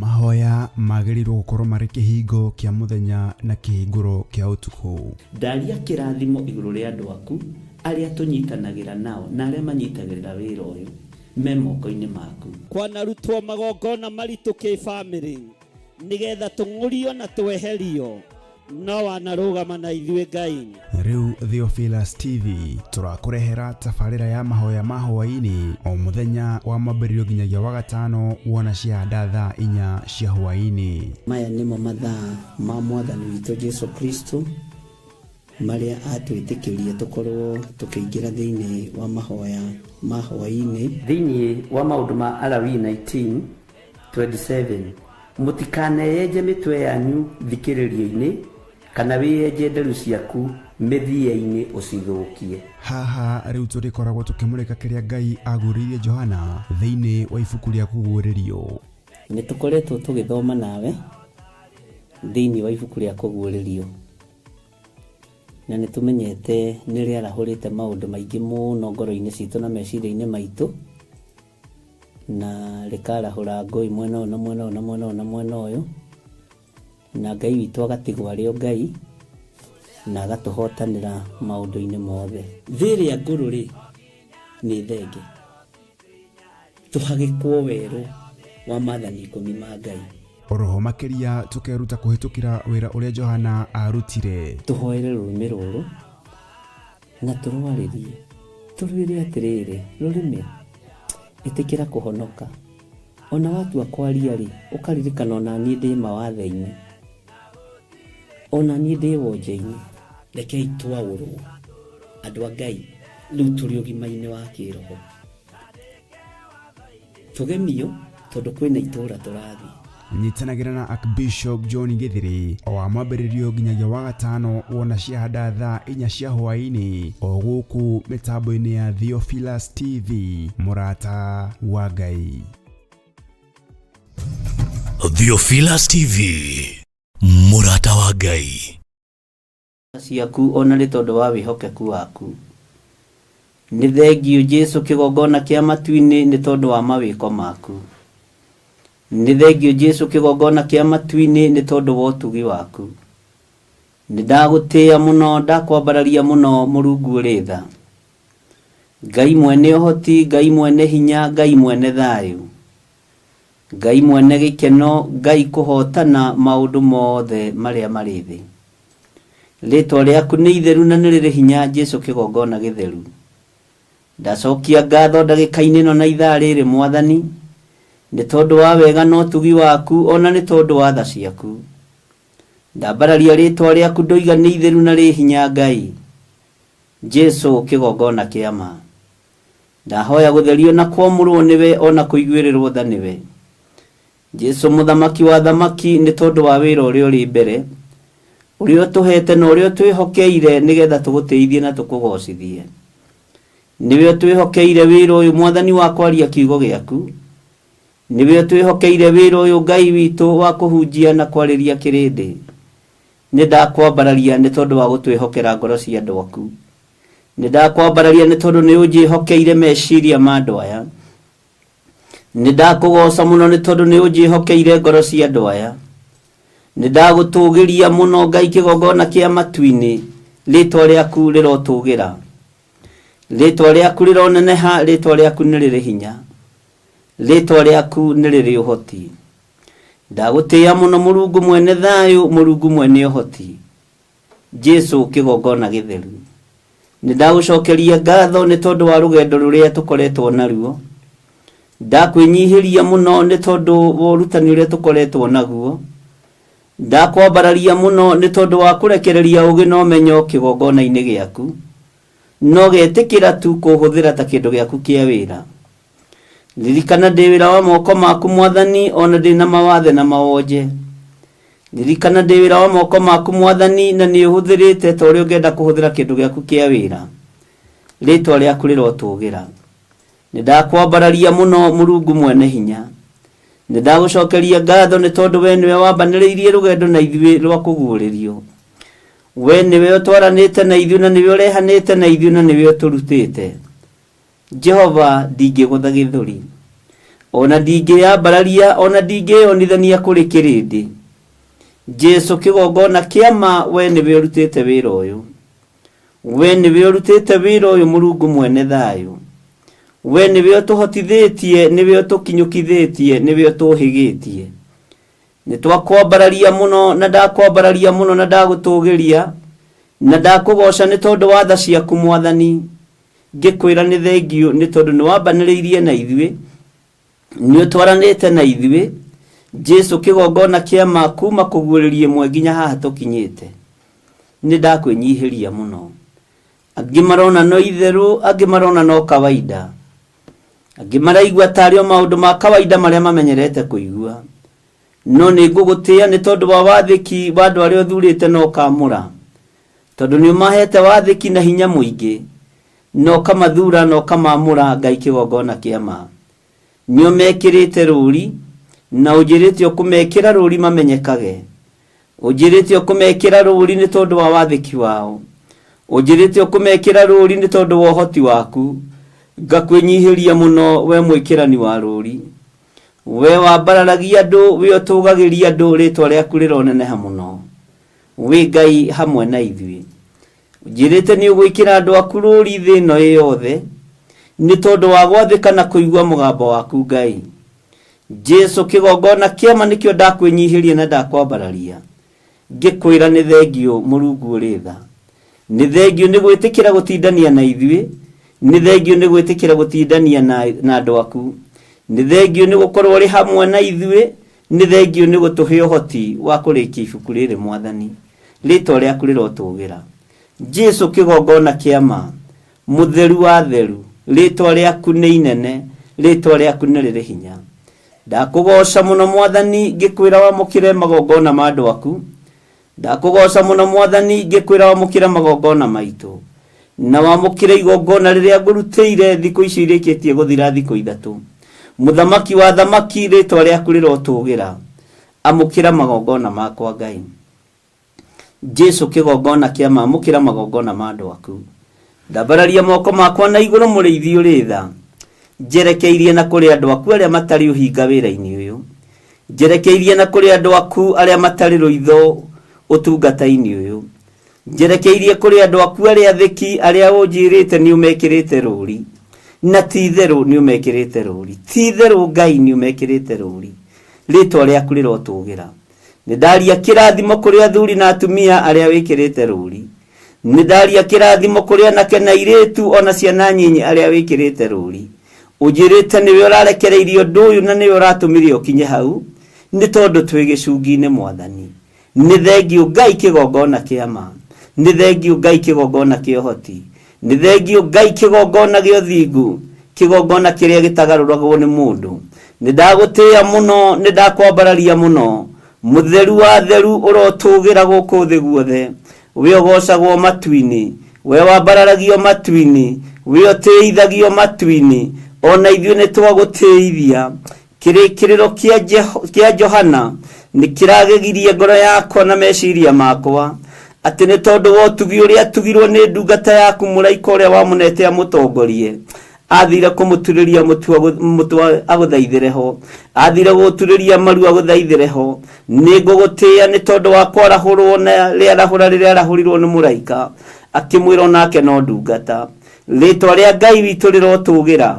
Mahoya magĩrĩirwo gũkorwo marĩ kĩhingo kĩa mũthenya na kĩhingũro kĩa ũtukũ. Ndaria kĩrathimo igũrũ rĩa andũ aku arĩa tũnyitanagĩra nao na arĩa manyitagĩrĩra wĩra ũyũ me moko-inĩ maku. Kwanarutwo magongona maritũ kĩbamĩrĩ nĩgetha tũng'ũrio na tweherio, no wanarũgama na ithuĩ Ngai. Rĩu Theophilus TV tũrakũrehera tabarĩra ya mahoya ma hwaĩ-inĩ o mũthenya wa mwambĩrĩrio nginyagia wa gatano wona ciahanda thaa 4 cia hwaĩ-inĩ. Maya nĩmo mathaa ma Mwathani witũ Jesu Kristo marĩa atwĩtĩkĩrie tũkorwo tũkĩingĩra thĩinĩ wa mahoya ma hwaĩ-inĩ. Thĩinĩ wa Maũndũ ma Alawii 19:27, Mũtikaneyenje mĩtwe yanyu thikĩrĩrio-inĩ, kana wĩyenje nderu ciaku mĩthia-inĩ ũcithũkie. Haha rĩu tũrĩkoragwo tũkĩmũrĩka kĩrĩa Ngai aguũrĩirie Johana thĩinĩ wa ibuku rĩa Kũguũrĩrio. Nĩ tũkoretwo tũgĩthoma nawe thĩinĩ wa ibuku rĩa Kũguũrĩrio, na nĩ tũmenyete nĩ rĩarahũrĩte maũndũ maingĩ mũno ngoro-inĩ citũ na meciria-inĩ maitũ, na rĩkarahũra ngũĩ mwena ũyũ na mwena ũyũ na mwena ũyũ na mwena ũyũ, na Ngai witũ agatigwo arĩ o Ngai, na agatũhotanĩra maũndũ-inĩ mothe. Thĩ ĩrĩa ngũrũ-rĩ, nĩ thenge, tũhagĩkwo werũ wa maathani ikũmi ma Ngai. Oroho makĩria tũkeruta kũhĩtũkĩra wĩra ũrĩa Johana aarutire. Tũhoere rũrĩmĩ rũrũ na tũrwarĩrie, tũrwĩre atĩrĩrĩ, rũrĩmĩ, ĩtĩkĩra kũhonoka. O na watua kwaria-rĩ, ũkaririkana o na niĩ ndĩ mawathe-inĩ, o na niĩ ndĩ wonje-inĩ. Rekei twaũrwo, andũ a Ngai, rĩu tũrĩ ũgima-inĩ wa kĩĩroho. Tũgemio tondũ kwĩna itũũra tũrathiĩ. Nyitanagĩra na Archbishop John Githiri o wa mwambĩrĩrio nginyagia wa gatano wona ciahanda thaa 4 cia hwaĩ-inĩ o gũkũ mĩtambo-inĩ ya Theophilus TV, mũrata wa Ngai. Theophilus TV, mũrata wa Ngai. Ciaku o na nĩ tondũ wa wĩhokeku waku. Nĩ thengiũ Jesu kĩgongona kĩa matu-inĩ nĩ tondũ wa mawĩko maku. Nĩ thengiũ Jesu kĩgongona kĩa matu-inĩ nĩ tondũ wa ũtugi waku. Nĩ ndagũtĩĩa mũno, ndakwambararia mũno Mũrungu ũrĩ tha. Ngai mwene ũhoti, Ngai mwene hinya, Ngai mwene thayũ. Ngai mwene gĩkeno, Ngai kũhootana maũndũ mothe marĩa marĩ thĩ. Rĩtwa rĩaku nĩ itheru na nĩ rĩrĩ hinya Jesu kĩgongona gĩtheru. Ndacokia ngatho ndagĩka-inĩ ĩno na ithaa rĩrĩ Mwathani, nĩ tondũ wa wega na ũtugi waku ona nĩ tondũ wa tha ciaku. Ndambararia rĩtwa rĩaku ndoiga nĩ itheru na rĩ hinya Ngai. Jesu kĩgongona kĩa ma. Ndahoya gũtherio na kwamũrwo nĩwe o na kũiguĩrĩrwo tha nĩwe. Jesu mũthamaki wa athamaki nĩ tondũ wa wĩra ũrĩa ũrĩ mbere, ũrĩa ũtũhete na ũrĩa ũtwĩhokeire nĩgetha tũgũtĩithie na tũkũgocithie. Nĩwe ũtwĩhokeire wĩra ũyũ Mwathani wa kwaria kiugo gĩaku. Nĩwe ũtwĩhokeire wĩra ũyũ Ngai witũ wa kũhunjia na kwarĩria kĩrĩndĩ. Nĩ ndakwambararia nĩ tondũ wa gũtwĩhokera ngoro cia andũ aku. Nĩ ndakwambararia nĩ tondũ nĩ ũnjĩhokeire meciria ma andũ aya. Nĩ ndakũgooca mũno nĩ tondũ nĩ ũnjĩhokeire ngoro cia andũ aya. Nĩ ndagũtũũgĩria mũno Ngai kĩgongona kĩa matu-inĩ, rĩtwa rĩaku rĩrotũũgĩra. Rĩtwa rĩaku rĩroneneha, rĩtwa rĩaku nĩ rĩrĩ hinya. Rĩtwa rĩaku nĩ rĩrĩ ũhoti. Ndagũtĩĩa mũno Mũrungu mwene thayũ, Mũrungu mwene ũhoti. Jesu kĩgongona gĩtheru. Nĩ ndagũcokeria ngatho nĩ tondũ wa rũgendo rũrĩa tũkoretwo naruo. Ndakwĩnyihĩria mũno nĩ tondũ wa ũrutani ũrĩa tũkoretwo naguo. Ndakwambararia mũno nĩ tondũ wa kũrekereria ũgĩ na ũmenyo kĩgongona-inĩ gĩaku. Na ũgetĩkĩra tu kũhũthĩra ta kĩndũ gĩaku kĩa wĩra. Ririkana ndĩ wĩra wa moko maku Mwathani, o na ndĩ na mawathe na mawonje. Ririkana ndĩ wĩra wa moko maku Mwathani, na nĩ ũhũthĩrĩte ta ũrĩa ũngĩenda kũhũthĩra kĩndũ gĩaku kĩa wĩra. Rĩtwa rĩaku rĩrotũgĩra. Nĩ ndakwambararia mũno Mũrungu mwene hinya. Nĩ ndagũcokeria ngatho nĩ tondũ we nĩwe wambanĩrĩirie rũgendo na ithuĩ rwa kũguũrĩrio. We nĩwe ũtwaranĩte na ithuĩ na nĩwe ũrehanĩte na ithuĩ na nĩwe ũtũrutĩte. Jehova ndingĩgũtha gĩthũri. Ona ndingĩyambararia, ona ndingĩyonithania kũrĩ kĩrĩndĩ. Jesu kĩgongona kĩa ma, we nĩwe ũrutĩte wĩra ũyũ. We nĩwe ũrutĩte wĩra ũyũ, Mũrungu mwene thayũ. We nĩwe ũtũhotithĩtie, nĩwe ũtũkinyũkithĩtie, nĩwe ũtũhĩgĩtie. Nĩ twakwambararia mũno, na ndakwambararia mũno, na ndagũtũgĩria, na ndakũgoca nĩ tondũ wa tha ciaku Mwathani. Ngĩkwĩra nĩ thengiũ nĩ tondũ nĩ wambanĩrĩirie na ithuĩ, nĩ ũtwaranĩte na ithuĩ. Jesu kĩgongona kĩa ma, kuma kũguũrĩria ĩmwe nginya haha tũkinyĩte, nĩ ndakwĩnyihĩria mũno. Angĩ marona no itherũ, angĩ marona no kawaida, angĩ maraigua tarĩ o maũndũ ma kawaida marĩa mamenyerete kũigua. No nĩ ngũgũtĩĩa nĩ tondũ wa wathĩki wa andũ arĩa ũthurĩte na ũkamũra, tondũ nĩ ũmahete wathĩki na hinya mũingĩ, na ũkamathura na ũkamamũra. Ngai kĩgongona kĩa ma, nĩ ũmekĩrĩte rũri, na ũnjĩrĩte ũkũmekĩra rũri mamenyekage. Ũnjĩrĩte ũkũmekĩra rũri nĩ tondũ wa wathĩki wao. Ũnjĩrĩte ũkũmekĩra rũri nĩ tondũ wa ũhoti waku. Ngakwĩnyihĩria mũno, we mwĩkĩrani wa rũri, we wambararagia andũ, we ũtũgagĩria andũ. Rĩtwa rĩaku rĩroneneha mũno, wĩ Ngai hamwe na ithuĩ. Ũnjĩrĩte nĩ ũgwĩkĩra andũ aku rũri thĩ ĩno ĩ yothe nĩ tondũ wa gwathĩka na kũigua mũgambo waku, Ngai. Jesu kĩgongona kĩama, nĩkĩo ndakwĩnyihĩria na ndakwambararia, ngĩkwĩra nĩ thengiũ, Mũrungu ũrĩ tha. Nĩ thengiũ nĩ gwĩtĩkĩra gũtindania na ithuĩ. Nĩ thengiũ nĩ gwĩtĩkĩra gũtindania na andũ aku. Nĩ thengiũ nĩ gũkorwo ũrĩ hamwe na ithuĩ. Nĩ thengiũ nĩ gũtũhe ũhoti wa kũrĩkia ibuku rĩrĩ. Mwathani, rĩtwa rĩaku rĩrotũgĩra. Jesu kĩgongona kĩa ma, mũtheru wa theru, rĩtwa rĩaku nĩ inene, rĩtwa rĩaku nĩ rĩrĩ hinya. Ndakũgoca mũno Mwathani, ngĩkwĩra wamũkĩre magongona ma andũ aku. Ndakũgoca mũno Mwathani, ngĩkwĩra wamũkĩre magongona maitũ, na wamũkĩre igongona rĩrĩa ngũrutĩire thikũ ici irĩkĩtie gũthira thikũ 3. Mũthamaki wa thamaki, rĩtwa rĩaku rĩrotũgĩra. Amũkĩra magongona makwa, Ngai. Jesu kĩgongona kĩa ma, amũkĩra magongona ma andũ aku. Ndambararia moko makwa na igũrũ, mũrĩithi ũrĩ tha, njerekeirie na kũrĩ andũ aku arĩa matarĩ ũhinga wĩra-inĩ ũyũ, njerekeirie na kũrĩ andũ aku arĩa matarĩ rũitho ũtungata-inĩ ũyũ, njerekeirie kũrĩ andũ aku arĩa athĩki, arĩa ũnjĩrĩte nĩ ũmekĩrĩte rũri, na ti itherũ nĩ ũmekĩrĩte rũri. Ti itherũ, Ngai, nĩ ũmekĩrĩte rũri. Rĩtwa rĩaku rĩrotũgĩra. Nĩ ndaria kĩrathimo kũrĩ athuri na atumia arĩa wĩkĩrĩte rũri. Nĩ ndaria kĩrathimo kũrĩ anake na airĩtu, ona ciana nyinyi arĩa wĩkĩrĩte rũri. Ũnjĩrĩte nĩwe ũrarekereirie ũndũ ũyũ na nĩwe ũratũmire ũkinye hau nĩ tondũ twĩ gĩcungi-inĩ. Mwathani, nĩ thengiũ. Ngai kĩgongona kĩa ma, nĩ thengiũ. Ngai kĩgongona kĩa ũhoti, nĩ thengiũ. Ngai kĩgongona gĩa ũthingu, kĩgongona kĩrĩa gĩtagarũragwo nĩ mũndũ, nĩ ndagũtĩĩa mũno, nĩ ndakwambararia mũno. Mũtheru wa theru, ũrotũgĩra gũkũ thĩ guothe. We ũgocagwo matu-inĩ, we wambararagio matu-inĩ, we ũtĩithagio matu-inĩ, ona ithuĩ nĩ twagũtĩithia. Kĩrĩkĩrĩro kĩa Johana nĩ kĩragegirie ngoro yakwa na meciria makwa, atĩ nĩ tondũ wa ũtugi ũrĩa atugirwo nĩ ndungata yaku, mũraika ũrĩa wamũnete amũtongorie athire kũmũturĩria mũtu agũthaithĩre ho, athire gũturĩria maru agũthaithĩre ho. Nĩ ngũgũtĩĩa nĩ tondũ wa kwarahũrwo na rĩarahũra rĩrĩa arahũrirwo nĩ mũraika, akĩmwĩra onake no ndungata. Rĩtwa rĩa Ngai witũ rĩrotũgĩra.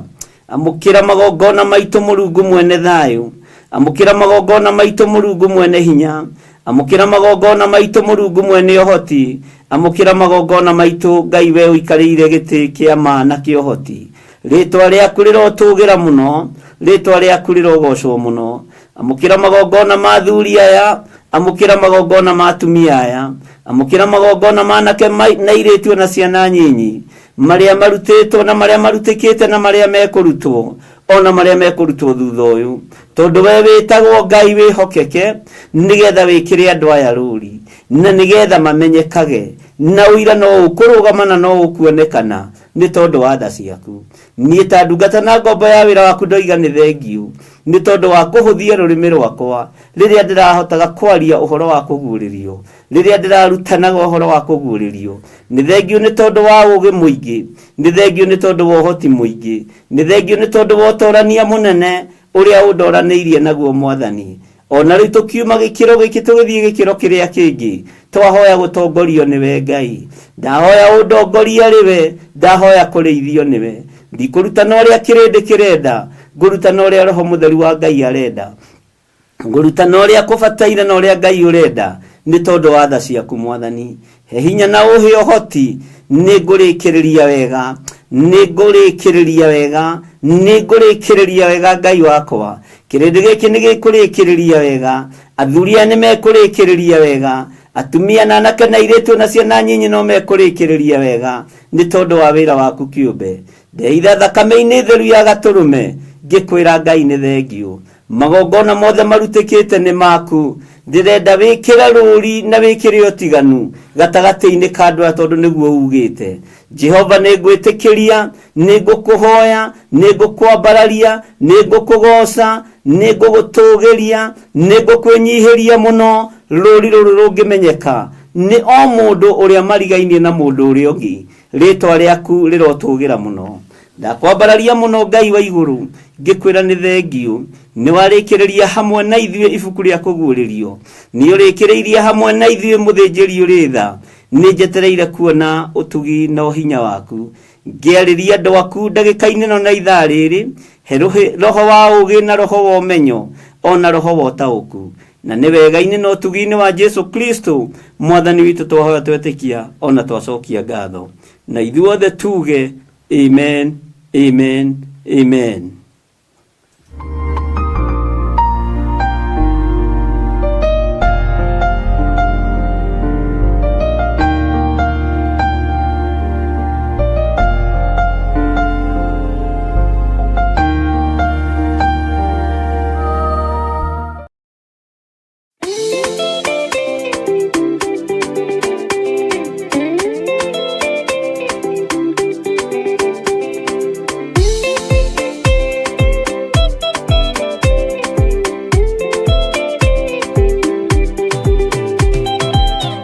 Amũkĩra magongona maitũ, Mũrungu mwene thayũ. Amũkĩra magongona maitũ, Mũrungu mwene hinya. Amũkĩra magongona maitũ, Mũrungu mwene ũhoti. Amũkĩra magongona maitũ, Ngai, we ũikarĩire gĩtĩ kĩa ma na kĩa ũhoti. Rĩtwa rĩaku rĩrotũgĩra mũno, rĩtwa rĩaku rĩrogocwo mũno. Amũkĩra magongona ma athuri aya, amũkĩra magongona ma atumia aya, amũkĩra magongona ma anake na airĩtu na ciana nyinyi, marĩa marutĩtwo na marĩa marutĩkĩte na marĩa mekũrutwo, ona marĩa mekũrutwo thutha ũyũ, tondũ we wĩtagwo Ngai wĩhokeke, nĩgetha wĩkĩre andũ aya rũri na nĩgetha mamenyekage, na ũira no ũkũrũgama na no ũkuonekana nĩ tondũ wa tha ciaku. Niĩ ta ndungata na ngombo ya wĩra waku ndoiga nĩ thengiũ nĩ tondũ wa kũhũthia rũrĩmĩ rwakwa rĩrĩa ndĩrahotaga kwaria ũhoro wa kũguũrĩrio, rĩrĩa ndĩrarutanaga ũhoro wa kũguũrĩrio. Nĩ thengiũ nĩ tondũ wa ũũgĩ mũingĩ, nĩ thengiũ nĩ tondũ wa ũhoti mũingĩ, nĩ thengiũ nĩ tondũ wa ũtorania mũnene. Ũrĩa ũndoranĩirie naguo Mwathani. Ona rĩu tũkiuma gĩkĩro gĩkĩ tũgĩthiĩ gĩkĩro kĩrĩa kĩngĩ, twahoya gũtongorio nĩwe Ngai. Ndahoya ũndongorie arĩ we, ndahoya kũrĩithio nĩwe. Ndikũrutana ũrĩa kĩrĩndĩ kĩrenda, ngũrutana ũrĩa Roho Mũtheru wa Ngai arenda. Ngũrutana ũrĩa kũbataire na ũrĩa Ngai ũrenda, nĩ tondũ wa tha ciaku Mwathani. He hinya na ũhe ũhoti, nĩ ngũrĩkĩrĩria wega, nĩ ngũrĩkĩrĩria wega, nĩ ngũrĩkĩrĩria wega Ngai wakwa. Kĩrĩndĩ gĩkĩ nĩ gĩkũrĩkĩrĩria wega, athuri aya nĩ mekũrĩkĩrĩria wega, atumia na anake na airĩtu na ciana nyinyi no mekũrĩkĩrĩria wega, nĩ tondũ wa wĩra waku kĩũmbe. Ndeitha thakame-inĩ theru ya gatũrũme, ngĩkwĩra Ngai nĩ thengiũ. Magongona mothe marutĩkĩte nĩ maku. Ndĩrenda wĩkĩre rũri na wĩkĩre ũtiganu gatagatĩ-inĩ ka andũ aya tondũ nĩguo ugĩte. Jehova nĩ ngwĩtĩkĩria, nĩ ngũkũhoya, nĩ ngũkwambararia, nĩ ngũkũgoca, nĩ ngũgũtũgĩria, nĩ ngũkwĩnyihĩria mũno. Rũri rũrũ rũngĩmenyeka nĩ o mũndũ ũrĩa marigainie na mũndũ ũrĩa ũngĩ, rĩtwa rĩaku rĩrotũgĩra mũno. Ndakwambararia mũno Ngai wa igũrũ, ngĩkwĩra nĩ thengiũ. Nĩ warĩkĩrĩria hamwe na ithuĩ ibuku rĩa kũguũrĩrio, nĩ ũrĩkĩrĩirie hamwe na ithuĩ mũthĩnjĩri ũrĩ tha. Nĩ njetereire kuona ũtugi na ũhinya waku. Ngĩarĩria andũ aku ndagĩka-inĩ ĩno na ithaa rĩrĩ, he roho wa ũũgĩ na roho wa ũmenyo, ona roho wa ũtaũku. Na nĩ wega-inĩ na ũtugi-inĩ wa Jesu Kristo Mwathani witũ twahoya twetĩkia ona twacokia ngatho. Na ithuothe tuge amen, amen, amen.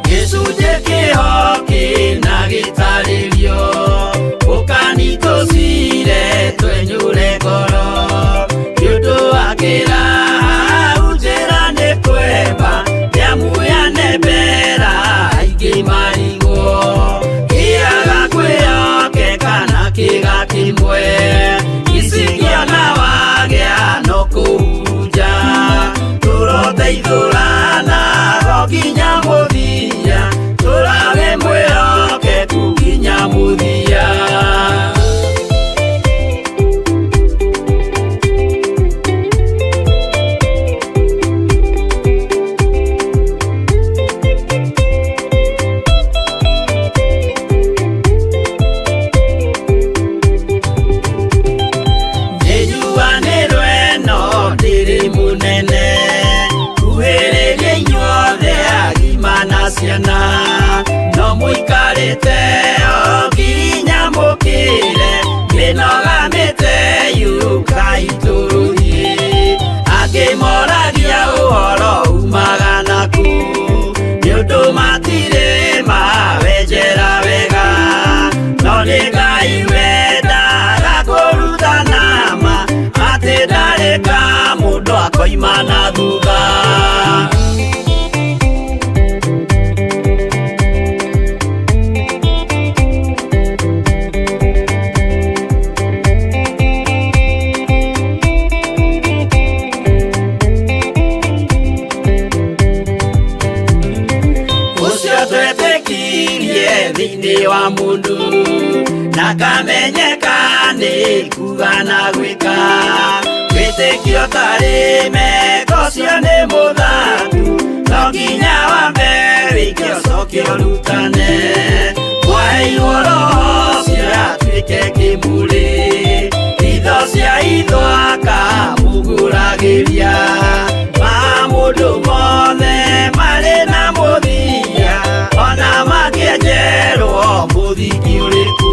Gĩcunjĩ kĩho kĩna gĩtarĩrio, ũkani tũcire twenyũre ngoro. Nĩ ũndũ wa kĩraha njĩra nĩ kwemba, nĩamu yanembera aingĩ marigwo. Kĩaga kwĩhokeka na kĩga kĩmwe, icingĩona wagĩa no kũhunja. Tũroteithũrana o nginya mũthia, tũrawe mwĩhokeku nginya mũthia. Nĩnjuanĩrwo ĩno ndĩrĩ mũnene, kuhĩrĩria inyuothe agima na ciana, no mũikarĩte o nginya mũkĩre, mĩnoga mĩte yũkai tũthiĩ. Angĩ moragia ũhoro umaga naku, nĩ ũndũ matirĩ mawenjera wega, no nĩ Ngai wendaga kũrutana ma, atĩ ndarĩ ka mũndũ akoima na thutha. Ũcio twetĩkirie thĩinĩ wa mũndũ, na kamenyeka nĩ kuga na gwĩka. Wĩtĩkio tarĩ meko ũcio nĩ mũthatu, no nginya wambe wĩke ũcoke ũrutane. Mwaheirwo roho ũcio atuĩke kĩmũrĩ, itho cia itho akamũgũragĩria. Ma mũndũ mothe marĩ na mũthia, ona mangĩenjerwo mũthingi ũrĩkũ.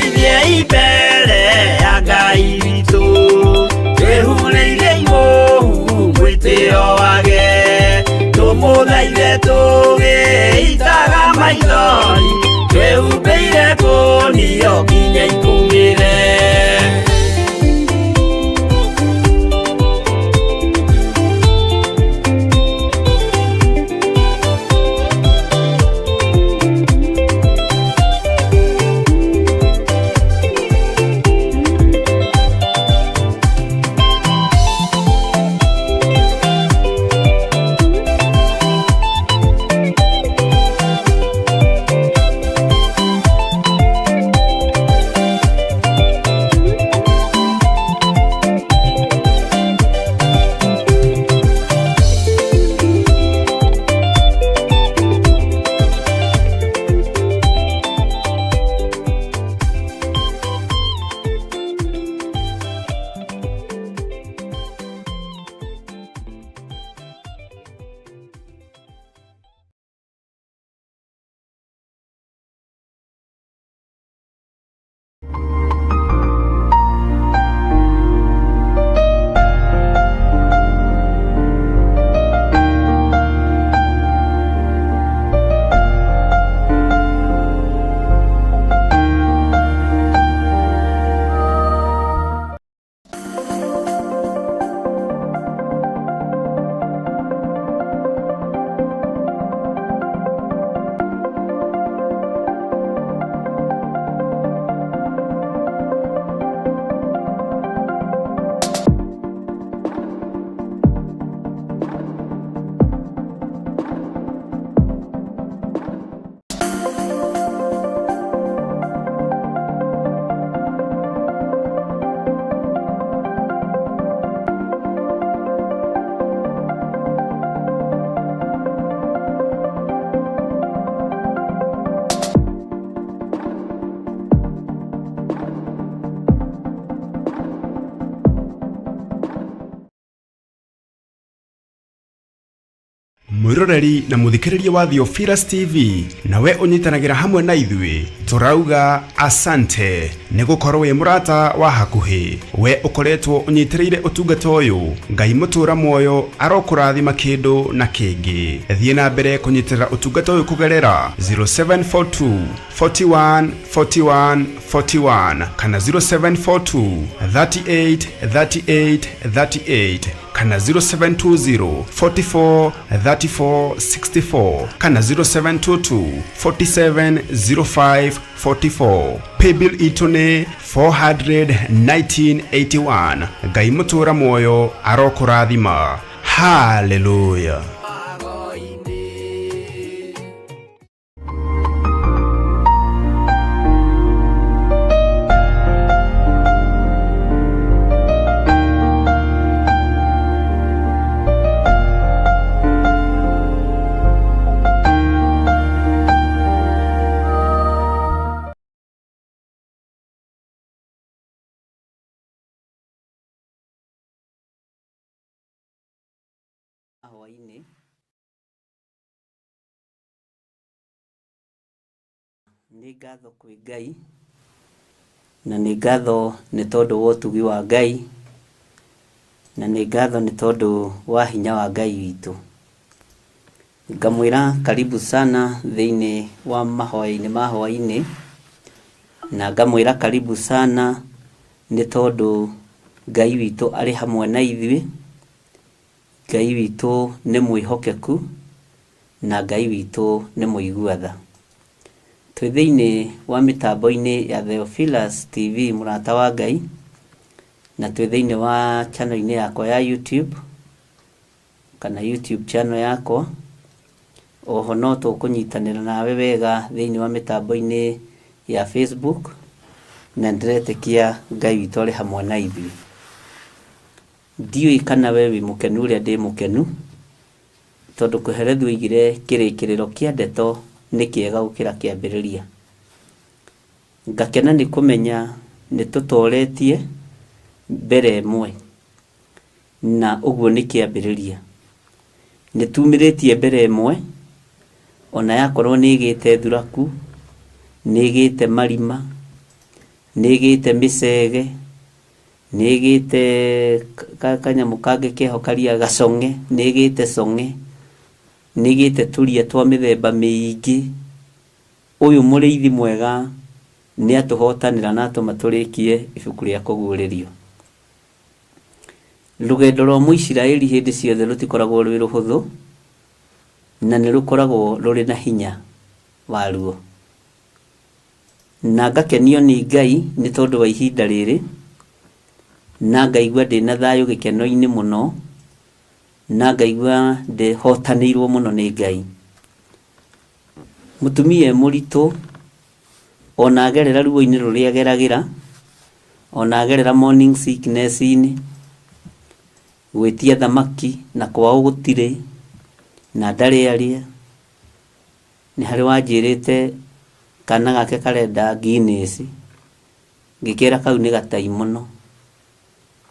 Tũthiĩ mbere ya Ngai witũ twĩhurĩire imũhu mwĩtĩo wage tũmũthaithe tũgĩitaga maithori twĩhumbĩire kũnio nginya ikũmĩre. Mwiroreri na muthikiriria wa Theophilus TV, nawe ũnyitanagĩra hamwe na ithuĩ, tũrauga asante nĩ gũkorwo wĩ mũrata wa hakuhĩ. We ũkoretwo ũnyitĩrĩire ũtungata ũyũ, Ngai mũtũra muoyo arokũrathima kĩndũ na kĩngĩ. Thiĩ na mbere kũnyitĩrĩra ũtungata ũyũ kũgerera 0742 41 41 41 kana 0742 38 38 38 kana 0720 44 34 64 kana 0722 47 05 44. Paybill itũ nĩ 41981. Ngai mũtũra muoyo arokũrathima. Haleluya. Hwainĩ nĩ ngatho kwĩ Ngai na nĩ ngatho nĩ tondũ wa ũtugi wa Ngai na nĩ ngatho nĩ tondũ wa hinya wa Ngai witũ. Ngamwĩra karibu sana thĩinĩ wa mahoya-inĩ ma hwainĩ, na ngamwĩra karibu sana nĩ tondũ Ngai witũ arĩ hamwe na ithuĩ. Ngai witũ nĩ mwĩhokeku na Ngai witũ nĩ mũigua tha. Twĩ thĩinĩ wa mĩtambo-inĩ ya Theophilus TV mũrata wa Ngai, na twĩ thĩinĩ wa channel-inĩ yakwa ya YouTube kana YouTube channel yakwa. Oho no tũkũnyitanĩra nawe wega thĩinĩ wa mĩtambo-inĩ ya Facebook, na ndĩretĩkia Ngai witũ arĩ hamwe na ithuĩ. Ndiũĩ kana we wĩ mũkenu ũrĩa ndĩ mũkenu, tondũ Kohelethu oigire kĩrĩkĩrĩro kĩa ndeto nĩ kĩega gũkĩra kĩambĩrĩria. Ngakena nĩ kũmenya nĩ tũtoretie mbere ĩmwe, na ũguo nĩ kĩambĩrĩria. Nĩ tumĩrĩtie mbere ĩmwe, ona yakorwo nĩ ĩgĩte thuraku, nĩ ĩgĩte marima, Nĩ ĩgĩte mĩcege, nĩ ĩgĩte kanyamũ kangĩ keho karia gacong'e, nĩ ĩgĩte cong'e, nĩ ĩgĩte tũria twa mĩthemba mĩingĩ. Ũyũ mũrĩithi mwega nĩ atũhotanĩra na atũma tũrĩkie ibuku rĩa kũguũrĩrio. Rũgendo rwa Mũisiraeli hĩndĩ ciothe rũtikoragwo rwĩ rũhũthũ, na nĩ rũkoragwo rũrĩ na hinya waruo. Na ngakenio nĩ Ngai nĩ tondũ wa ihinda rĩrĩ, na ngaigua ndĩna thayũ gĩkeno-inĩ mũno, na ngaigua ndĩhotanĩirwo mũno nĩ Ngai. Mũtumia e mũritũ, ona agerera ruo-inĩ rũrĩa ageragĩra, ona agerera morning sickness-inĩ, gwĩtia thamaki na kwao gũtirĩ, na ndarĩ arĩa, Nĩ harĩ wanjĩrĩte kana gake karenda Guinness, ngĩkera kau nĩ gataimono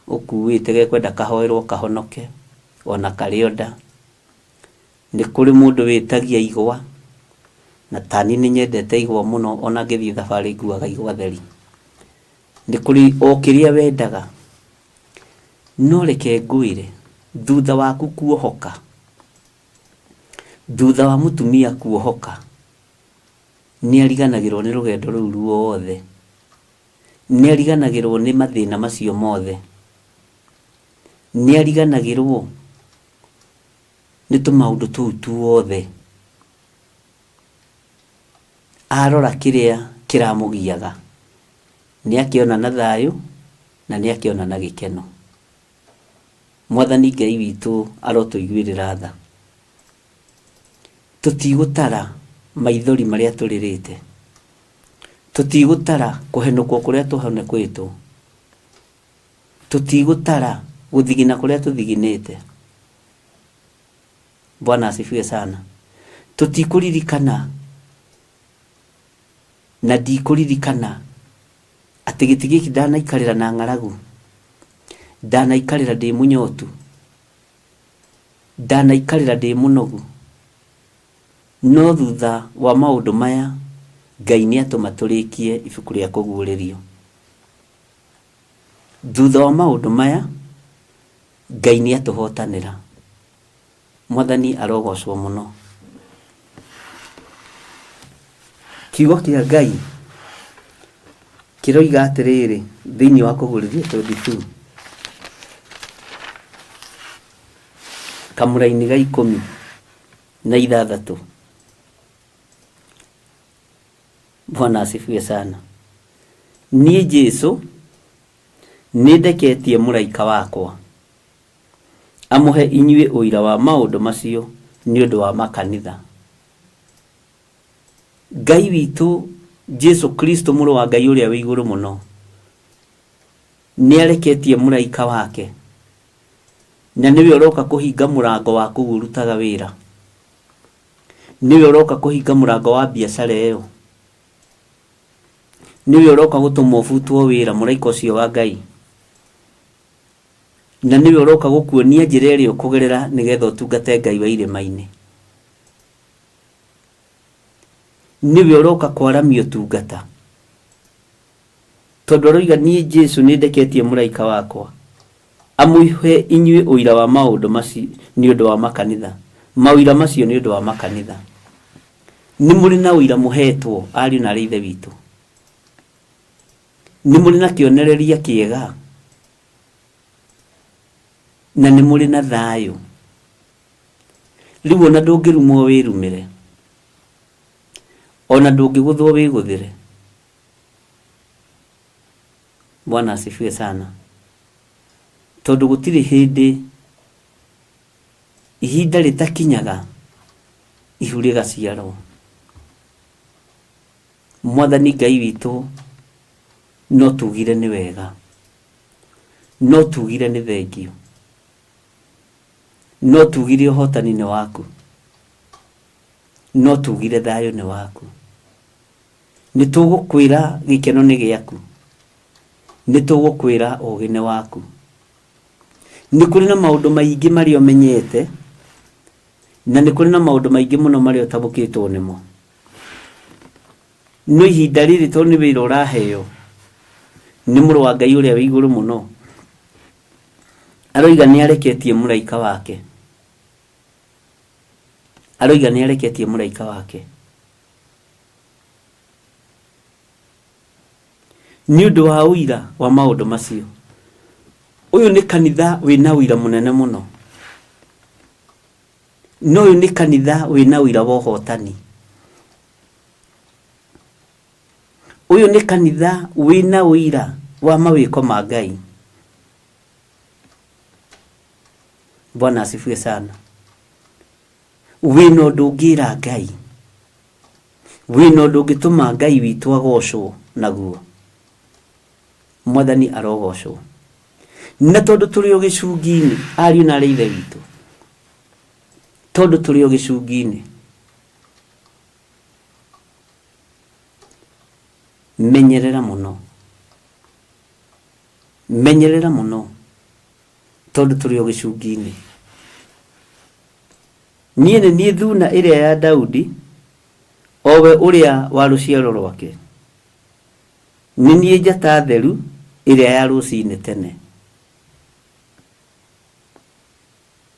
ũkuĩte gekwenda kahoerwo kahonoke ona karĩ o nda. Nĩ kũrĩ mũndũ wĩtagia igwa, na tani nĩ nyendete igwa mũno ona ngĩthiĩ thabarĩ nguaga igwa theri. Nĩ kũrĩ o kĩrĩa wendaga, no reke ngwĩre thutha waku kuohoka Thutha wa mũtumia kuohoka, nĩ ariganagĩrwo nĩ rũgendo rũu ruothe. Nĩ ariganagĩrwo nĩ mathĩna macio mothe. Nĩ ariganagĩrwo nĩ tũmaũndũ tũu tuothe. Arora kĩrĩa kĩramũgiaga, nĩ akĩona na thayũ na nĩ akĩona na gĩkeno. Mwathani Ngai witũ arotũiguĩrĩra tha. Tũtigũtara maithori marĩa tũrĩrĩte. Tũtigũtara kũhenũkwo kũrĩa tũhenũkĩtwo. Tũtigũtara gũthigina kũrĩa tũthiginĩte. Bwana asifiwe sana. Tũtikũririkana na ndikũririkana atĩ gĩtĩ gĩkĩ ndanaikarĩra na ng'aragu, ndanaikarĩra ndĩ mũnyotu, ndanaikarĩra ndĩ mũnogu. No thutha wa maũndũ maya, Ngai nĩ atũma tũrĩkie ibuku rĩa kũguũrĩrio. Thutha wa maũndũ maya, Ngai nĩ atũhotanĩra. Mwathani arogocwo mũno. Kiugo kĩa Ngai kĩroiga atĩrĩrĩ thĩinĩ wa kũguũrĩrio 22 kamũraini ga 16. Bwana asifiwe sana. Niĩ Jesu nĩndeketie mũraika wakwa amũhe inyuĩ ũira wa maũndũ macio nĩ ũndũ wa makanitha. Ngai witũ Jesu Kristo mũrũ wa Ngai ũrĩa wĩ igũrũ mũno nĩ areketie mũraika wake na nĩwe ũroka kũhinga mũrango wa kũu ũrutaga wĩra, nĩwe ũroka kũhinga mũrango wa biacara ĩyo, nĩwe ũroka gũtũma ũbutwo wĩra, mũraika ũcio wa Ngai. Na nĩwe ũroka gũkuonia njĩra ĩrĩa ũkũgerera nĩgetha ũtungate Ngai wa irĩma-inĩ. Nĩwe ũroka kwaramia ũtungata. Tondũ aroiga niĩ Jesu nĩ ndeketie mũraika wakwa amũhe inyuĩ ũira wa maũndũ macio nĩ ũndũ wa makanitha. Maũira macio nĩ ũndũ wa makanitha. Nĩ mũrĩ na ũira mũhetwo ariũ na arĩ ithe witũ. Nĩ mũrĩ na kĩonereria kĩega na nĩ mũrĩ na thayũ. Rĩu ona ndũngĩrumwo wĩrumĩre, ona ndũngĩgũthwo wĩgũthĩre. Bwana asifiwe sana. Tondũ gũtirĩ hĩndĩ ihinda rĩtakinyaga ihu rĩgaciarwo. Mwathani Ngai witũ no tugire nĩ wega, no tugire nĩ thengio, no tugire ũhotani nĩ waku, no tugire thayũ nĩ waku. Nĩ tũgũkwĩra gĩkeno nĩ gĩaku, nĩ tũgũkwĩra ũgĩ nĩ waku. Nĩ kũrĩ na maũndũ maingĩ marĩa ũmenyete, na nĩ kũrĩ na maũndũ maingĩ mũno marĩa ũtabũkĩtwo nĩmo. No ihinda rĩrĩ tondũ nĩ wĩra ũraheo, Nĩ mũrũ wa Ngai ũrĩa wĩ igũrũ mũno. Aroiga nĩ areketie mũraika wake. Aroiga nĩ areketie mũraika wake. Nĩ ũndũ wa ũira wa maũndũ macio. Ũyũ nĩ kanitha wĩna ũira mũnene mũno. No ũyũ nĩ kanitha wĩna ũira wa ũhotani. Ũyũ nĩ kanitha wĩna ũira wa mawĩko ma Ngai. Bwana asifiwe sana. Wĩna ũndũ ũngĩra Ngai. Wĩna ũndũ ũngĩtũma Ngai witũ agocwo naguo. Mwathani arogocwo. Na tondũ tũrĩ o gĩcungi-inĩ, ariũ na arĩ ithe witũ, tondũ tũrĩ o gĩcungi-inĩ, menyerera mũno, menyerera mũno, tondũ tũrĩ o gĩcungi-inĩ. Niĩ nĩ niĩ Thuuna ĩrĩa ya Daudi, o we ũrĩa wa rũciaro rwake. Nĩ niĩ njata theru ĩrĩa ya rũcinĩ tene.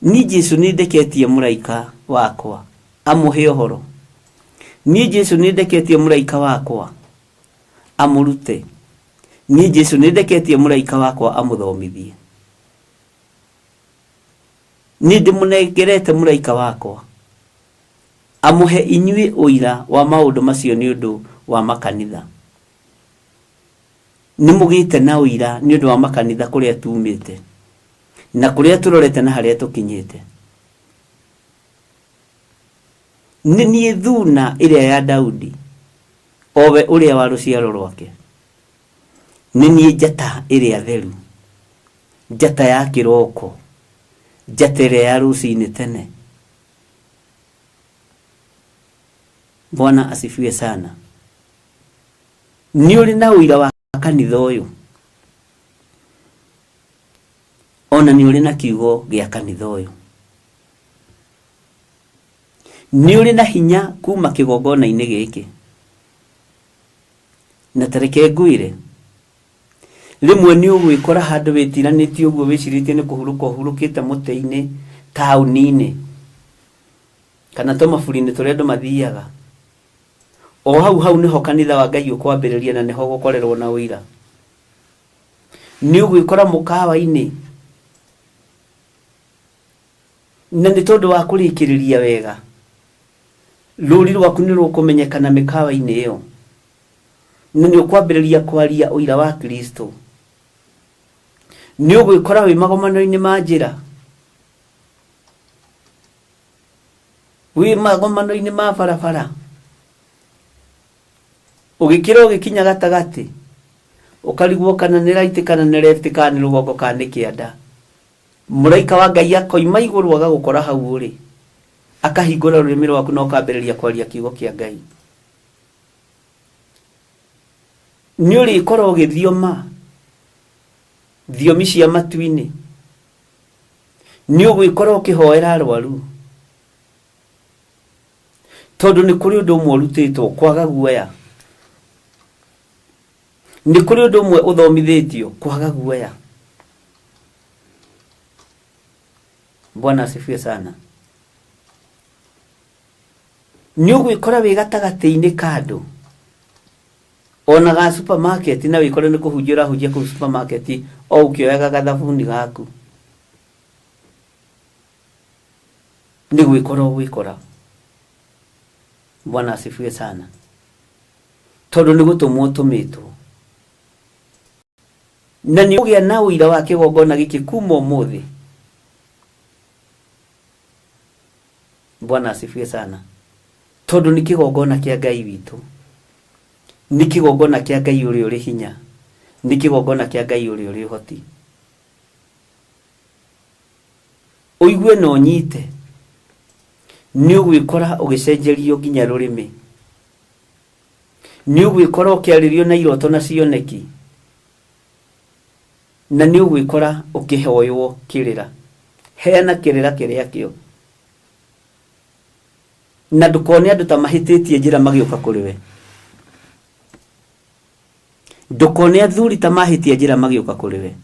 Niĩ Jesu nĩ ndeketie mũraika wakwa amũhe ũhoro. Niĩ Jesu nĩ ndeketie mũraika wakwa amũrute. Niĩ Jesu nĩ ndeketie mũraika wakwa amũthomithie. Nĩ ndĩmũnengerete mũraika wakwa amũhe inyuĩ ũira wa maũndũ macio nĩ ũndũ wa makanitha. Nĩ mũgĩte na ũira nĩ ũndũ wa makanitha kũrĩa tumĩte na kũrĩa tũrorete na harĩa tũkinyĩte. Nĩ niĩ Thuuna ĩrĩa ya Daudi, o we ũrĩa wa rũciaro rwake. Nĩ niĩ njata ĩrĩa theru, njata ya kĩroko, njata ĩrĩa ya rũcinĩ tene. Bwana asifiwe sana. Nĩ ũrĩ na ũira wa kanitha ũyũ, ona nĩ ũrĩ na kiugo gĩa kanitha ũyũ. Nĩ ũrĩ na hinya kuma kĩgongona-inĩ gĩkĩ. Na ta reke ngwĩre, rĩmwe nĩ ũgwĩkora handũ wĩtiranĩtie ũguo wĩcirĩtie nĩ kũhurũka ũhurũkĩte mũtĩ-inĩ taũni-inĩ kana tũmaburi-inĩ tũrĩa andũ mathiaga. O hau hau nĩho kanitha wa Ngai ũkwambĩrĩria na nĩho ũgũkorerwo na ũira. Nĩ ũgwĩkora mũkawa-inĩ na nĩ tondũ wa kũrĩkĩrĩria wega, rũri rwaku nĩ rũkũmenyekana mĩkawa-inĩ ĩyo na nĩ ũkwambĩrĩria kwaria ũira wa Kristo. Nĩ ũgwĩkora wĩ magomano-inĩ ma njĩra, wĩ magomano-inĩ ma barabara, ũgĩkĩra ũgĩkinya gatagatĩ, ũkarigwo kana nĩ right kana nĩ left kana nĩ rũgongo kana nĩ kĩanda. Mũraika wa Ngai akoima igũrũ agagũkora hau ũrĩ, akahingũra rũrĩmĩ rwaku na ũkambĩrĩria kwaria kiugo kĩa Ngai. Nĩ ũrĩkorwo ũgĩthioma thiomi cia matu-inĩ. Nĩ ũgwĩkora ũkĩhoera arwaru. Tondũ nĩ kũrĩ ũndũ ũmwe ũrutĩtwo kwaga guoya. Nĩ kũrĩ ũndũ ũmwe ũthomithĩtio kwaga guoya. Bwana asifiwe sana. Nĩ ũgwĩkora wĩ gatagatĩ-inĩ ka andũ ona ga supermarket na wĩkore nĩ kũhunjia ũrahunjia kũu supermarket o ũkĩoyaga gathabuni gaku. Nĩ gwĩkora ũgwĩkora. Bwana asifiwe sana. Tondũ nĩ gũtũmwo ũtũmĩtwo. Na nĩ ũgĩa na ũira wa kĩgongona gĩkĩ kuma ũmũthĩ. Bwana asifiwe sana. Tondũ nĩ kĩgongona kĩa Ngai witũ. Nĩ kĩgongona kĩa Ngai ũrĩa ũrĩ hinya. Nĩ kĩgongona kĩa Ngai ũrĩa ũrĩ ũhoti. Ũigue na ũnyite. Nĩ ũgwĩkora ũgĩcenjerio nginya rũrĩmĩ. Nĩ ũgwĩkora ũkĩarĩrio na iroto na cioneki. Na nĩ ũgwĩkora ũkĩhoywo kĩrĩra. Heana kĩrĩra kĩrĩa kĩo. Na ndũkone andũ ta mahĩtĩtie njĩra magĩũka kũrĩ we. Ndũkone athuri ta mahĩtia njĩra magĩũka kũrĩ we.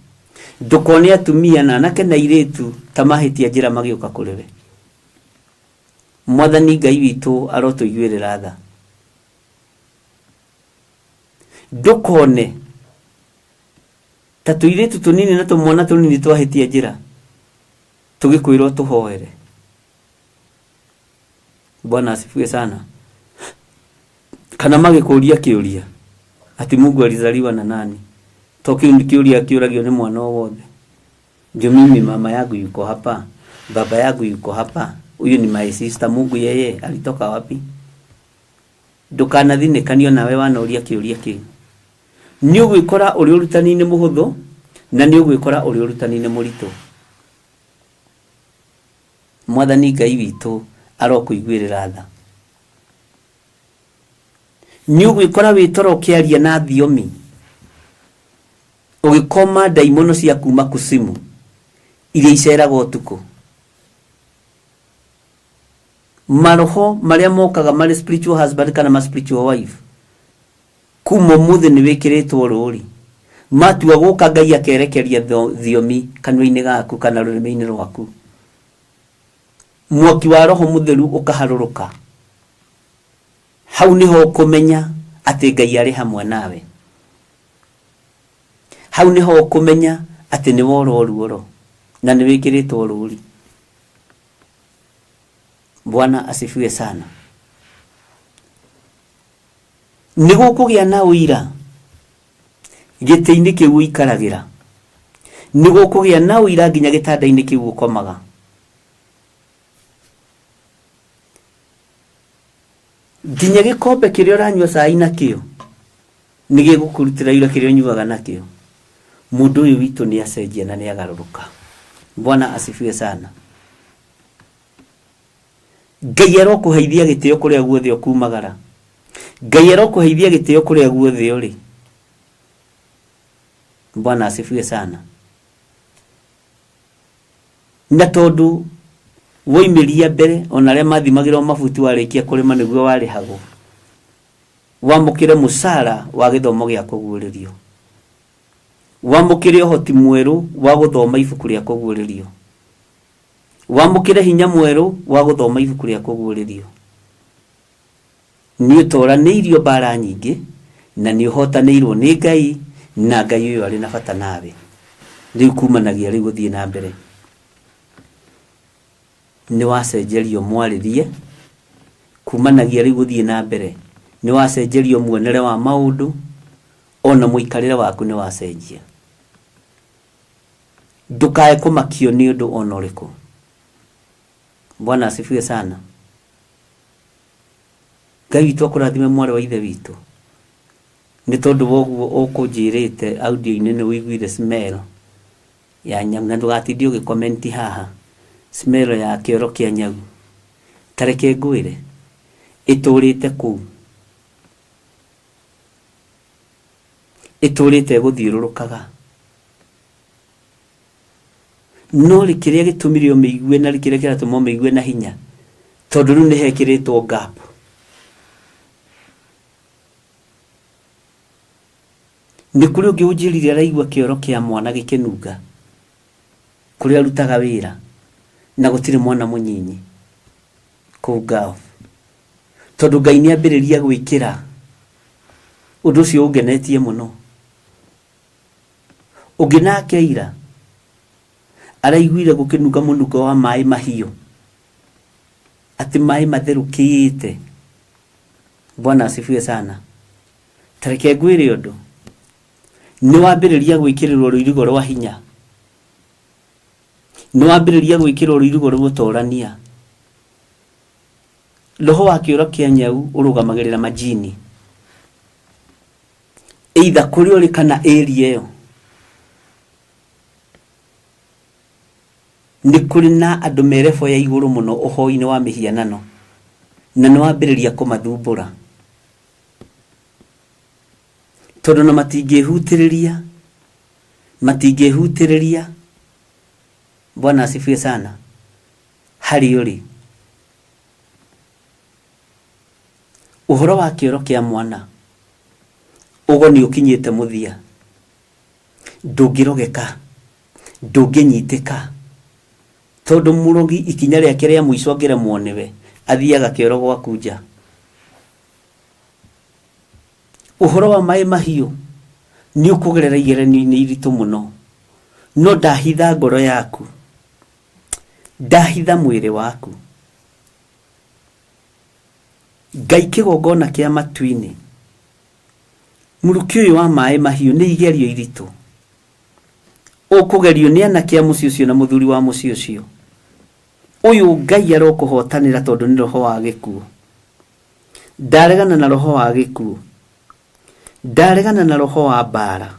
Ndũkone atumia na anake na airĩtu ta mahĩtia njĩra magĩũka kũrĩ we. Mwathani Ngai witũ arotũiguĩrĩra tha. Ndũkone ta tũirĩtu tũnini na tũmwana tũnini twahĩtia njĩra tũgĩkwĩra ũtũhoere. Bwana asifiwe sana. Kana magĩkũria kĩũria ati Mungu alizaliwa na nani? To kĩu nĩ kĩũria kĩũragio nĩ mwana o wothe. Ndio mimi mama yangu yuko hapa, baba yangu yuko hapa, huyu ni my sister, Mungu yeye alitoka wapi? Ndũkanathinĩkanio nawe wanoria kĩũria kĩu. Nĩ ũgwĩkora ũrĩ ũrutani-inĩ mũhũthũ na nĩ ũgwĩkora ũrĩ ũrutani-inĩ mũritũ. Mwathani Ngai witũ arokũiguĩrĩra tha. Nĩ ũgwĩkora wĩ toro ũkĩaria na thiomi, ũgĩkoma ndaimono cia kuma kusimu iria iceraga ũtukũ. Maroho marĩa mokaga marĩ spiritual husband kana ma spiritual wife, kuma ũmũthĩ nĩ wĩkĩrĩtwo rũri. Matua gũka Ngai akerekeria thiomi kanua-inĩ gaku kana rũrĩmĩ-inĩ rwaku. Mwaki wa Roho Mũtheru ũkaharũrũka. Hau nĩho ũkũmenya atĩ Ngai arĩ hamwe nawe. Hau nĩho ũkũmenya atĩ nĩ wora ruoro na nĩ wĩkĩrĩtwo rũri. Bwana asifiwe sana. Nĩ gũkũgĩa na ũira gĩtĩ-inĩ kĩu ũikaragĩra. Nĩ gũkũgĩa na ũira nginya gĩtanda-inĩ kĩu ũkomaga. Nginya gĩkombe kĩrĩa ũranyua cai nakĩo nĩ gĩgũkũrutĩra ũira kĩrĩa ũnyuaga nakĩo. Mũndũ ũyũ witũ nĩ acenjia na nĩ agarũrũka. Bwana asifiwe sana. Ngai arokũheithia gĩtĩo kũrĩa guothe ũkumagara. Ngai arokũheithia gĩtĩo kũrĩa guothe ũrĩ. Bwana asifiwe sana. Na tondũ woimĩria mbere ona arĩa mathimagĩrwo mabuti warĩkia kũrĩma nĩguo warĩhagwo, wamũkĩre mũcara wa gĩthomo gĩa kũguũrĩrio. Wamũkĩre ũhoti mwerũ wa gũthoma ibuku rĩa kũguũrĩrio. Wamũkĩre hinya mwerũ wa gũthoma ibuku rĩa kũguũrĩrio. Nĩ ũtoranĩirio mbara nyingĩ na nĩ ũhotanĩirwo nĩ Ngai na Ngai ũyũ arĩ na bata nawe. Rĩu kumanagia rĩu gũthiĩ na mbere. Nĩ wacenjerio mwarĩrie, kumanagia rĩu gũthiĩ na mbere. Nĩ wacenjerio muonere wa maũndũ, ona mũikarĩre waku nĩ wacenjia. Ndũkae kũmakio nĩ ũndũ ona ũrĩkũ. Bwana asifiwe sana. Ngai witũ akũrathime mwarĩ wa ithe witũ. Nĩ tondũ wa ũguo ũkũnjĩrĩte audio-inĩ nĩ ũiguire smell ya nyau na ndũgatinde ũgĩkomenti haha smell ya kĩoro kĩa nyau. Ta reke ngwĩre ĩtũrĩte kũu, ĩtũrĩte ĩgũthiũrũrũkaga. No rĩ kĩrĩa gĩtũmire ũmĩigue na kĩrĩa kĩratũma ũmĩigue na hinya, tondũ rĩu nĩ hekĩrĩtwo gap. Nĩ kũrĩ ũngĩ ũnjĩrire araigua kĩoro kĩa mwana gĩkĩnunga kũrĩa arutaga wĩra na gũtirĩ mwana mũnyinyi kũu Gulf. Tondũ Ngai nĩ ambĩrĩria gwĩkĩra ũndũ ũcio ũngenetie mũno. Ũngĩ nake ira araiguire gũkĩnunga mũnungo wa maĩ mahiũ, atĩ maĩ matherũkĩte. Bwana asifiwe sana. Ta reke ngwĩre ũndũ, nĩ wambĩrĩria gwĩkĩrĩrwo rũirigo rwa hinya, nĩ wambĩrĩria gwĩkĩrwo rũirigo rwa ũtorania. Roho wa kĩoro kĩa nyau ũrũgamagĩrĩra majini, either kũrĩa ũrĩ kana area ĩyo. Nĩ kũrĩ na andũ me level ya igũrũ mũno ũhoi-inĩ wa mĩhianano, na nĩ wambĩrĩria kũmathumbũra, tondũ na matingĩhutĩrĩria, matingĩhutĩrĩria. Bwana asifiwe sana. Harĩ ũrĩ ũhoro wa kĩoro kĩa mwana Ũgo nĩ ũkinyĩte mũthia. Ndũngĩrogeka, ndũngĩnyitĩka, tondũ mũrogi ikinya rĩake rĩa mũico angĩremwo nĩwe, athiaga kĩoro gwaku nja. Ũhoro wa maĩ mahiũ nĩ ũkũgerera igeranio-inĩ iritũ mũno, no ndahitha ngoro yaku, ndahitha mwĩrĩ waku. Ngai kĩgongona kĩa matu-inĩ, mũrukĩ ũyũ wa maĩ mahiũ nĩ igerio iritũ. Ũkũgerio nĩ anake a mũciĩ ũcio na mũthuri wa mũciĩ ũcio. Ũyũ Ngai arokũhotanĩra tondũ nĩ roho wa gĩkuũ. Ndaregana na roho wa gĩkuũ. Ndaregana na roho wa mbara.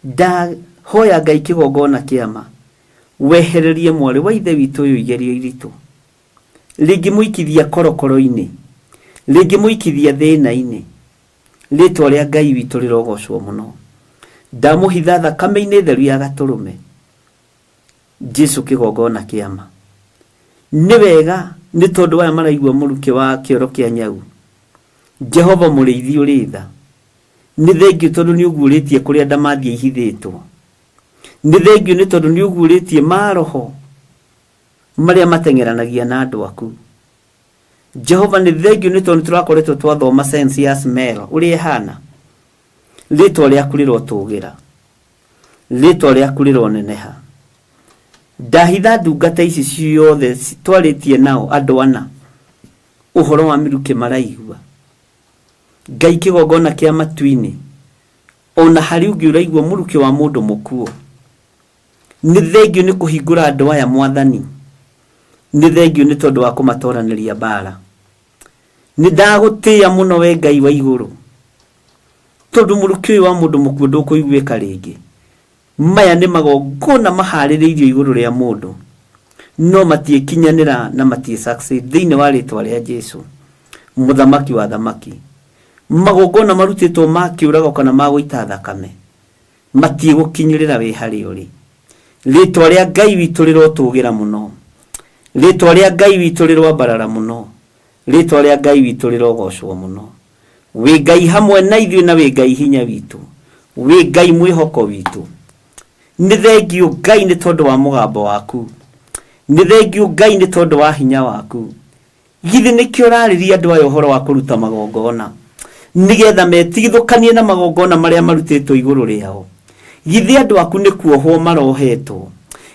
Ndahoya Ngai kĩgongona kĩama wehererie mwarĩ wa ithe witũ ũyũ igerio iritũ. Rĩngĩmũikithia korokoro-inĩ, rĩngĩmũikithia thĩna-inĩ. Rĩtwa rĩa Ngai witũ rĩrogocwo mũno. Ndamũhitha thakame-inĩ theru ya gatũrũme. Jesu kĩgongona kĩama. Nĩ wega nĩ tondũ aya maraigua mũrukĩ wa kĩoro kĩa nyau. Jehova mũrĩithi ũrĩ tha. Nĩ thengiũ tondũ nĩ ũguũrĩtie kũrĩa ndamathia ihithĩtwo. Nĩ thengiũ nĩ tondũ nĩ ũguũrĩtie maroho marĩa mateng'eranagia na andũ aku. Jehova nĩ thengiũ nĩ tondũ nĩ tũrakoretwo twathoma sense ya smell ũrĩa ĩhana. Rĩtwa rĩaku rĩrotũgĩra. Rĩtwa rĩaku rĩroneneha. Ndahitha ndungata ici ciothe twarĩtie nao andũ ana ũhoro wa mĩrukĩ maraigua. Ngai kĩgongona kĩa matu-inĩ ona harĩ ũngĩ ũraigua mũrukĩ wa mũndũ mũkuũ. Nĩ thengiũ nĩ kũhingũra andũ aya Mwathani. Nĩ thengiũ nĩ tondũ wa kũmatoranĩria mbara. Nĩ ndagũtĩĩa mũno we Ngai wa igũrũ. Tondũ mũrukĩ ũyũ wa mũndũ mũkuũ ndũkũiguĩka rĩngĩ. Maya nĩ magongona maharĩrĩirio igũrũ rĩa mũndũ. No matiĩkinyanĩra na matiĩ succeed thĩinĩ wa rĩtwa rĩa Jesu. Mũthamaki wa athamaki. Magongona marutĩtwo ma kĩũrago kana ma gũita thakame. Matiĩgũkinyĩrĩra wĩ harĩa ũrĩ. Rĩtwa rĩa Ngai witũ rĩrotũgĩra mũno. Rĩtwa rĩa Ngai witũ rĩroambarara mũno. Rĩtwa rĩa Ngai witũ rĩrogocwo mũno. Wĩ Ngai hamwe na ithuĩ na wĩ Ngai hinya witũ. Wĩ Ngai mwĩhoko witũ. Nĩ thengiũ Ngai nĩ tondũ wa mũgambo waku. Nĩ thengiũ Ngai nĩ tondũ wa hinya waku. Githĩ nĩkĩo ũrarĩria andũ aya ũhoro wa kũruta magongona, nĩgetha metigithũkanie na magongona marĩa marutĩtwo igũrũ rĩao? Githĩ andũ aku nĩ kuohwo marohetwo?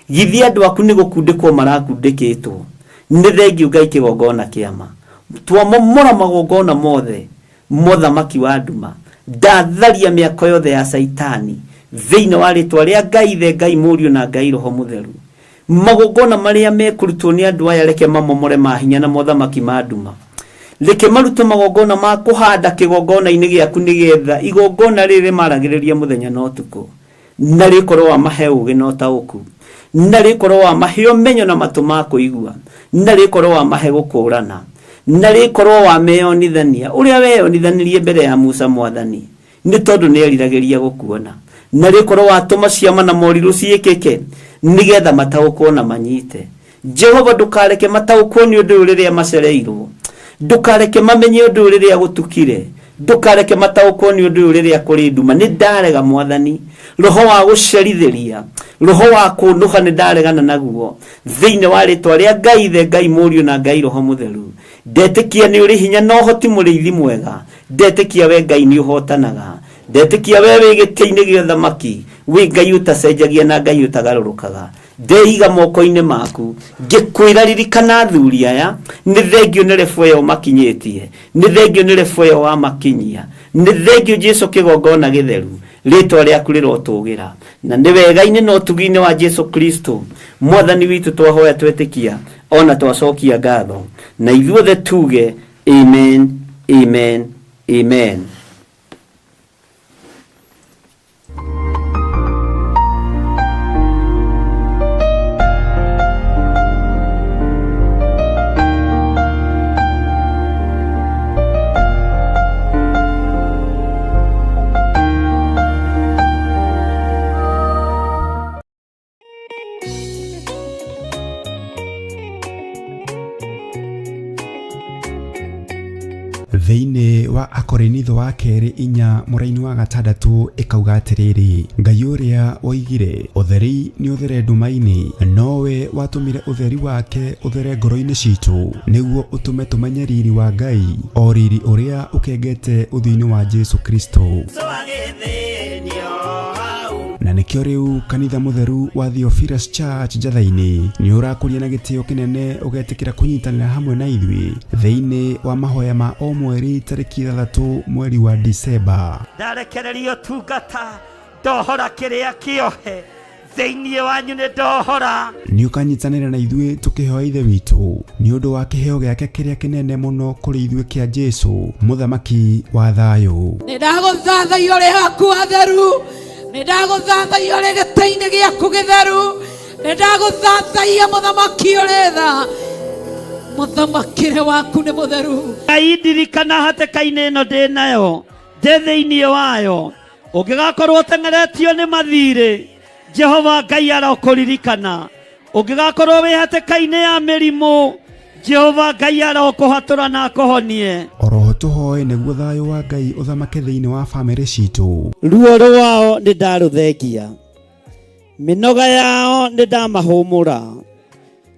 Githĩ andũ aku nĩ gũkundĩkwo marakundĩkĩtwo? Nĩ thengiũ Ngai kĩgongona kĩa ma. Twamomora magongona mothe mothamaki wa nduma. Ndatharia mĩako yothe ya Caitani thĩinĩ wa rĩtwa rĩa Ngai Ithe, Ngai Mũriũ na Ngai Roho Mũtheru. Magongona marĩa mekũrutwo nĩ andũ aya reke mamomore mahinya na mothamaki ma nduma. Reke marute magongona ma kũhanda kĩgongona-inĩ gĩaku nĩgetha igongona rĩrĩ rĩmaragĩrĩrie mũthenya na ũtukũ. Na rĩkorwo wamahe ũũgĩ na ũtaũku. Na rĩkorwo wamahe ũmenyo na matũ ma kũigua. Na rĩkorwo wamahe gũkũũrana. Na rĩkorwo wameyonithania ũrĩa weyonithanirie mbere ya Musa Mwathani. Nĩ tondũ nĩeriragĩria gũkuona. Na rĩkorwo watũma ciama na morirũ ciĩkĩke, nĩgetha mataũkwo na manyite. Jehova, ndũkareke mataũkwo nĩ ũndũ ũyũ rĩrĩa macereirwo. Ndũkareke mamenye ũndũ ũyũ rĩrĩa gũtukire. Ndũkareke mataũkwo nĩ ũndũ ũyũ rĩrĩa kũrĩ nduma. Nĩ ndarega, Mwathani, roho wa gũcerithĩria, roho wa kũnũha nĩ ndaregana naguo. Thĩinĩ wa rĩtwa rĩa Ngai Ithe, Ngai Mũriũ na Ngai Roho Mũtheru. Ndetĩkia nĩ ũrĩ hinya na ũhoti mũrĩithi mwega. Ndetĩkia we Ngai nĩ ũhotanaga. Ndetĩkia we wĩ gĩtĩ-inĩ gĩa ũthamaki, wĩ Ngai ũtacenjagia na Ngai ũtagarũrũkaga. Ndeiga moko-inĩ maku, ngĩkwĩra ririkana athuri aya, nĩ thengiũ nĩ rebu ĩyo ũmakinyĩtie, nĩ thengiũ nĩ rebu ĩyo wamakinyia, nĩ thengiũ Jesu kĩgongona gĩtheru, rĩtwa rĩaku rĩrotũgĩra. Na nĩ wega-inĩ na ũtugi-inĩ wa Jesu Kristo, Mwathani witũ twahoya twetĩkia, ona twacokia ngatho. Na ithuothe tuge, Amen, amen, amen. Thĩinĩ wa Akorinitho wa kerĩ 4 mũraini wa 6 ĩkauga atĩrĩrĩ, Ngai ũrĩa woigire ũtheri nĩ ũthere nduma-inĩ, nowe watũmire ũtheri wake ũthere ngoro-inĩ citũ, nĩguo ũtũme tũmenye riri wa Ngai, o riri ũrĩa ũkengete ũthiũ-inĩ wa Jesu Kristo. Na nĩkĩo rĩu kanitha mũtheru wa Theophilus Church Njatha-inĩ nĩ ũrakũria na gĩtĩo kĩnene ũgetĩkĩra kũnyitanĩra hamwe na ithuĩ thĩinĩ wa mahoya ma o mweri tarĩki 6 mweri wa Disemba. Ndarekererio tungata ndohora kĩrĩa kĩohe thĩinĩ wanyu nĩ ndohora. Nĩ ũkanyitanĩra na ithuĩ tũkĩhoya Ithe witũ nĩ ũndũ wa kĩheo gĩake kĩrĩa kĩnene mũno kũrĩ ithuĩ kĩa Jesu mũthamaki wa thayũ. Nĩ ndagũthathaiya ũrĩ haku hatheru, nĩ ndagũthathaiya ũrĩ gĩtĩ-inĩ gĩaku gĩtheru, nĩ ndagũthathaiya mũthamaki ũrĩ tha, mũthamakĩre waku nĩ mũtheru. Ngai ndirikana hatĩka-inĩ ĩno ndĩ nayo, ndĩ thĩinĩ wayo, ũngĩgakorwo ũteng'eretio nĩ mathirĩ, Jehova Ngai arokũririkana. Ũngĩgakorwo wĩ hatĩka-inĩ ya mĩrimũ, Jehova Ngai arokũhatũra na akũhonie. Oroho tũhoe nĩguo thayũ wa Ngai ũthamake thĩinĩ wa bamĩrĩ citũ. Ruo rwao nĩ ndarũthengia, mĩnoga yao nĩ ndamahũmũra,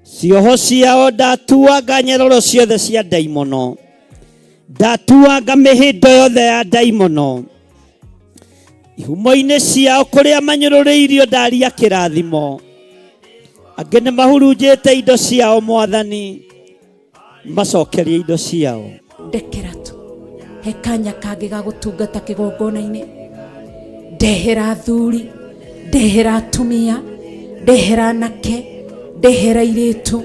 cioho ciao ndatuanga nyeroro ciothe cia ndaimono, ndatuanga mĩhĩndo yothe ya ndaimono, ihumo-inĩ ciao kũrĩa manyũrũrĩirio ndaria kĩrathimo, angĩ nĩ mahurunjĩte indo ciao mwathani, macokerie indo ciao. Ndekera tu he kanya kangĩ ga gũtungata kĩgongona-inĩ, ndehera athuri, ndehera atumia, ndehera anake, ndehera airĩtu,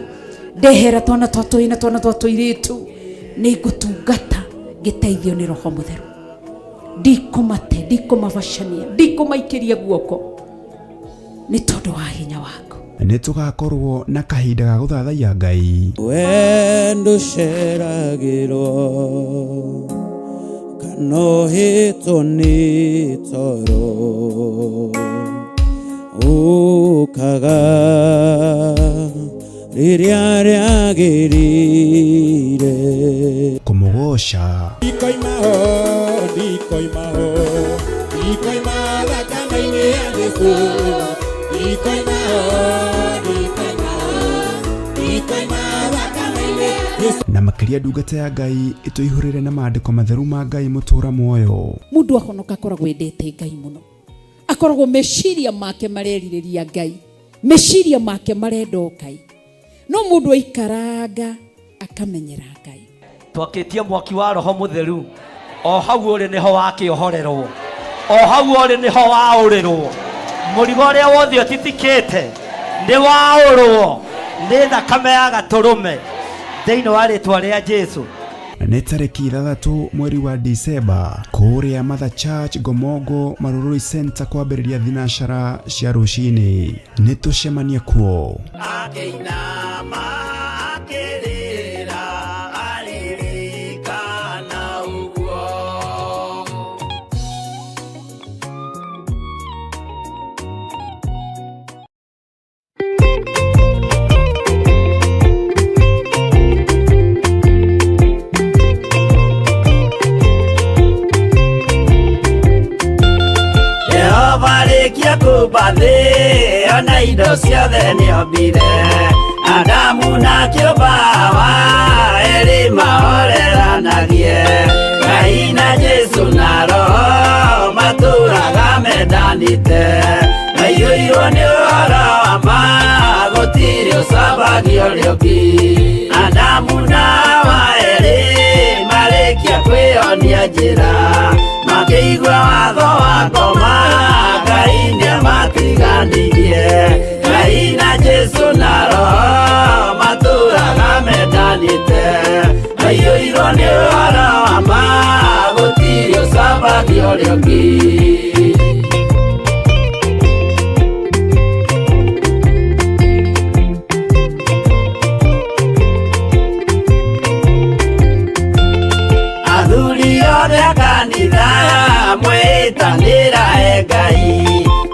ndehera twana twa tũhĩĩ na twana twa tũirĩtu, nĩ ngũtungata ngĩteithio nĩ Roho Mũtheru. Ndikũmate, ndikũmabacania, ndikũmaikĩria guoko nĩ tondũ wa hinya waku. Nĩ tũgakorwo na kahinda ga gũthathaiya Ngai. Wendo ũceragĩrwo kana ũhĩtwo nĩ toro, ũkaga rĩrĩa rĩagĩrĩire. Kũmũgoca. Ndikoima ho, ndikoima ho, ndikoima thakame-inĩ ya Jesũ. Ndikoima ho, ndikoima ho, ndikoima thakame-inĩ ya Jesũ. Na makĩria ndungata ya Ngai ĩtũihũrĩre na maandĩko matheru ma Ngai mũtũra muoyo. Mũndũ ahonoka akoragwo endete Ngai mũno, akoragwo meciria make marerirĩria Ngai, meciria make marenda o Ngai, no mũndũ aikaranga akamenyera Ngai. Twakĩtie mwaki wa Roho Mũtheru, o hau ũrĩ nĩho wakĩohorerwo, o hau ũrĩ nĩho waũrĩrwo, mũrigo ũrĩa wothe ũtitikĩte nĩ waũrwo nĩ thakame ya gatũrũme thĩinĩ wa rĩtwa rĩa Jesu. Nĩ tarĩki 6 mweri wa Disemba kũrĩa Mother Church Ngomongo Marurui Center kwambĩrĩria thinacara cia rũcinĩ. Nĩ tũcemanie kuo. Akĩinama akĩrĩra aririkana ũguo. Jehova rĩkia kũmba thĩ ona indo ciothe nĩombire, Adamu na kĩũmba Hawa erĩ mahoreranagie, Ngai na Jesu na Roho matũraga mendanĩte, maiyũirwo nĩ ũhoro wa ma gũtirĩ ũcambagio ũrĩa ũngĩ. Adamu na Hawa erĩ marĩkia kwĩyonia njĩra, makĩigua watho wa ngoma, Ngai nĩamatiganirie. Ngai na Jesu na Roho matũraga mendanĩte, maiyũirwo nĩ ũhoro wa ma gũtirĩ ũcambagio ũrĩa ũngĩ. Athuri othe a kanitha mwĩtanĩra e Ngai,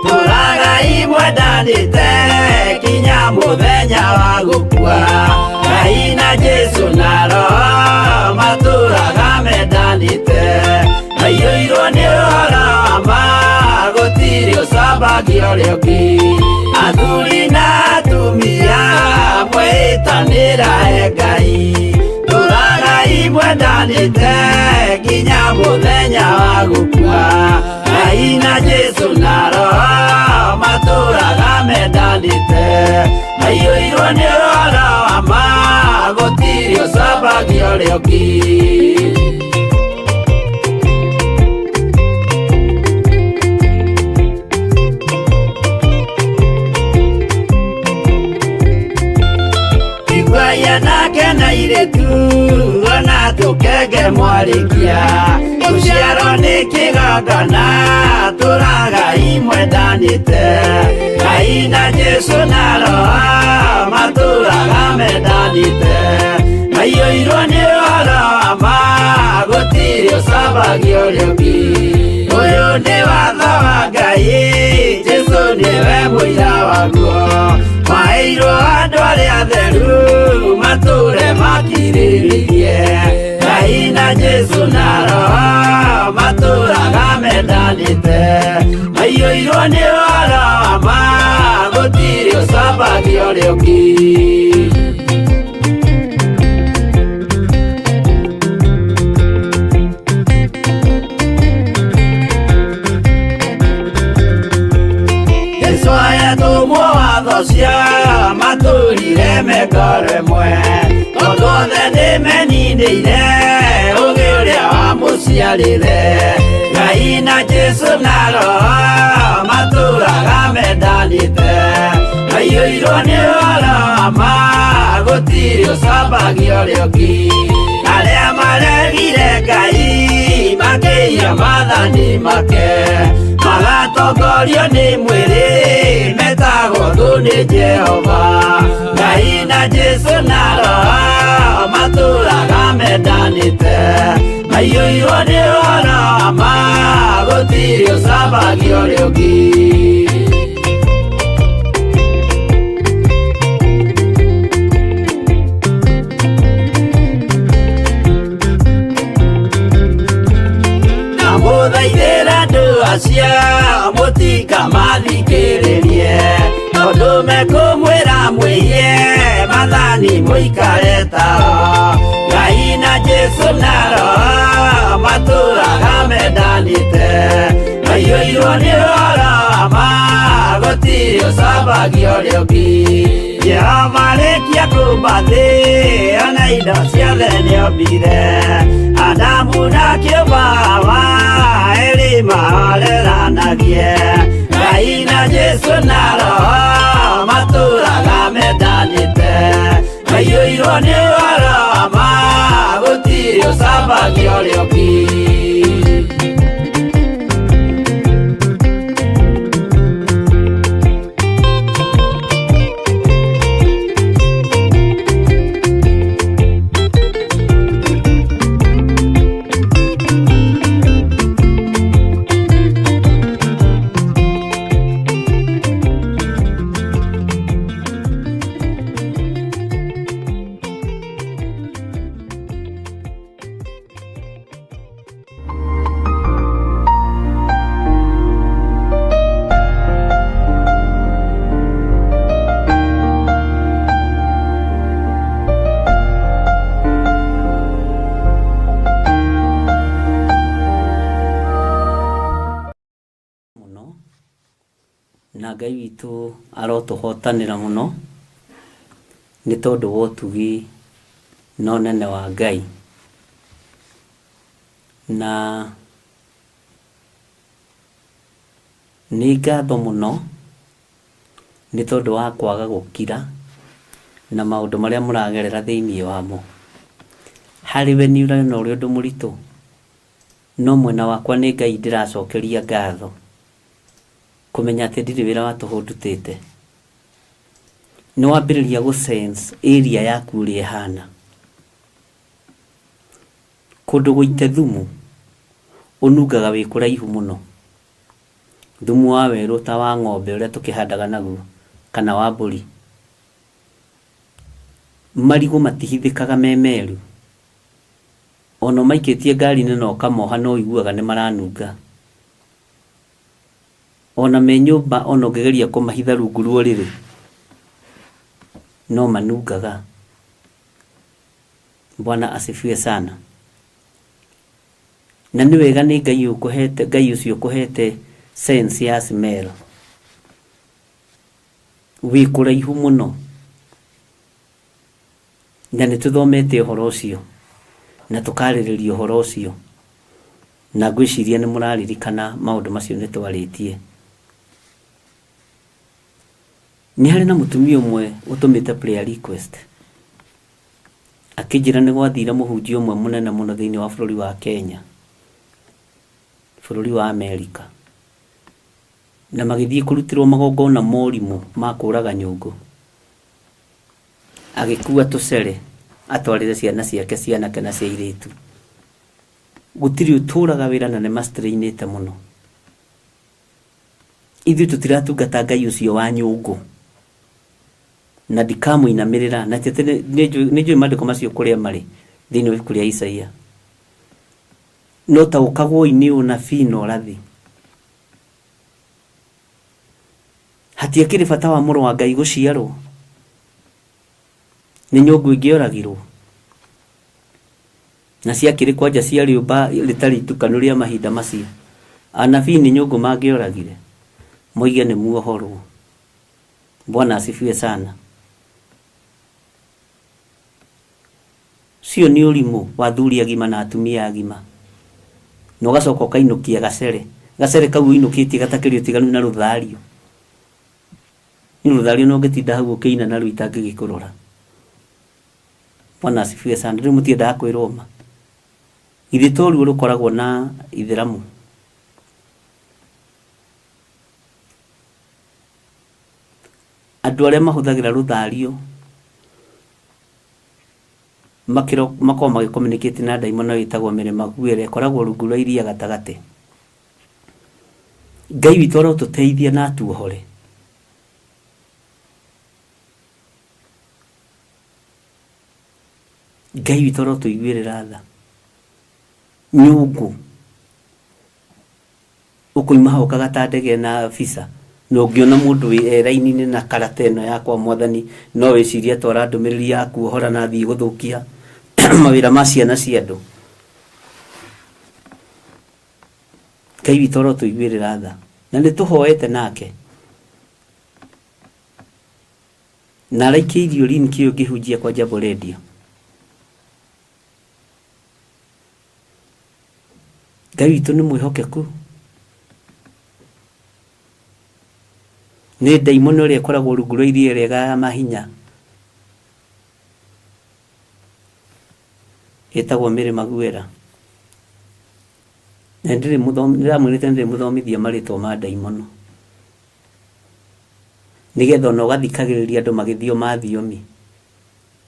tũragai mwendanĩte kinya mũthenya wa gũkua. Ngai na Jesu na Roho matũraga mendanĩte, ũcambagia ũrĩa ũngĩ athuri na atumia mwĩtanĩra he Ngai tũragai mwendanĩte nginya mũthenya wa gũkua Ngai na Jesũ na Roho matũraga mendanĩte maiyũirwo nĩ ũhoro wa ma gũtirĩ ũcambagia ũrĩa ũngĩ. Iguaia nake na irĩtu ona tũkenge mwarĩkia gũciarwo nĩ kĩgongona tũragai mwendanĩte Ngai na Jesũ na Roho matũraga mendanĩte maiyũirwo nĩ ũhoro wa ma gũtirĩ ũcambagia ũrĩa ũngĩ ũyũ nĩ watho wa Ngai Jesũ nĩwe mũira waguo maheirwo andũ arĩa atheru matũre makirĩrĩirie Ngai na Jesũ na Roho matũraga mendanĩte maiyũirwo nĩ ũhoro wa ma gũtirĩ ũcambagia ũrĩa ũngĩ. Jesũ ayatũmwo watho cia matũrire mengoro ĩmwe tondũ othe nĩmeninĩire ũgĩ ũrĩa wamũciarire Ngai na Jesũ na Roho matũraga mendanĩte maiyũirwo nĩ ũhoro wa ma gũtirĩ ũcambagia ũrĩa ũngĩ arĩa maregire Ngai makĩiya maathani make magatongorio nĩ mwĩrĩ metagwo thũ nĩ Jehova Ngai na Jesũ na Roho matũraga mendanĩte maiyũirwo nĩ ũhoro wa ma gũtirĩ ũcambagia ũrĩa ũngĩ. Ndamũthaithĩra andũ acio mũtikamathikĩrĩrie tondũ mekũmwĩra mwĩhie maathani mũikare tao Ngai na Jesũ na Roho matũraga mendanĩte maiyũirwo nĩ ũhoro wa ma gũtirĩ ũcambagia ũrĩa ũngĩ Jehova arĩkia kũmba thĩ ona indo ciothe nĩombire Adamu na kĩũmba Hawa erĩ mahoreranagie Ngai na Jesũ na Roho matũraga mendanĩte maiyũirwo nĩ ũhoro wa ma gũtirĩ ũcambagia ũrĩa ũngĩ. Mũno na Ngai witũ arotũhotanĩra mũno nĩ tondũ wa ũtugi na ũnene wa Ngai na nĩ ngatho mũno nĩ tondũ wa kwaga gũkira na maũndũ marĩa mũragerera thĩinĩ wamo. Harĩ we nĩ ũrona ũrĩ ũndũ mũritũ no mwena wakwa nĩ Ngai ndĩracokeria ngatho kũmenya atĩ ndirĩ wĩra wa tũhũ ndutĩte. Nĩ wambĩrĩria gũ sense area yaku ũrĩa ĩhana. Kũndũ gũite thumu ũnungaga wĩ kũraihu mũno. Thumu wa werũ ta wa ng'ombe ũrĩa tũkĩhandaga naguo kana wa mbũri. Marigũ matihithĩkaga me meru. Ona ũmaikĩtie ngari-inĩ na ũkamoha no ũiguaga nĩ maranunga. Ona me nyũmba ona ũngĩgeria kũmahitha rungu rwa ũrĩrĩ no manungaga. Bwana asifiwe sana. Na nĩ wega nĩ Ngai ũkũhete, Ngai ũcio ũkũhete sense ya smell. Wĩ kũraihu mũno. Na nĩ tũthomete ũhoro ũcio na tũkarĩrĩria ũhoro ũcio na ngwĩciria nĩ mũraririkana maũndũ macio nĩ twarĩtie. Nĩ harĩ na mũtumia ũmwe ũtũmĩte prayer request akĩnjĩra nĩ gwathire mũhunjia ũmwe mũnene mũno thĩinĩ wa bũrũri wa Kenya, bũrũri wa Amerika, na magĩthiĩ kũrutĩrwo magongona ma ũrimũ ma kũraga nyũngũ. Agĩkua tũcere atwarĩre ciana ciake cia anake na cia airĩtu. Gũtirĩ ũtũraga wĩra na nĩ mastrainĩte mũno. Ithuĩ tũtiratungata Ngai ũcio wa nyũngũ na ndikamũinamĩrĩra na ti atĩ nĩ njũĩ maandĩko macio kũrĩa marĩ thĩinĩ wa ibuku rĩa Isaia. No taũkagwoi nĩ ũnabii na ũrathi. Hatiakĩrĩ bata wa mũrũ wa Ngai gũciarwo? Nĩ nyũngũ ingĩoragirwo? Na ciakĩrĩ kwanja cia rĩũmba rĩtarĩ itukanu rĩa mahinda macio? Anabii nĩ nyũngũ mangĩoragire? Moige nĩ muohorwo. Bwana asifiwe sana. Ũcio nĩ ũrimũ wa athuri agima na atumia agima. Na ũgacoka ũkainũkia gacere. Gacere kau ũinũkĩtie gatakĩrĩ ũtiganu na rũthario. Nĩ rũthario na ũngĩtinda hau ũkĩina naruo itangĩgĩkũrora. Bwana asifiwe sana. Rĩu mũtiendaga kwĩrwo ma. Githĩ to ruo rũkoragwo na ithĩramu? Andũ arĩa mahũthagĩra rũthario makĩro makoragwo magĩ communicate na ndaimono ĩtagwo mĩrĩmaguo ĩrĩa ĩkoragwo rungu rwa iria gatagatĩ. Ngai witũ arotũteithia na atuohore. Ngai witũ arotũiguĩrĩra tha. Nyũngũ Ũkoima hau ũkagata ndege na visa na ũngĩona mũndũ wĩ e raini-inĩ na karata ĩno ya kwa mwathani no wĩcirie atwara ndũmĩrĩri ya kuohora na athiĩ gũthũkia mawĩra ma ciana cia andũ. Ngai witũ arotũiguĩrĩra tha na nĩ tũhoete nake na araikĩirio link ĩyo ngĩhunjia kwa Jambo Radio. Ngai witũ nĩ mwĩhokeku. Nĩ ndaimono ĩrĩa ĩkoragwo rungu rwa iria ĩrĩa ĩgayaga mahinya ĩtagwo Mary Maguere. Na nĩndĩramwĩrĩte nĩndĩrĩmũthomithia marĩtwa ma ndaimono nĩgetha ona ũgathikagĩrĩria andũ magĩthioma thiomi.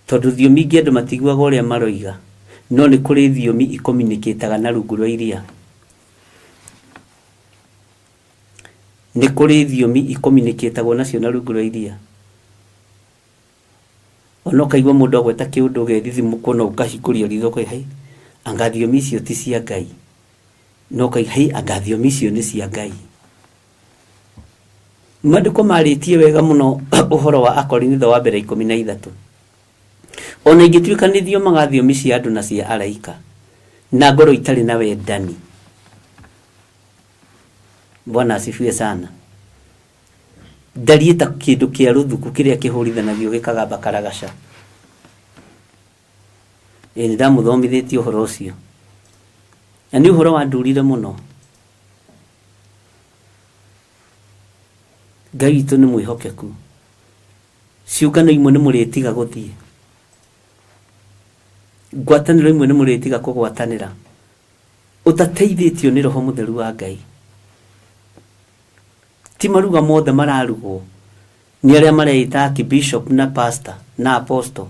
Tondũ thiomi ingĩ andũ matiguaga ũrĩa maroiga, no nĩ kũrĩ thiomi icommunicataga na rungu rwa iria. Nĩ kũrĩ thiomi icommunicatagwo nacio na rungu rwa iria. Ona ũkaigua mũndũ agweta kĩũndũ ũgethithimũkwo na ũkahingũria ritho ũkoiga hĩ, anga thiomi icio ti cia Ngai. Na ũkoiga hĩ, anga thiomi icio nĩ cia Ngai. Maandĩko marĩtie wega mũno ũhoro wa Akorinitho wa mbere 13. Ona ingĩtuĩka nĩ thiomaga thiomi cia andũ na cia araika, na ngorwo itarĩ na wendani. Bwana asifiwe sana. Ndariĩ ta kĩndũ kĩa rũthuku kĩrĩa kĩhũrithanagio gĩkagamba karagaca. Ĩĩ nĩ ndamũthomithĩtie ũhoro ũcio. Na nĩ ũhoro wandurire mũno. Ngai witũ nĩ mwĩhokeku. Ciũngano imwe nĩ mũrĩtiga gũthiĩ. Ngwatanĩro imwe nĩ mũrĩtiga kũgwatanĩra. Ũtateithĩtio nĩ Roho Mũtheru wa Ngai. Ti maruga mothe mararugwo nĩ arĩa mareĩta archbishop na pastor na apostle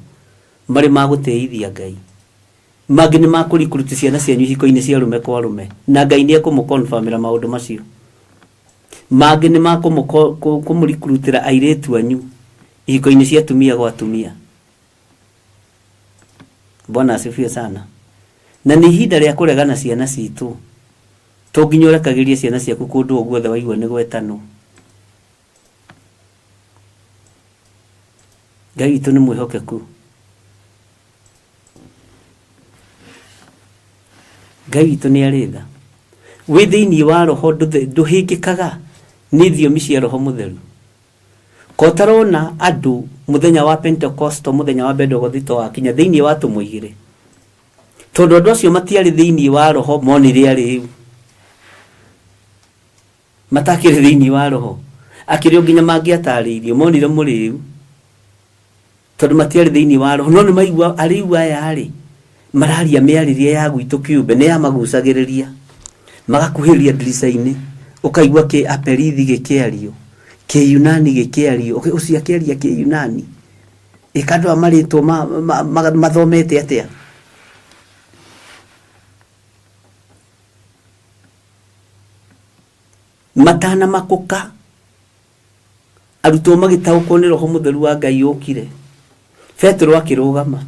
marĩ ma gũtĩithia Ngai. Mangĩ nĩ ma kũ recruit ciana cianyu ihiko-inĩ cia arũme kwa arũme na Ngai nĩ ekũmũ confirm-ĩra maũndũ macio. Mangĩ nĩ ma kũmũ recruit-ĩra airĩtu anyu ihiko-inĩ cia atumia gwa atumia. Bwana asifiwe sana. Na nĩ ihinda rĩa kũregana ciana citũ. To nginya ũrekagĩrie ciana ciaku kũndũ o guothe waigua nĩ gwetanwo. Ngai witũ nĩ mwĩhokeku. Ngai witũ nĩ arĩ tha. Wĩ thĩinĩ wa roho ndũhĩngĩkaga nĩ thiomi cia roho mũtheru. Ko ũtarona andũ mũthenya wa Pentekosto, mũthenya wa Bendegothito wakinya thĩinĩ wa atũmwo igĩrĩ. Tondũ andũ acio matiarĩ thĩinĩ wa roho monire arĩu. Matakĩrĩ thĩinĩ wa roho. Akĩrĩ o nginya mangĩatarĩirio monire mũrĩu. Tondũ matiarĩ thĩinĩ wa roho no nĩ maigua arĩu aya rĩ mararia mĩarĩrie ya gwitũ kĩũmbe nĩ yamagucagĩrĩria magakuhĩrĩria ndirica-inĩ ũkaigua kĩ aperithi gĩkĩario kĩyunani gĩkĩario ũcio akĩaria kĩyunani ĩka andũ aya marĩtwo mathomete atĩa matanamakũka Arutwo magĩtaũkwo nĩ Roho Mũtheru wa Ngai ũkire. Petero akĩrũgama.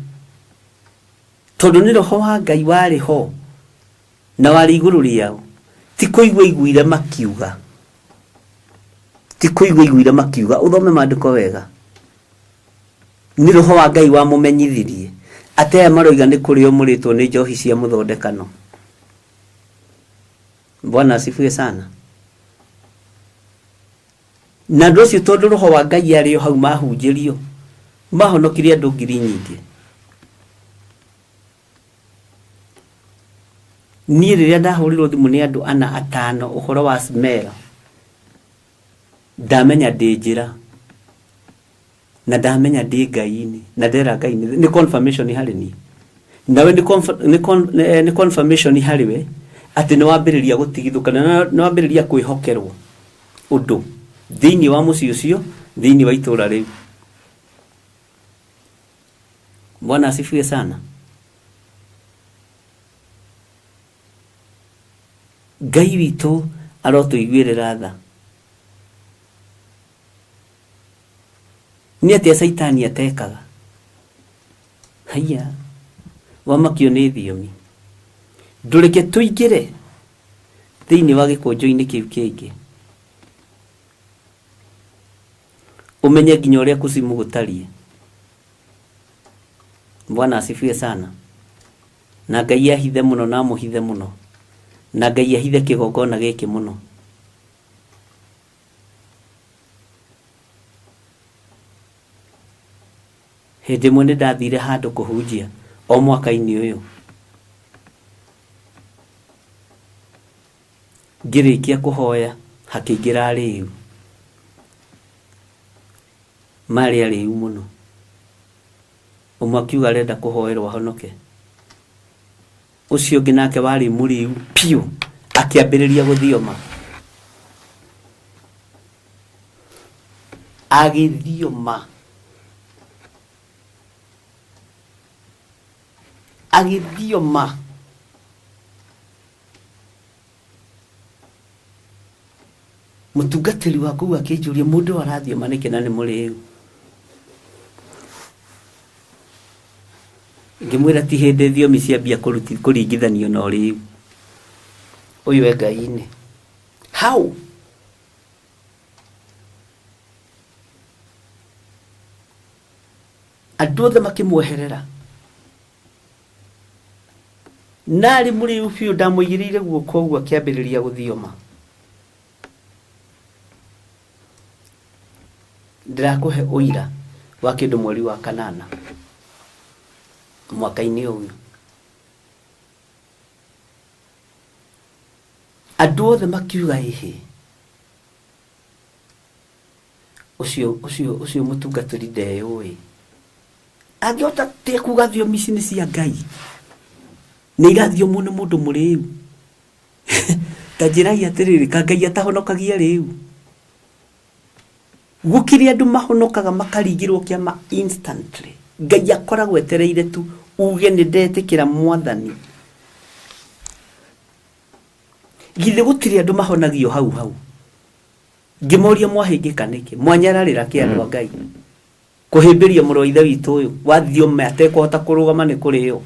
Tondũ nĩ Roho wa Ngai warĩ ho na warĩ igũrũ rĩao, ti kũigua aiguire makiuga. Ti kũigua aiguire makiuga. Ũthome maandĩko wega. Nĩ Roho wa Ngai wamũmenyithirie atĩ aya maroiga nĩ kũrĩo mũrĩtwo nĩ njohi cia mũthondekano. Bwana asifiwe sana. Na andũ acio tondũ roho wa Ngai arĩ o hau mahunjĩrio, mahonokirie andũ ngiri nyingĩ. Niĩ rĩrĩa ndahũrĩrwo thimũ nĩ andũ ana atano ũhoro wa smell, ndamenya ndĩ njĩra na ndamenya ndĩ Ngai-inĩ na ndera Ngai nĩ confirmation harĩ niĩ nawe nĩ conf- nĩ con- eh, nĩ confirmation harĩ we atĩ nĩ wambĩrĩria gũtigithũkana na nĩ wambĩrĩria kwĩhokerwo ũndũ thĩinĩ wa mũciĩ ũcio thĩinĩ wa itũũra rĩu bwana asifiwe sana ngai witũ arotũiguĩrĩra tha Nĩ atĩa Caitani atekaga? Haiya, wamakio nĩ thiomi. Ndũreke tũingĩre thĩinĩ wa gĩkũnjo-inĩ kĩu kĩngĩ. Ũmenye nginya ũrĩa kuzimu gũtariĩ. Bwana asifiwe sana. Na Ngai ahithe mũno na amũhithe mũno. Na Ngai ahithe kĩgongona gĩkĩ mũno. Hĩndĩ ĩmwe nĩ ndathire handũ kũhunjia o mwaka-inĩ ũyũ. Ngĩrĩkia kũhoya hakĩingĩra arĩu. Marĩ arĩu mũno. Ũmwe akiuga arenda kũhoerwo ahonoke. Ũcio ũngĩ nake warĩ mũrĩu piũ akĩambĩrĩria gũthioma. Agĩthioma. Agĩthioma. Mũtungatĩri wa kũu akĩnjũria mũndũ ũyũ arathioma nĩkĩ na nĩ mũrĩu. Ngĩmwĩra ti hĩndĩ thiomi ciambia kũringithanio na ũrĩu. Ũyũ e Ngai-inĩ. How? Andũ othe makĩmweherera. Na arĩ mũrĩu biũ ndamũigĩrĩire guoko ũguo akĩambĩrĩria gũthioma. Ndĩrakũhe ũira wa kĩndũ mweri wa kanana mwaka-inĩ ũyũ. Andũ othe makiuga ĩhĩ, ũcio ũcio ũcio mũtungatĩri ndeyũĩ. Angĩhota atĩa kuga thiomi ici nĩ cia Ngai? Nĩ irathiomwo nĩ mũndũ mũrĩu. Ta njĩrai atĩrĩrĩ, ka Ngai atahonokagia rĩu? Gũkĩrĩ andũ mahonokaga makaringĩrwo kĩama instantly. Ngai akoragwo etereire tu uge nĩ ndetĩkĩra mwathani. Githĩ gũtirĩ andũ mahonagio hau hau? Ngĩmoria mwahĩngĩka nĩkĩ? Mwanyararĩra kĩ andũ a Ngai? Kũhĩmbĩria mũrũ wa ithe witũ ũyũ wathiome atekũhota kũrũgama nĩ kũrĩo.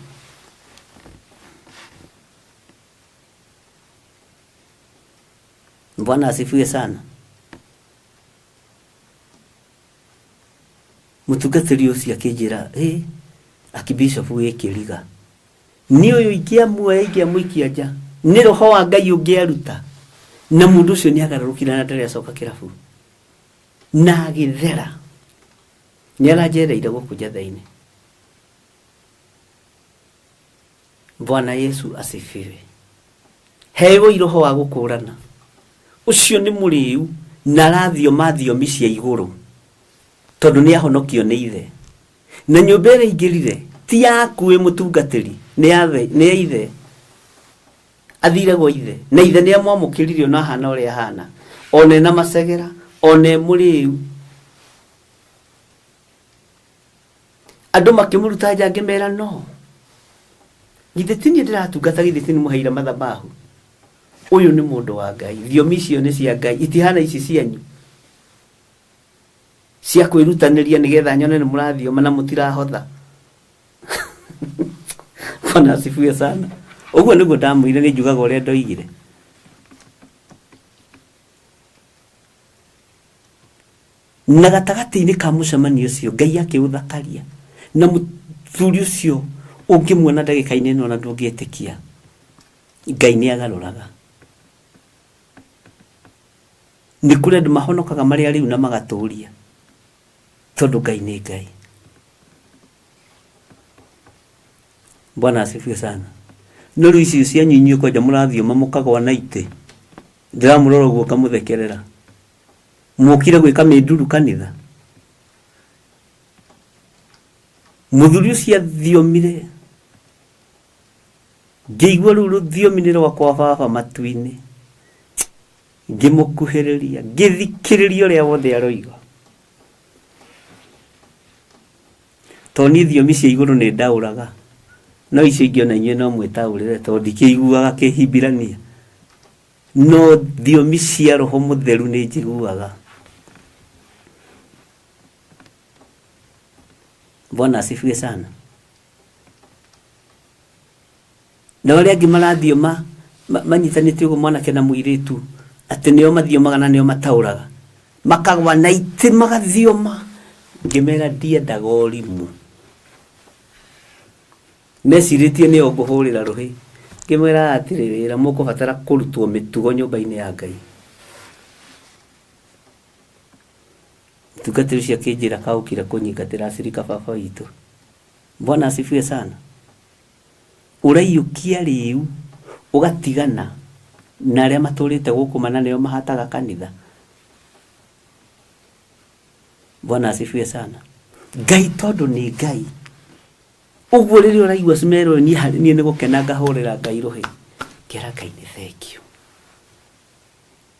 Bwana asifiwe sana. Mũtungatĩri ũcio akĩnjĩra, ĩ akibishop wĩ kĩriga, niĩ ũyũ ingĩamuoya ingĩamũikia nja, nĩ roho wa Ngai ũngĩaruta. Na mũndũ ũcio nĩ agarũrũkire na ndarĩ acoka kĩrabu na agĩthera. Nĩ aranjereire gũkũ njatha-inĩ. Bwana Yesu asifiwe. Heoi roho wa gũkũrana. Ũcio nĩ mũrĩu na arathioma thiomi cia igũrũ tondũ nĩ ahonokio nĩ ithe. Na nyũmba ĩrĩa aingĩrire ti yaku wĩ mũtungatĩri, nĩ ya nĩ ya ithe. Athire gwa ithe na ithe nĩ amwamũkĩrire ona ahana ũrĩa ahana, ona ena macegera, ona e mũrĩu. Andũ makĩmũruta nja ngĩmera no githĩ ti niĩ ndĩratungata, githĩ ti niĩ mũheire mathabahu? Ũyũ nĩ mũndũ wa Ngai, thiomi icio nĩ cia Ngai, itihana ici cianyu cia kwĩrutanĩria nĩgetha nyone nĩ mũrathioma na mũtirahotha. Bwana asifiwe sana. Ũguo nĩguo ndamwĩrire, nĩ njugaga ũrĩa ndoigire. Na gatagatĩ-inĩ ka mũcemanio ũcio Ngai akĩũthakaria, na mũthuri ũcio ũngĩmuona ndagĩka-inĩ ĩno na ndũngĩtĩkia, Ngai nĩ agarũraga. Nĩ kũrĩ andũ mahonokaga marĩ arĩu na magatũria, tondũ Ngai nĩ Ngai. Bwana asifiwe sana. No rĩu icio cianyu inyuĩ kwanja mũrathioma mũkagwa na itĩ, ndĩramũrora ũguo ngamũthekerera. Mũkire gwĩka mĩnduru kanitha. Mũthuri ũcio athiomire, ngĩigua rũu rũthiomi nĩ rwakwa baba matu-inĩ. Ngĩmũkuhĩrĩria, ngĩthikĩrĩria ũrĩa wothe aroiga. Tondũ niĩ thiomi cia igũrũ nĩ ndaũraga, no icio ingĩ ona inyuĩ no mwĩtaũrĩre tondũ ndikĩiguaga Kĩhibirania. No thiomi cia Roho Mũtheru nĩ njiguaga. Bwana asifiwe sana. Na arĩa angĩ marathioma manyitanĩte ũguo mwanake na mũirĩtu atĩ nĩo mathiomaga na nĩo mataũraga, makagwa na itĩ magathioma. Ngĩmera ndiendaga ũrimũ. Mecirĩtie nĩo ngũhũrĩra rũhĩ. Ngĩmwĩra hatirĩ wĩra, mũkũbatara kũrutwo mĩtugo nyũmba-inĩ ya Ngai. Mũtungatĩri ũcio akĩnjĩra kaũkire kũnyingatĩra acirika baba witũ. Bwana asifiwe sana. Ũraiyũkia rĩu ũgatigana na arĩa matũrĩte gũkũ mana nĩo mahataga kanitha. Bwana asifiwe sana. Ngai tondũ nĩ Ngai. Ũguo rĩrĩa ũraigua smell ĩyo niĩ harĩ niĩ nĩ gũkena ngahũrĩra Ngai rũhĩ. Ngera Ngai nĩ thengiũ.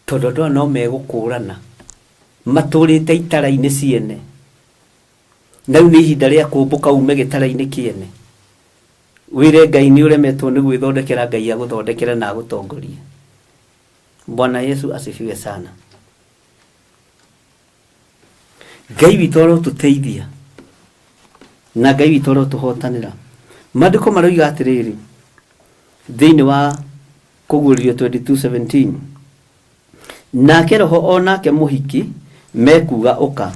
Tondũ andũ aya no megũkũrana matũrĩte itara-inĩ ciene. Na rĩu nĩ ihinda rĩa kũmbũka ume gĩtara-inĩ kĩene. Wĩre Ngai nĩ ũremetwo nĩ gwĩthondekera Ngai agũthondekere na agũtongorie. Bwana Yesu asifiwe sana. Ngai witũ arotũteithia na Ngai witũ arotũhotanĩra. Maandĩko maroiga atĩrĩrĩ thĩinĩ wa Kũguũrĩrio 22:17, nake Roho o nake mũhiki mekuuga ũka,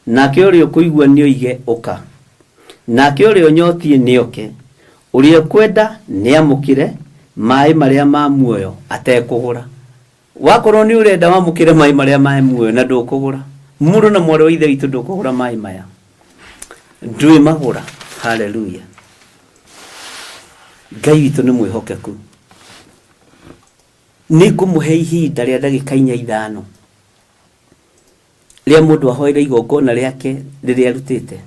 nake ũrĩa ũkũigua nĩoige ũka, nake ũrĩa ũnyotiĩ nĩoke, ũrĩa ũkwenda nĩamũkĩre maĩ marĩa ma muoyo atekũgũra. Wakorwo nĩ ũrenda wamũkĩre maĩ marĩa ma muoyo na ndũkũgũra. Mũrũ na mwarĩ wa Ithe witũ ndũkũgũra maĩ maya. Ndwĩmagũra. Haleluya. Ngai witũ nĩ mwĩhokeku. Nĩ ngũmũhe ihinda rĩa ndagĩka inya ithano rĩa mũndũ ahoere igongona rĩake rĩrĩa arutĩte,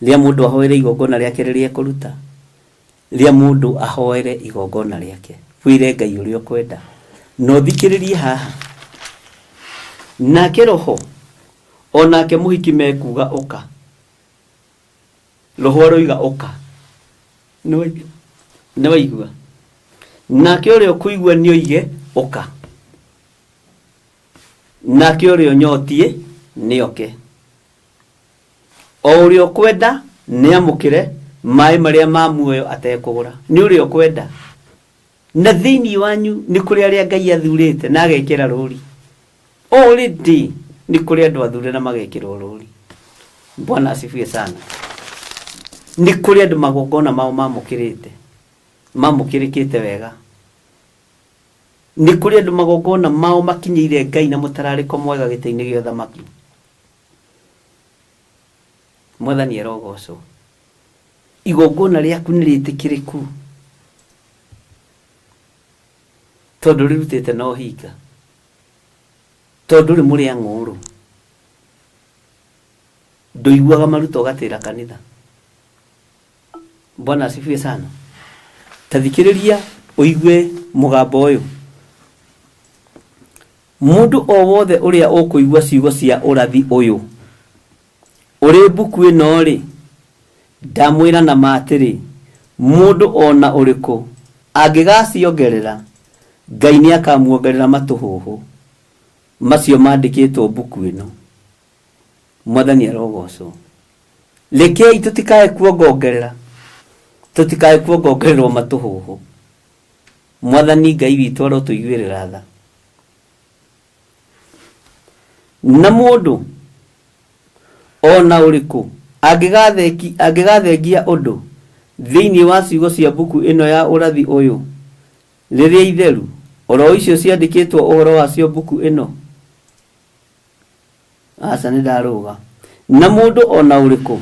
rĩa mũndũ ahoere igongona rĩake rĩrĩa ekũruta. Rĩa mũndũ ahoere igongona rĩake. Wĩre Ngai ũrĩa ũkwenda. Na ũthikĩrĩrie haha. Nake Roho o nake mũhiki mekuuga ũka. Roho aroiga ũka. Nĩ waigua? Nake ũrĩa ũkũigua nĩoige ũka. Nake ũrĩa ũnyotiĩ nĩoke. O ũrĩa ũkwenda nĩamũkĩre maĩ marĩa ma muoyo atekũgũra. Nĩ ũrĩa ũkwenda. Na thĩinĩ wanyu nĩ kũrĩ arĩa Ngai athurĩte na agekĩra rũri. Already nĩ kũrĩ andũ athure na magekĩrwo rũri. Bwana asifiwe sana. Nĩ kũrĩ andũ magongona mao mamũkĩrĩte, mamũkĩrĩkĩte wega. Nĩ kũrĩ andũ magongona mao makinyĩire Ngai na mũtararĩko mwega gĩtĩ-inĩ gĩa ũthamaki. Mwathani arogocwo. Igongona rĩaku nĩ rĩtĩkĩrĩku tondũ rĩrutĩte na ũhinga, tondũ rĩ mũrĩ ang'ũrũ, ndũiguaga maruta ũgatĩra kanitha. Bwana asifiwe sana. Ta thikĩrĩria ũigue mũgambo ũyũ. Mũndũ o wothe ũrĩa ũkũigua ciugo cia ũrathi ũyũ ũrĩ mbuku ĩno-rĩ, ndamwĩra na ma atĩrĩ, mũndũ o na ũrĩkũ angĩgaciongerera, Ngai nĩakamuongerera matũhũhũ macio mandĩkĩtwo mbuku ĩno. Mwathani arogocwo. Rekei tũtikae kuongongerera, tũtikae kuongongererwo matũhũhũ. Mwathani Ngai witũ arotũiguĩrĩra tha. Na mũndũ o na ũrĩkũ angĩgathengia ũndũ thĩinĩ wa ciugo cia mbuku ĩno ya ũrathi ũyũ rĩrĩa itheru, o ro icio ciandĩkĩtwo ũhoro wacio mbuku ĩno, aca nĩ ndarũga. Na mũndũ o na ũrĩkũ,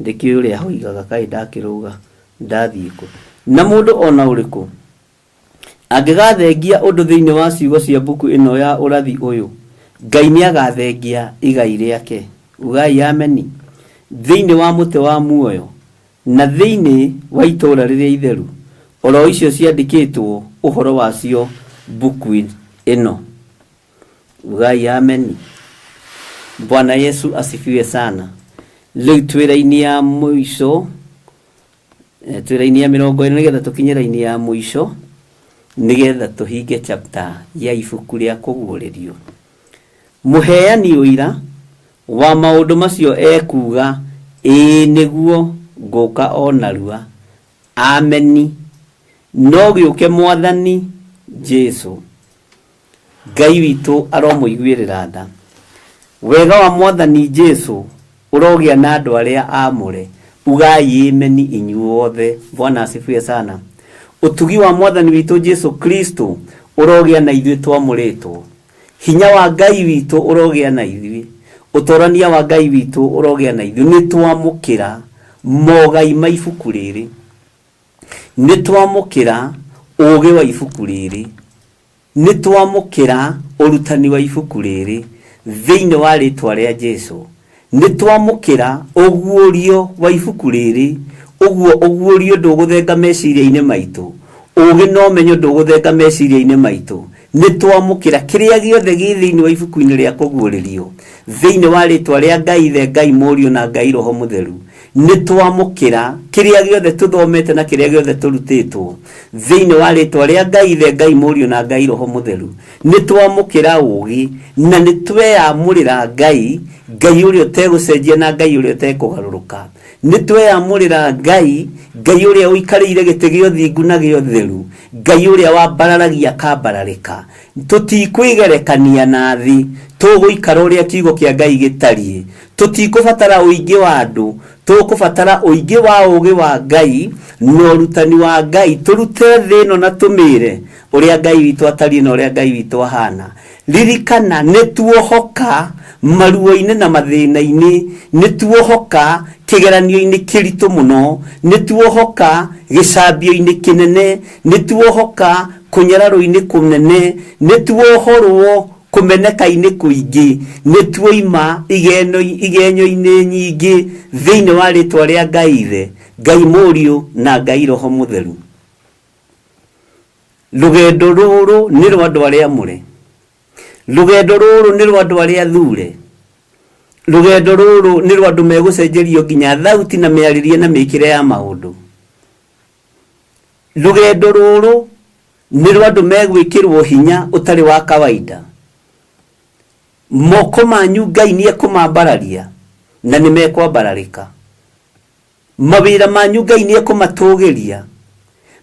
ndĩkĩũĩ ũrĩa hoigaga kaĩ ndakĩrũga ndathiĩ kũ. Na mũndũ o na ũrĩkũ Angĩgathengia ũndũ thĩinĩ wa ciugo cia mbuku ĩno ya ũrathi ũyũ, Ngai nĩagathengia igai rĩake, ugai ameni, thĩinĩ wa mũtĩ wa muoyo, na thĩinĩ wa itũũra rĩrĩa itheru, o ro icio ciandĩkĩtwo ũhoro wacio mbuku ĩno. Ugai ameni. Bwana Yesu asifiwe sana. Rĩu twĩ raini ya mũico. Eh, twĩ raini ya 20 nĩgetha tũkinye raini ya mũico nĩgetha tũhinge chapter ya ibuku rĩa kũguũrĩrio. Mũheani ũira wa maũndũ macio ekuuga, ĩĩ nĩguo, ngũka o narua. Ameni. No gĩũke Mwathani Jesu. Ngai witũ aromũiguĩrĩra tha. Wega wa Mwathani Jesu ũrogĩa na andũ arĩa aamũre. Ugai ameni inyuothe. Bwana asifiwe sana. Ũtugi wa Mwathani witũ Jesu Kristo ũrogĩa na ithuĩ twamũrĩtwo. Hinya wa Ngai witũ ũrogĩa na ithuĩ. Ũtorania wa Ngai witũ ũrogĩa na ithuĩ. Nĩ twamũkĩra mogai ma ibuku rĩrĩ. Nĩ twamũkĩra ũũgĩ wa ibuku rĩrĩ. Nĩ twamũkĩra ũrutani wa ibuku rĩrĩ thĩinĩ wa rĩtwa rĩa Jesu. Nĩ twamũkĩra ũguũrio wa ibuku rĩrĩ, ũguo ũguũrio ndũgũthenga meciria-inĩ maitũ, ũũgĩ na ũmenyo ndũgũthenga meciria-inĩ maitũ. Nĩ twamũkĩra kĩrĩa gĩothe gĩ thĩinĩ wa ibuku-inĩ rĩa kũguũrĩrio thĩinĩ wa rĩtwa rĩa Ngai Ithe, Ngai Mũriũ na Ngai Roho Mũtheru. Nĩ twamũkĩra kĩrĩa gĩothe tũthomete na kĩrĩa gĩothe tũrutĩtwo thĩinĩ wa rĩtwa rĩa Ngai Ithe, Ngai Mũriũ na Ngai Roho Mũtheru. Nĩ twamũkĩra ũũgĩ na nĩ tweyamũrĩra Ngai, Ngai ũrĩa ũtegũcenjia na Ngai ũrĩa ũtekũgarũrũka. Nĩ tweyamũrĩra Ngai, Ngai ũrĩa ũikarĩire gĩtĩ gĩa ũthingu na gĩa ũtheru, Ngai ũrĩa wambararagia akambararĩka. Tũtikwĩgerekania na thĩ, tũgũikara ũrĩa kiugo kĩa Ngai gĩtariĩ. Tũtikũbatara ũingĩ wa andũ, tũkũbatara ũingĩ wa ũũgĩ wa Ngai na ũrutani wa Ngai, tũrute thĩ ĩno na tũmĩre ũrĩa Ngai witũ atariĩ na ũrĩa Ngai witũ ahana. Ririkana, nĩ tuohoka maruo-inĩ na mathĩna-inĩ, nĩ tuohoka kĩgeranio-inĩ kĩritũ mũno, nĩ tuohoka gĩcambio-inĩ kĩnene, nĩ tuohoka kũnyararwo-inĩ kũnene, nĩ tuohorwo kũmeneka-inĩ kũingĩ, nĩ tuoima igenyo-inĩ nyingĩ thĩinĩ wa rĩtwa rĩa Ngai Ithe, Ngai Mũriũ na Ngai Roho Mũtheru. Rũgendo rũrũ nĩ rwa andũ arĩa amũre. Rũgendo rũrũ nĩ rwa andũ arĩa athure. Rũgendo rũrũ nĩ rwa andũ megũcenjerio nginya thauti na mĩarĩrie na mĩkĩre ya maũndũ. Rũgendo rũrũ nĩ rwa andũ megwĩkĩrwo hinya ũtarĩ wa kawaida. Moko manyu Ngai nĩ ekũmambararia na nĩ mekwambararĩka. Mawĩra manyu Ngai nĩ ekũmatũgĩria.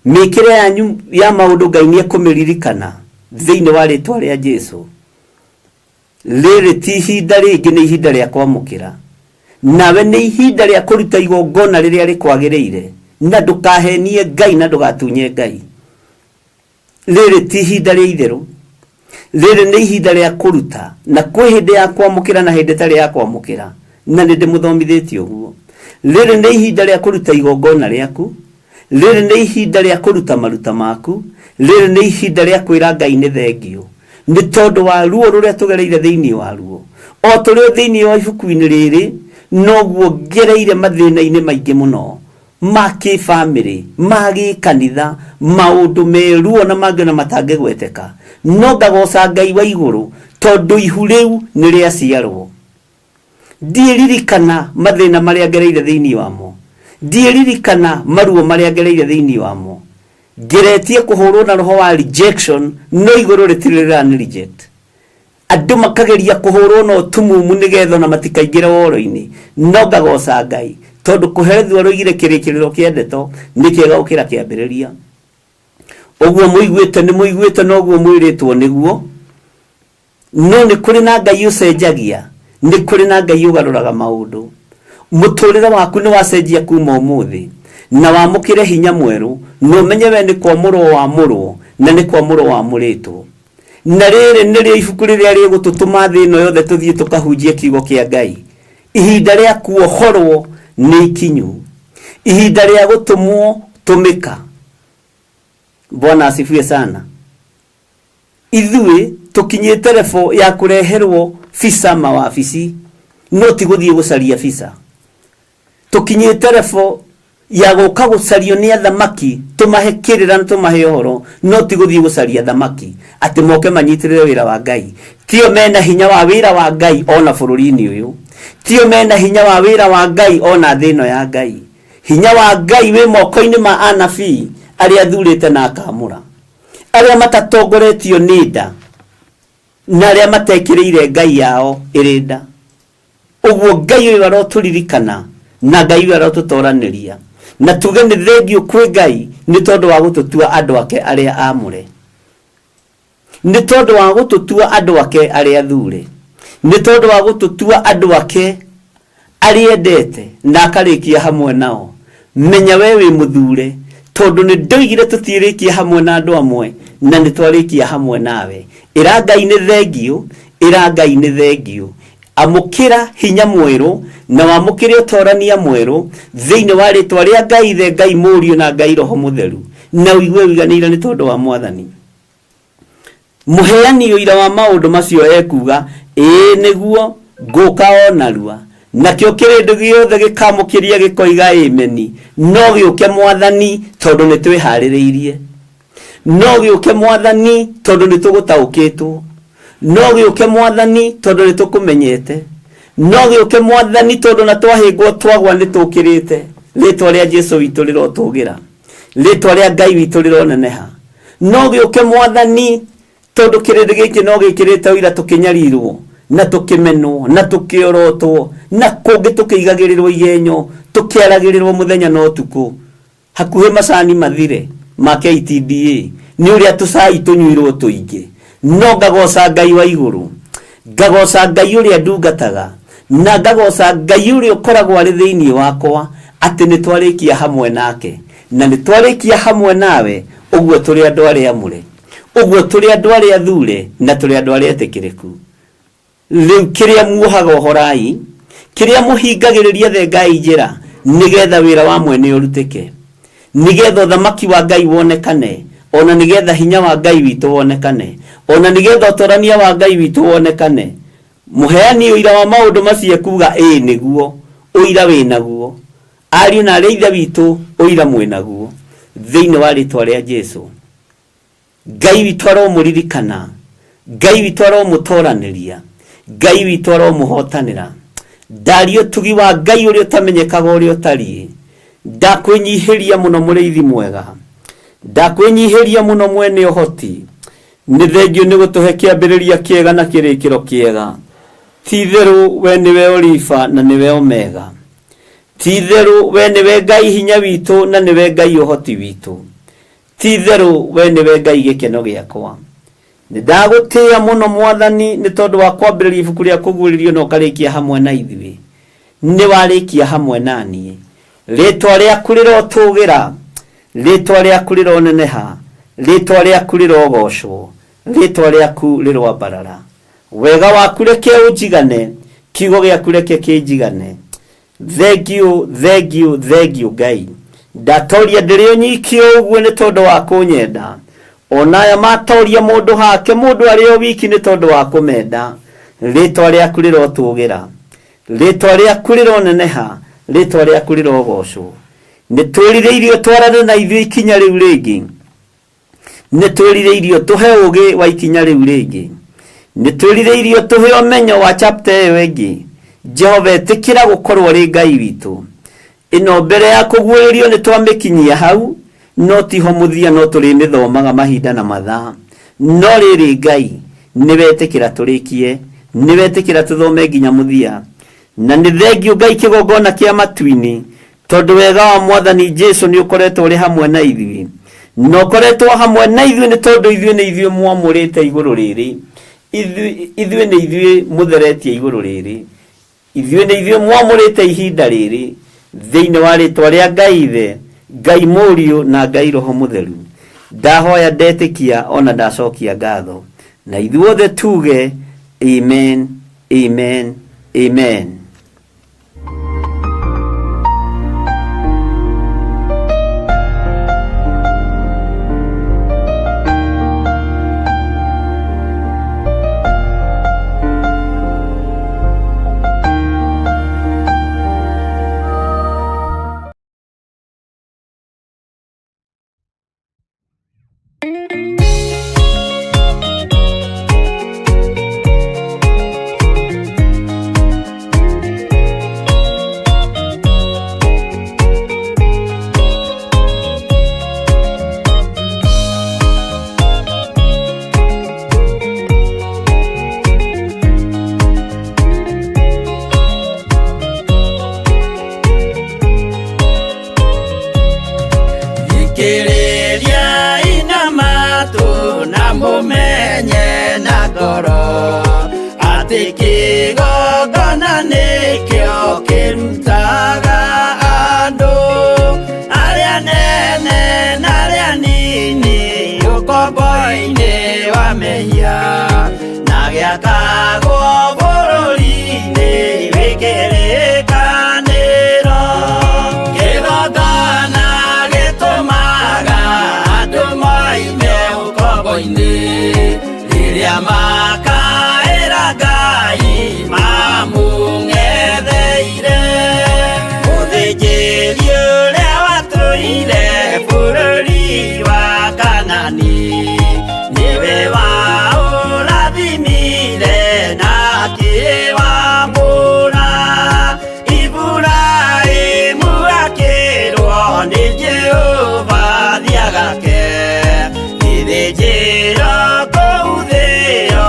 Mĩkĩre yanyu ya maũndũ Ngai nĩ ekũmĩririkana thĩinĩ wa rĩtwa rĩa Jesu. Rĩrĩ ti ihinda rĩngĩ, nĩ ihinda rĩa kwamũkĩra. Nawe nĩ ihinda rĩa kũruta igongona rĩrĩa rĩkwagĩrĩire, na ndũkahenie Ngai na ndũgatunye Ngai. Rĩrĩ ti ihinda rĩa itherũ, rĩrĩ nĩ ihinda rĩa kũruta, na kwĩ hĩndĩ ya kwamũkĩra na hĩndĩ ĩtarĩ ya kwamũkĩra, na nĩ ndĩmũthomithĩtie ũguo. Rĩrĩ nĩ ihinda rĩa kũruta igongona rĩaku, rĩrĩ nĩ ihinda rĩa kũruta maruta maku, rĩrĩ nĩ ihinda rĩa kwĩra Ngai nĩ thengiũ nĩ tondũ wa ruo rũrĩa tũgereire thĩinĩ wa ruo. O tũrĩ o thĩinĩ wa ibuku-inĩ rĩrĩ, noguo ngereire mathĩna-inĩ maingĩ mũno ma kĩbamĩrĩ, ma gĩkanitha, maũndũ me ruo na mangĩ ona matangĩgweteka. No ngagoca Ngai wa igũrũ tondũ ihu rĩu nĩ rĩaciarwo. Ndiĩririkana mathĩna marĩa ngereire thĩinĩ wamo, ndiĩririkana maruo marĩa ngereire thĩinĩ wamo. Ngeretie kũhũrwo na roho wa rejection, no igũrũ rĩtirĩ rĩrani reject. Andũ makageria kũhũrwo na ũtumumu nĩgetha ona matikaingĩre woro-inĩ, no ngagoca Ngai tondũ kũherithio aroigire kĩrĩkĩrĩro kĩa ndeto nĩ kĩega gũkĩra kĩambĩrĩria. Ũguo mũiguĩte nĩ mũiguĩte na ũguo mwĩrĩtwo nĩguo. No nĩ kũrĩ na Ngai ũcenjagia, nĩ kũrĩ na Ngai ũgarũraga maũndũ. Mũtũrĩre waku nĩ wacenjia kuma ũmũthĩ, na wamũkĩre hinya mwerũ, na ũmenye we nĩ kwamũrwo wamũrwo, na nĩ kwamũrwo wamũrĩtwo. Na rĩrĩ nĩrĩo ibuku rĩrĩa rĩgũtũtũma thĩ ĩno yothe tũthiĩ tũkahunjie kiugo kĩa Ngai. Ihinda rĩa kuohorwo nĩ ikinyu. Ihinda rĩa gũtũmwo tũmĩka. Bwana asifiwe sana. Ithuĩ tũkinyĩte level ya kũreherwo visa mawabici, no ti gũthiĩ gũcaria visa. Tũkinyĩte level ya gũka gũcario nĩ athamaki tũmahe kĩrĩra na tũmahe ũhoro, no ti gũthiĩ gũcaria athamaki atĩ moke manyitĩrĩre wĩra wa Ngai. Tio mena hinya wa wĩra wa Ngai ona bũrũri-inĩ ũyũ, tio mena hinya wa wĩra wa Ngai ona thĩ ĩno ya Ngai. Hinya wa Ngai wĩ moko-inĩ ma anabii arĩa athurĩte na akamũra, arĩa matatongoretio nĩ nda na arĩa matekĩrĩire Ngai yao ĩrĩ nda. Ũguo Ngai ũyũ arotũririkana na Ngai ũyũ arotũtoranĩria, na tuge nĩ thengiũ kwĩ Ngai nĩ tondũ wa gũtũtua andũ ake arĩa aamũre, nĩ tondũ wa gũtũtua andũ ake arĩa athure, nĩ tondũ wa gũtũtua andũ ake arĩa endete na akarĩkia hamwe nao. Menya we wĩ mũthure, tondũ nĩ ndoigire tũtirĩkia hamwe na andũ amwe, na nĩ twarĩkia hamwe nawe. Ĩra Ngai nĩ thengiũ, ĩra Ngai nĩ thengiũ. Amũkĩra hinya mwerũ na wamũkĩre ũtorania mwerũ thĩinĩ wa rĩtwa rĩa Ngai Ithe, Ngai Mũriũ na Ngai Roho Mũtheru, na ũigue ũiganĩire nĩ tondũ wa Mwathani. Mũheani ũira wa maũndũ macio ekuuga, Ĩĩ nĩguo, ngũũka o narua. Nakĩo kĩrĩndĩ gĩothe gĩkamũkĩria gĩkoiga, Ĩmeni! No gĩũke Mwathani, tondũ nĩtwĩhaarĩrĩirie. No gĩũke Mwathani, tondũ nĩtũgũtaũkĩtwo. No gĩũke Mwathani, tondũ nĩtũkũmenyete. No gĩũke Mwathani, tondũ na twahĩngwo twagwa nĩtũkĩrĩte. Rĩtwa rĩa Jesu witũ rĩrotũgĩra. Rĩtwa rĩa Ngai witũ rĩroneneha. No gĩũke Mwathani, tondũ kĩrĩndĩ gĩkĩ no gĩkĩrĩte ũira tũkĩnyarirwo na tũkĩmenwo na tũkĩorotwo na kũngĩ tũkĩigagĩrĩrwo igenyo, tũkĩaragĩrĩrwo mũthenya na ũtukũ. Hakuhĩ macani mathire ma KTDA nĩ ũrĩa tũcai tũnyuirwo tũingĩ. No ngagoca Ngai wa igũrũ, ngagoca Ngai ũrĩa ndungataga, na ngagoca Ngai ũrĩa ũkoragwo arĩ thĩinĩ wakwa, atĩ nĩ twarĩkia hamwe nake, na nĩ twarĩkia hamwe nawe, ũguo tũrĩ andũ arĩa amũre, ũguo tũrĩ andũ arĩa athure, na tũrĩ andũ arĩa etĩkĩrĩku. Rĩu kĩrĩa muohaga ohorai, kĩrĩa mũhingagĩrĩria thengai njĩra, nĩgetha wĩra wa mwene ũrutĩke, nĩgetha ũthamaki wa Ngai wonekane, o na nĩgetha hinya wa Ngai witũ wonekane, o na nĩgetha ũtorania wa Ngai witũ wonekane. Mũheani ũira wa maũndũ macio ekuuga, Ĩĩ nĩguo, ũira wĩ naguo. Ariũ na aarĩ a Ithe witũ, ũira mwĩ naguo. Thĩinĩ wa rĩĩtwa rĩa Jesu. Ngai witũ aromũririkana, Ngai witũ aromũtoranĩria, Ngai witũ aromũhotanĩra. Ndaria ũtugi wa Ngai ũrĩa ũtamenyekaga ũrĩa ũtariĩ. Ndakwĩnyihĩria mũno mũrĩithi mwega, ndakwĩnyihĩria mũno mwene ũhoti. Nĩ thengiũ nĩ gũtũhe kĩambĩrĩria kĩega na kĩrĩkĩro kĩega. Ti itherũ we nĩwe Olifa na nĩwe Omega. Ti itherũ we nĩwe Ngai hinya witũ na nĩwe Ngai ũhoti witũ. Ti itherũ we nĩwe Ngai gĩkeno gĩakwa. Nĩ ndagũtĩĩa mũno Mwathani nĩ tondũ wa kwambĩrĩria ibuku rĩa kũguũrĩrio na ũkarĩkia hamwe na ithuĩ. Nĩ warĩkia hamwe na niĩ. Rĩtwa rĩaku rĩrotũgĩra, rĩtwa rĩaku rĩroneneha, rĩtwa rĩaku rĩrogocwo, rĩtwa rĩaku rĩroambarara. Wega waku reke ũnjigane, kiugo gĩaku reke kĩnjigane. Thengiũ, thengiũ, thengiũ Ngai. Ndatoria ndĩrĩ o nyiki o ũguo nĩ tondũ wa kũnyenda. Ona aya matoria mũndũ hake mũndũ arĩ o wiki nĩ tondũ wa kũmenda. Rĩtwa rĩaku rĩrotũgĩra. Rĩtwa rĩaku rĩroneneha. Rĩtwa rĩaku rĩrogocwo. Nĩ twĩrirĩirie ũtwarane na ithuĩ ikinya rĩu rĩngĩ. Nĩ twĩrirĩirie ũtũhe ũgĩ wa ikinya rĩu rĩngĩ. Nĩ twĩrirĩirie ũtũhe ũmenyo wa chapter ĩyo ĩngĩ. Jehova ĩtĩkĩra gũkorwo ũrĩ Ngai witũ. Ĩno mbere ya kũguũrĩrio nĩ twamĩkinyia hau, no tiho mũthia no tũrĩmĩthomaga mahinda na mathaa. No rĩrĩ Ngai, nĩ wetĩkĩra tũrĩkie, nĩ wetĩkĩra tũthome nginya mũthia. Na nĩ thengiũ Ngai kĩgongona kĩa matu-inĩ, Tondũ wega wa Mwathani Jesu nĩ ũkoretwo ũrĩ hamwe na ithuĩ, na ũkoretwo hamwe na ithuĩ nĩ tondũ ithuĩ nĩ ithuĩ mwamũrĩte igũrũ rĩrĩ, ithuĩ nĩ ithuĩ mũtheretie igũrũ rĩrĩ, ithuĩ nĩ ithuĩ mwamũrĩte ihinda rĩrĩ, thĩinĩ wa rĩtwa rĩa Ngai Ithe, Ngai Mũriũ na Ngai Roho Mũtheru. Ndahoya ndetĩkia ona ndacokia ngatho. Na ithuothe tuge amen, amen, amen. Thikĩrĩriai na matũ na mũmenye na ngoro atĩ kĩgongona nĩkĩo kĩrutaga andũ arĩa nene na arĩa nini ũkombo-inĩ wa mehia na gĩakagwo bũrũri-inĩ wĩ kĩrĩkanĩro. Kĩgongona gĩtũmaga andũ moime ũkombo-inĩ rĩrĩa makaĩra Ngai mamũng'etheire. Mũthĩnjĩri ũrĩa watũire bũrũri wa Kanani nĩwe waũrathimire na akĩwamũra. Iburahĩmu akĩrwo nĩ Jehova thiĩ agake gĩthĩnjĩro kũu thĩo.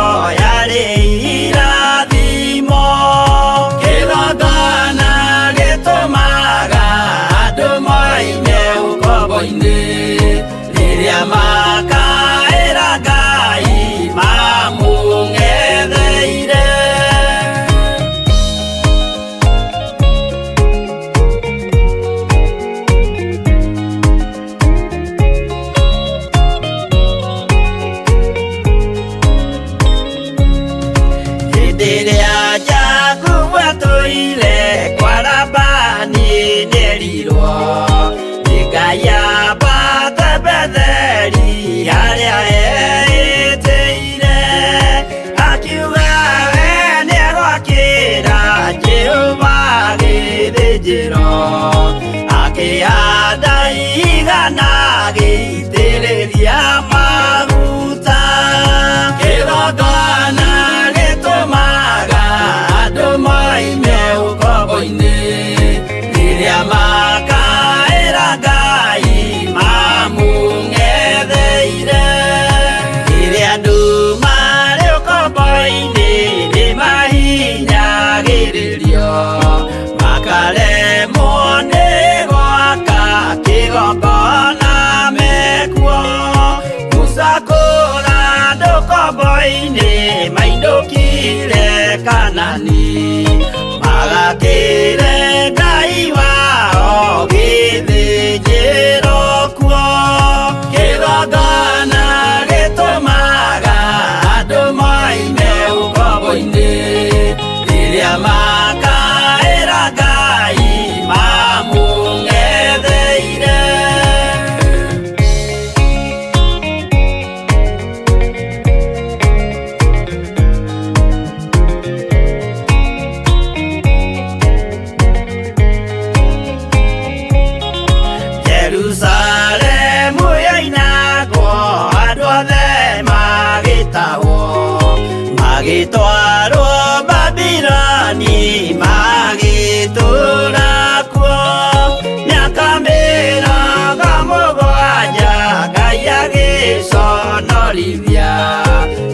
Ngai agĩconorithia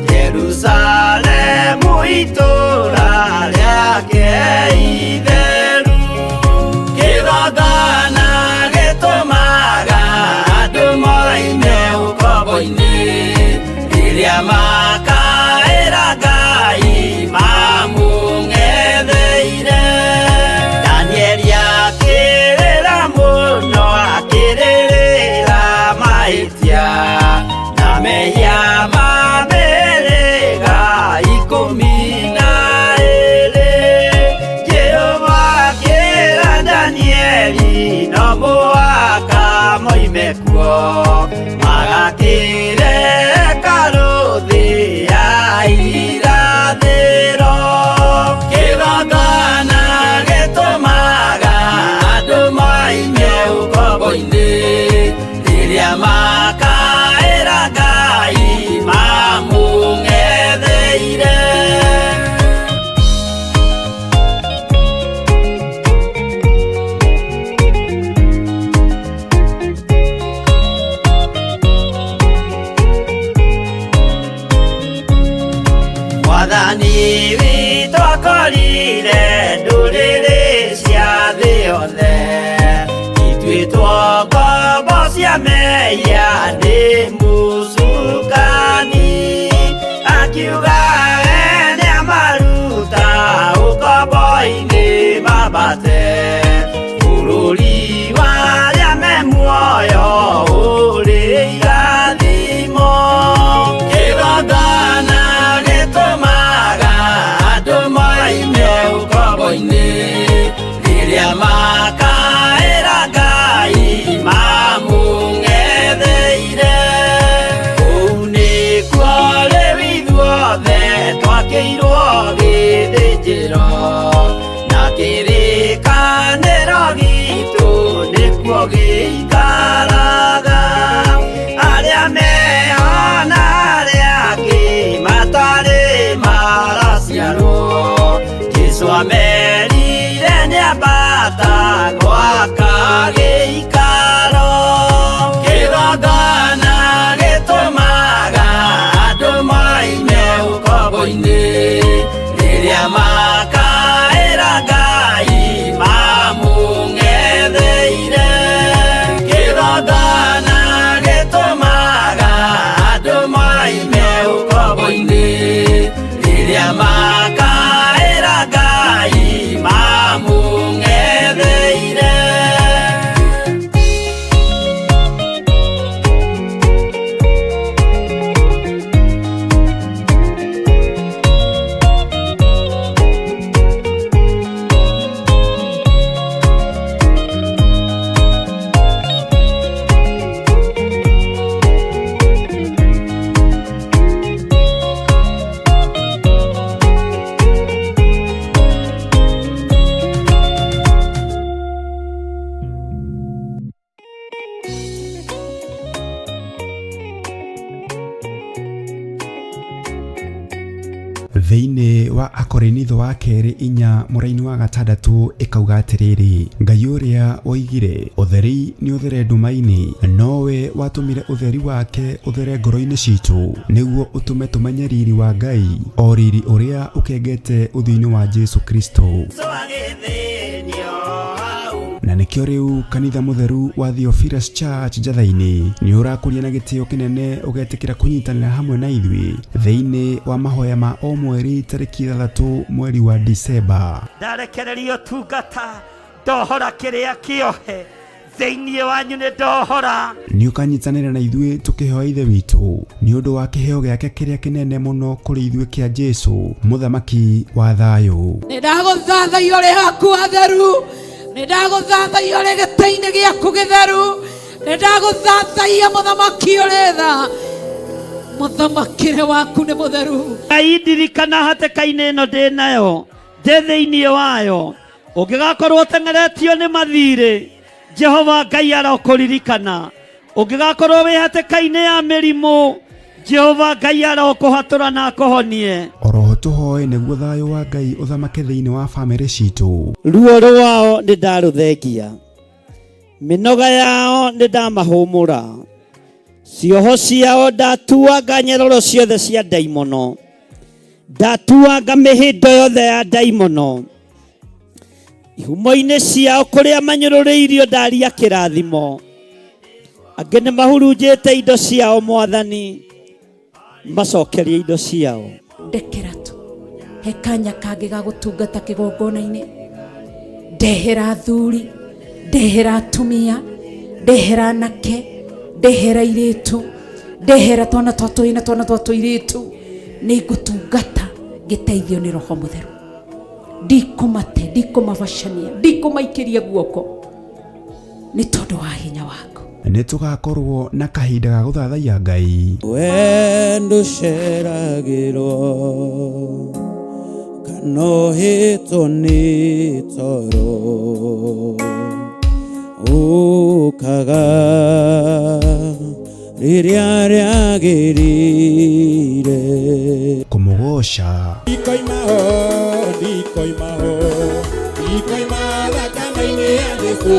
Jerusalemu itũũra rĩake itheru. Kĩgongona gĩtũmaga andũ moime ũkombo-inĩ, rĩrĩa makaĩra Ngai mamũng'etheire. Danieli akĩrĩra mũno, akĩrĩrĩra mahĩtia na mehia ma mĩhĩrĩga 12. Jehova akĩra Danieli no mũhaka moime kuo, magakĩre hekarũ thĩ ya irathĩro. Kĩgongona gĩtũmaga andũ moime ũkombo-inĩ, rĩrĩa makaĩra Ngai mamũng'etheire. Mwathani witũ akorire ndũrĩrĩ cia thĩ yothe, ituĩtwo ngombo cia mehia nĩ mũcukani. Akiuga we nĩamaruta ũkombo-inĩ mambate bũrũri wa arĩa me muoyo ũrĩ irathimo. Kĩgongona gĩtũmaga andũ moime ũkombo-inĩ, rĩrĩa makaĩra Ngai mamũng'etheire. Kũu nĩkuo rĩu ithuothe twakĩirwo gĩthĩnjĩro, na kĩrĩkanĩro gitũ nĩkuo gĩikaraga. Arĩa meho na arĩa angĩ matarĩ maraciarwo, Jesũ amerire nĩambata gwaka gĩikaro. Kĩgongona gĩtũmaga andũ moime ũkombo-inĩ, rĩrĩa makaĩra Ngai mamũng'etheire. Kĩgongona gĩtũmaga andũ moime ũkombo-inĩ, rĩrĩa makaĩra Ngai mamũng'etheire. Thĩinĩ wa Akorinitho wa kerĩ 4 mũraini wa 6 ĩkauga atĩrĩrĩ, Ngai ũrĩa woigire ũtheri nĩ ũthere nduma-inĩ, nowe watũmire ũtheri wake ũthere ngoro-inĩ citũ, nĩguo ũtũme tũmenye riri wa Ngai, o riri ũrĩa ũkengete ũthiũ-inĩ wa Jesu Kristo. Na nĩkĩo rĩu kanitha mũtheru wa Theophilus Church Njatha-inĩ nĩ ũrakũria na gĩtĩo kĩnene ũgetĩkĩra kũnyitanĩra hamwe na ithuĩ thĩinĩ wa mahoya ma o mweri tarĩki 6 mweri wa Disemba. Ndarekererio tungata ndohora kĩrĩa kĩohe thĩinĩ wanyu nĩ ndohora. Nĩ ũkanyitanĩra na ithuĩ tũkĩhoya Ithe witũ nĩ ũndũ wa kĩheo gĩake kĩrĩa kĩnene mũno kũrĩ ithuĩ kĩa Jesu mũthamaki wa thayũ. Nĩ ndagũthathaiya ũrĩ haku hatheru, nĩ ndagũthathaiya ũrĩ gĩtĩ-inĩ gĩaku gĩtheru, nĩ ndagũthathaiya mũthamaki ũrĩ tha, mũthamakĩre waku nĩ mũtheru. Ngai ndirikana hatĩka-inĩ ĩno ndĩ nayo, ndĩ thĩinĩ wayo, ũngĩgakorwo ũteng'eretio nĩ mathirĩ, Jehova Ngai arokũririkana. Ũngĩgakorwo wĩ hatĩka-inĩ ya mĩrimũ, Jehova Ngai arokũhatũra na akũhonie. Oroho tũhoe nĩguo thayũ wa Ngai ũthamake thĩinĩ wa bamĩrĩ citũ. Ruo rwao nĩ ndarũthengia, mĩnoga yao nĩ ndamahũmũra. Cioho ciao ndatuanga nyeroro ciothe cia ndaimono, ndatuanga mĩhĩndo yothe ya ndaimono. Ihumo-inĩ ciao kũrĩa manyũrũrĩirio ndaria kĩrathimo. Angĩ nĩ mahurunjĩte indo ciao Mwathani, macokerie indo ciao. Ndekera tu he kanya kangĩ ga gũtungata kĩgongona-inĩ. Ndehera athuri, ndehera atumia, ndehera anake, ndehera airĩtu, ndehera twana twa tũhĩĩ na twana twa tũirĩtu. Nĩ ngũtungata ngĩteithio nĩ Roho Mũtheru. Ndikũmate, ndikũmabacania, ndikũmaikĩria guoko nĩ tondũ wa hinya waku. Nĩ tũgakorwo na kahinda ga gũthathaiya Ngai. We ndũceragĩrwo kana ũhĩtwo nĩ toro, ũkaga rĩrĩa rĩagĩrĩire. Kũmũgoca. Ndikoima ho, ndikoima ho, ndikoima thakame-inĩ ya Jesũ.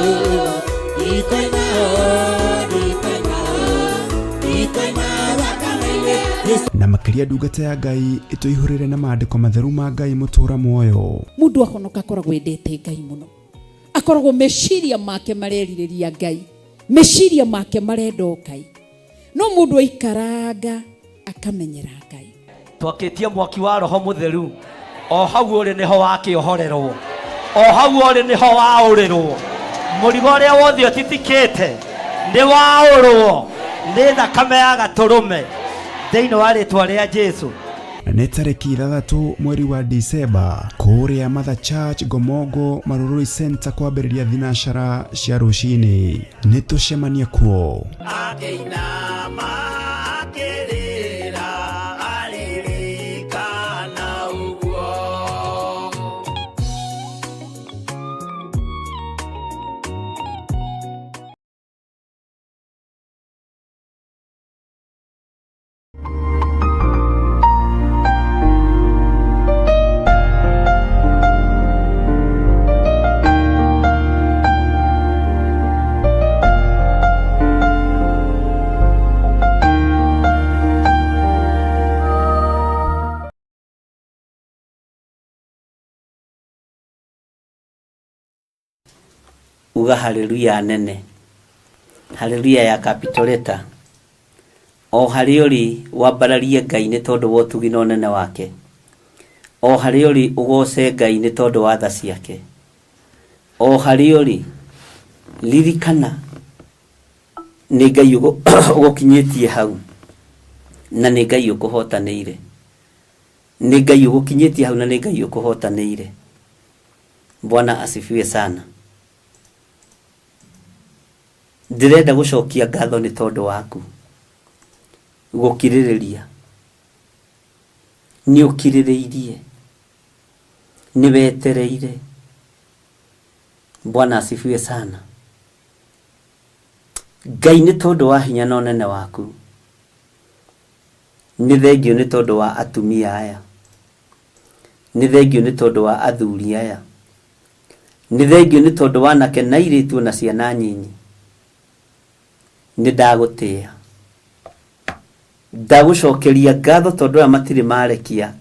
Ndikoima ho, ndikoima ho, ndikoima thakame-inĩ ya Jesũ. Na makĩria ndungata ya Ngai ĩtũihũrĩre na maandĩko matheru ma Ngai mũtũra muoyo. Mũndũ ahonoka akoragwo endete Ngai mũno, akoragwo meciria make marerirĩria Ngai, meciria make marenda o Ngai. No mũndũ aikaranga akamenyera Ngai. Twakĩtie mwaki wa Roho Mũtheru, o hau ũrĩ nĩho wakĩohorerwo, o hau ũrĩ nĩho waũrĩrwo. Mũrigo ũrĩa wothe ũtitikĩte nĩ waũrwo nĩ thakame ya Gatũrũme thĩinĩ wa rĩtwa rĩa Jesu. Nĩ tarĩki 6 mweri wa Dicemba kũrĩa Mother Church Ngomongo Marurui Center kwambĩrĩria thinacara cia rũcinĩ. Nĩ tũcemanie kuo. Akĩinama akĩrĩra aririkana ũguo. Uga haleluya nene, haleluya ya capital letter. O harĩa ũrĩ wambararie Ngai nĩ tondũ wa ũtugi na ũnene wake. O harĩa ũrĩ ũgoce Ngai nĩ tondũ wa tha ciake. O harĩa ũrĩ ririkana nĩ Ngai ũgũkinyĩtie hau na nĩ Ngai ũkũhotanĩire. Nĩ Ngai ũgũkinyĩtie hau na nĩ Ngai ũkũhotanĩire. Bwana asifiwe sana. Ndĩrenda gũcokia ngatho nĩ tondũ waku gũkirĩrĩria. Nĩ ũkirĩrĩirie, nĩ wetereire. Bwana asifiwe sana. Ngai nĩ tondũ wa hinya na ũnene waku, nĩ thengiũ nĩ tondũ wa atumia aya, nĩ thengiũ nĩ tondũ wa athuri aya, nĩ thengiũ nĩ tondũ wa anake na airĩtu na ciana nyinyi. Nĩ ndagũtĩĩa, ndagũcokeria ngatho tondũ aya matirĩ marekia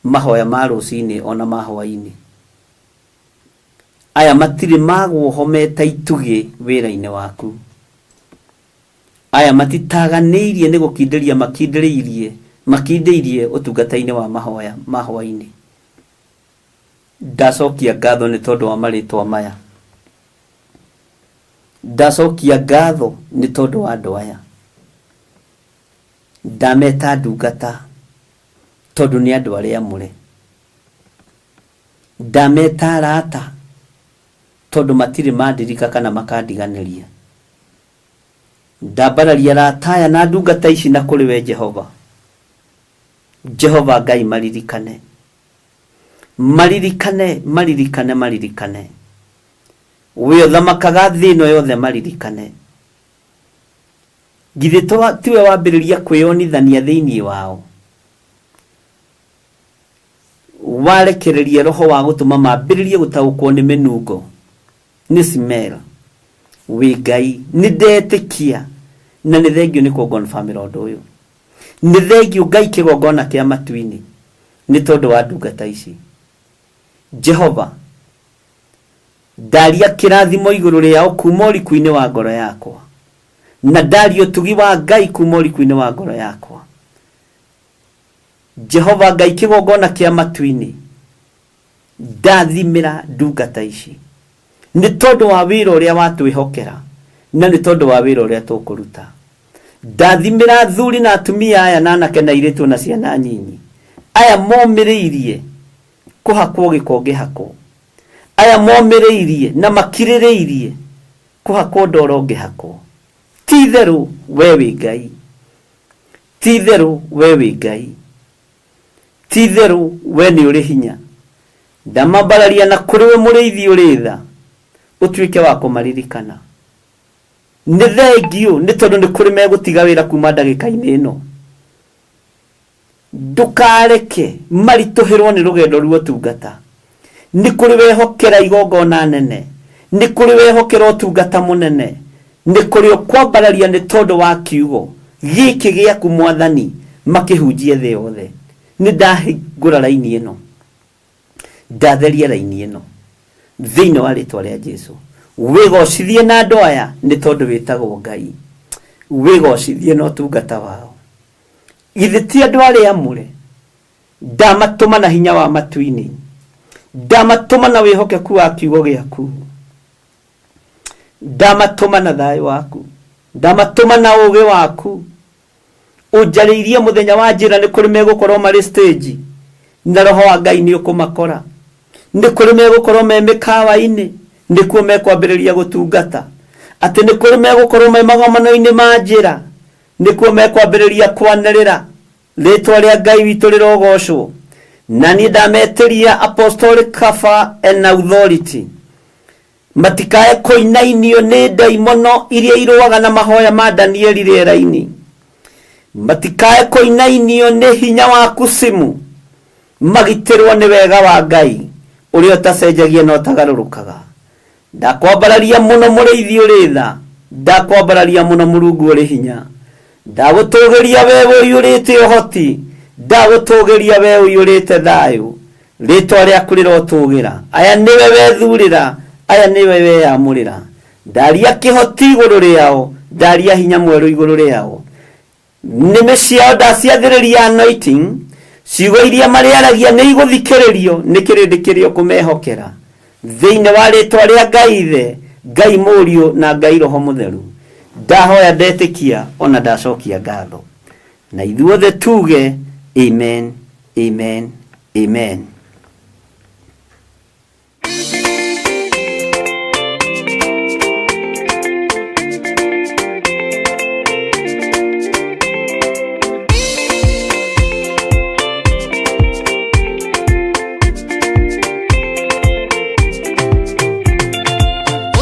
mahoya ma rũcinĩ ona ma hwaĩ-inĩ. Aya matirĩ magwo ho meta itugĩ wĩra-inĩ waku. Aya matitaganĩirie nĩ gũkindĩria makindĩrĩirie, makindĩirie ũtungata-inĩ wa mahoya ma hwaĩ-inĩ. Ndacokia ngatho nĩ tondũ wa marĩtwa maya. Ndacokia ngatho nĩ tondũ wa andũ aya. Ndameta ndungata tondũ nĩ andũ arĩa amũre. Ndameta arata tondũ matirĩ mandirika kana makandiganĩria. Ndambararia arata aya na ndungata ici na kũrĩ we Jehova. Jehova Ngai maririkane. Maririkane, maririkane, maririkane. We ũthamakaga thĩ ĩno yothe maririkane. Githĩ tiwe wambĩrĩria kwĩyonithania thĩinĩ wao? Warekereria roho wa gũtũma mambĩrĩrie gũtaũkwo nĩ mĩnungo, nĩ smell. Wĩ Ngai, nĩ ndetĩkia Na nĩ thengiũ nĩ kũngonbamĩra ũndũ ũyũ. Nĩ thengiũ Ngai kĩgongona kĩa matu-inĩ nĩ tondũ wa ndungata ici. Jehova, ndaria kĩrathimo igũrũ rĩao kuma ũriku-inĩ wa ngoro yakwa, na ndaria ũtugi wa Ngai kuma ũriku-inĩ wa ngoro yakwa. Jehova Ngai kĩgongona kĩa matu-inĩ, ndathimĩra ndungata ici nĩ tondũ wa wĩra ũrĩa watwĩhokera na nĩ tondũ wa wĩra ũrĩa tũkũruta. Ndathimĩra athuri na atumia aya na anake na airĩtu na ciana nyinyi aya momĩrĩirie kũhakwo gĩko ngĩhakwo, aya momĩrĩirie na makirĩrĩirie kũhakwo ndoro ngĩhakwo. Ti itherũ we wĩ Ngai, ti itherũ we wĩ Ngai, ti itherũ we nĩ ũrĩ hinya. Ndamambararia na kũrĩ we mũrĩithi ũrĩ tha, ũtuĩke wa kũmaririkana. Nĩ thengiũ nĩ tondũ nĩ kũrĩ megũtiga wĩra kuma ndagĩka-inĩ ĩno. Ndũkareke maritũhĩrwo nĩ rũgendo rwa ũtungata. Nĩ kũrĩ wehokera igongona nene, nĩ kũrĩ wehokera ũtungata mũnene, nĩ kũrĩ ũkwambararia nĩ tondũ wa kiugo gĩkĩ gĩaku Mwathani makĩhunjie thĩ yothe. Nĩ ndahingũra raini ĩno, ndatheria raini ĩno thĩinĩ wa rĩtwa rĩa Jesu. Wĩgocithie na andũ aya nĩ tondũ wĩtagwo Ngai. Wĩgocithie na ũtungata wao. Githĩ ti andũ arĩa amũre? Ndamatũma na hinya wa matu-inĩ, ndamatũma na wĩhokeku wa kiugo gĩaku, ndamatũma na thayũ waku, ndamatũma na ũũgĩ waku. Ũnjarĩirie mũthenya wa njĩra nĩ kũrĩ megũkorwo marĩ stage na roho wa Ngai nĩ ũkũmakora. Nĩ kũrĩ megũkorwo me mĩkawa-inĩ nĩkuo mekwambĩrĩria gũtungata. Atĩ nĩ kũrĩ megũkorwo me magomano-inĩ ma njĩra nĩkuo mekwambĩrĩria kwanĩrĩra rĩtwa rĩa Ngai witũ rĩrogocwo. Na niĩ ndametĩria apostolic cover and authority, matikae kũinainio nĩ ndaimono iria irũaga na mahoya ma Danieli rĩera-inĩ, matikae kũinainio nĩ hinya wa kusimu, magitĩrwo nĩ wega wa Ngai ũrĩa ũtacenjagia na ũtagarũrũkaga. Ndakwambararia mũno mũrĩithi ũrĩ tha, ndakwambararia mũno Mũrungu ũrĩ hinya, ndagũtũgĩria we ũiyũrĩte ũhoti, ndagũtũgĩria we ũiyũrĩte thayũ, rĩtwa rĩaku rĩrotũgĩra. Aya nĩwe wethurĩra, aya nĩwe weyamũrĩra. Ndaria kĩhoti igũrũ rĩao, ndaria hinya mwerũ igũrũ rĩao. Nĩmĩ ciao ndaciathĩrĩria anointing, ciugo iria marĩaragia nĩ igũthikĩrĩrio nĩ kĩrĩndĩ kĩrĩa ũkũmehokera. Thĩinĩ wa rĩtwa rĩa Ngai Ithe, Ngai Mũriũ na Ngai Roho Mũtheru, ndahoya ndetĩkia ona ndacokia ngatho. Na ithuothe tuge amen, amen, amen.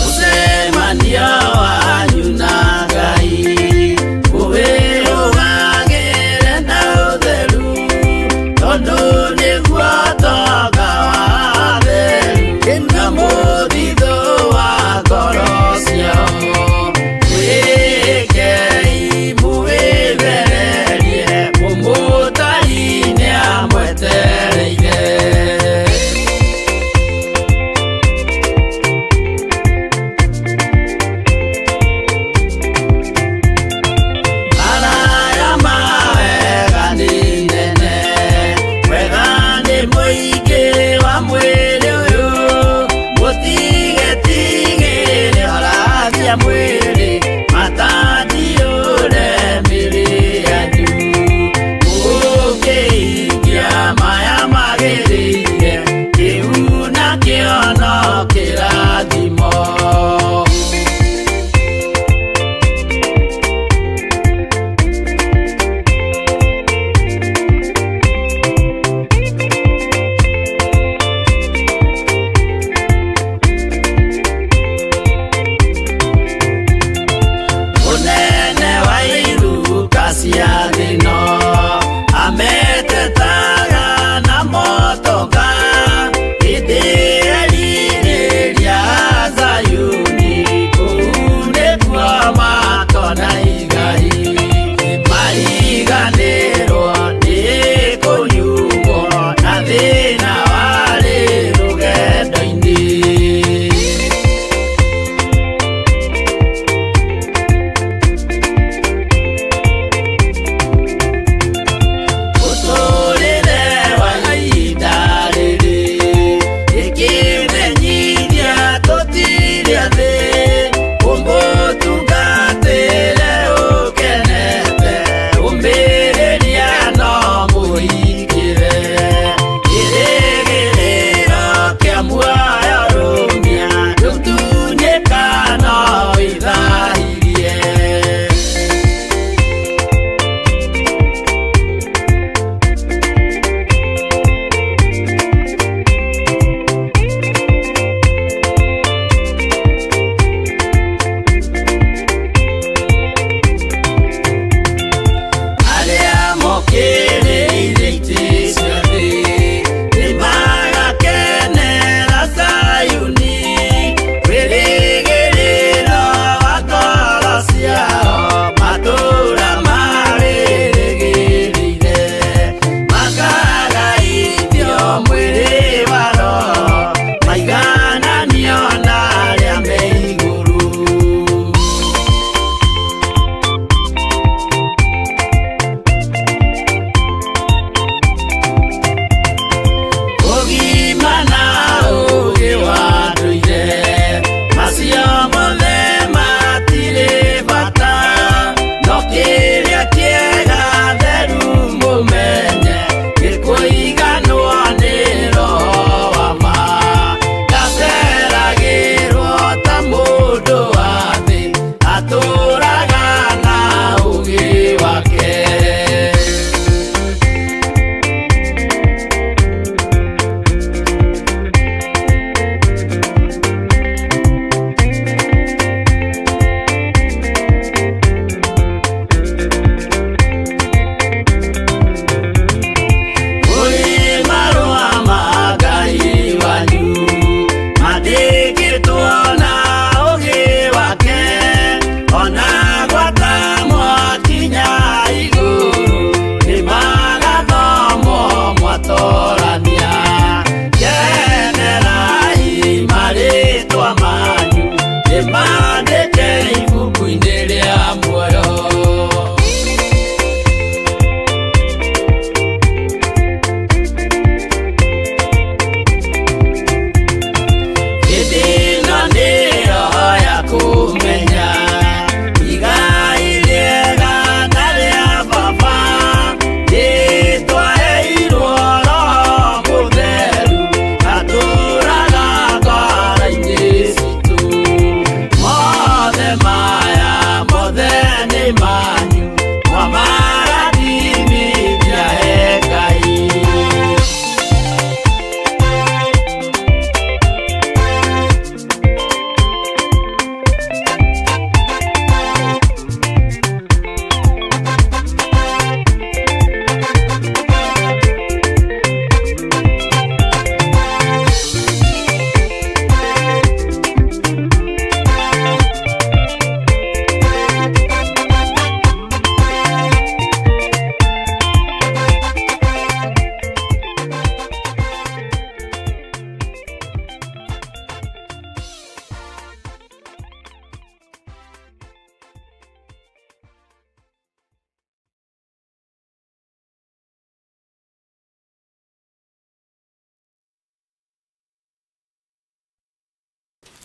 Mũcemanio wanyu na Ngai ũwĩrũgagĩre na ũtheru, tondũ nĩguo.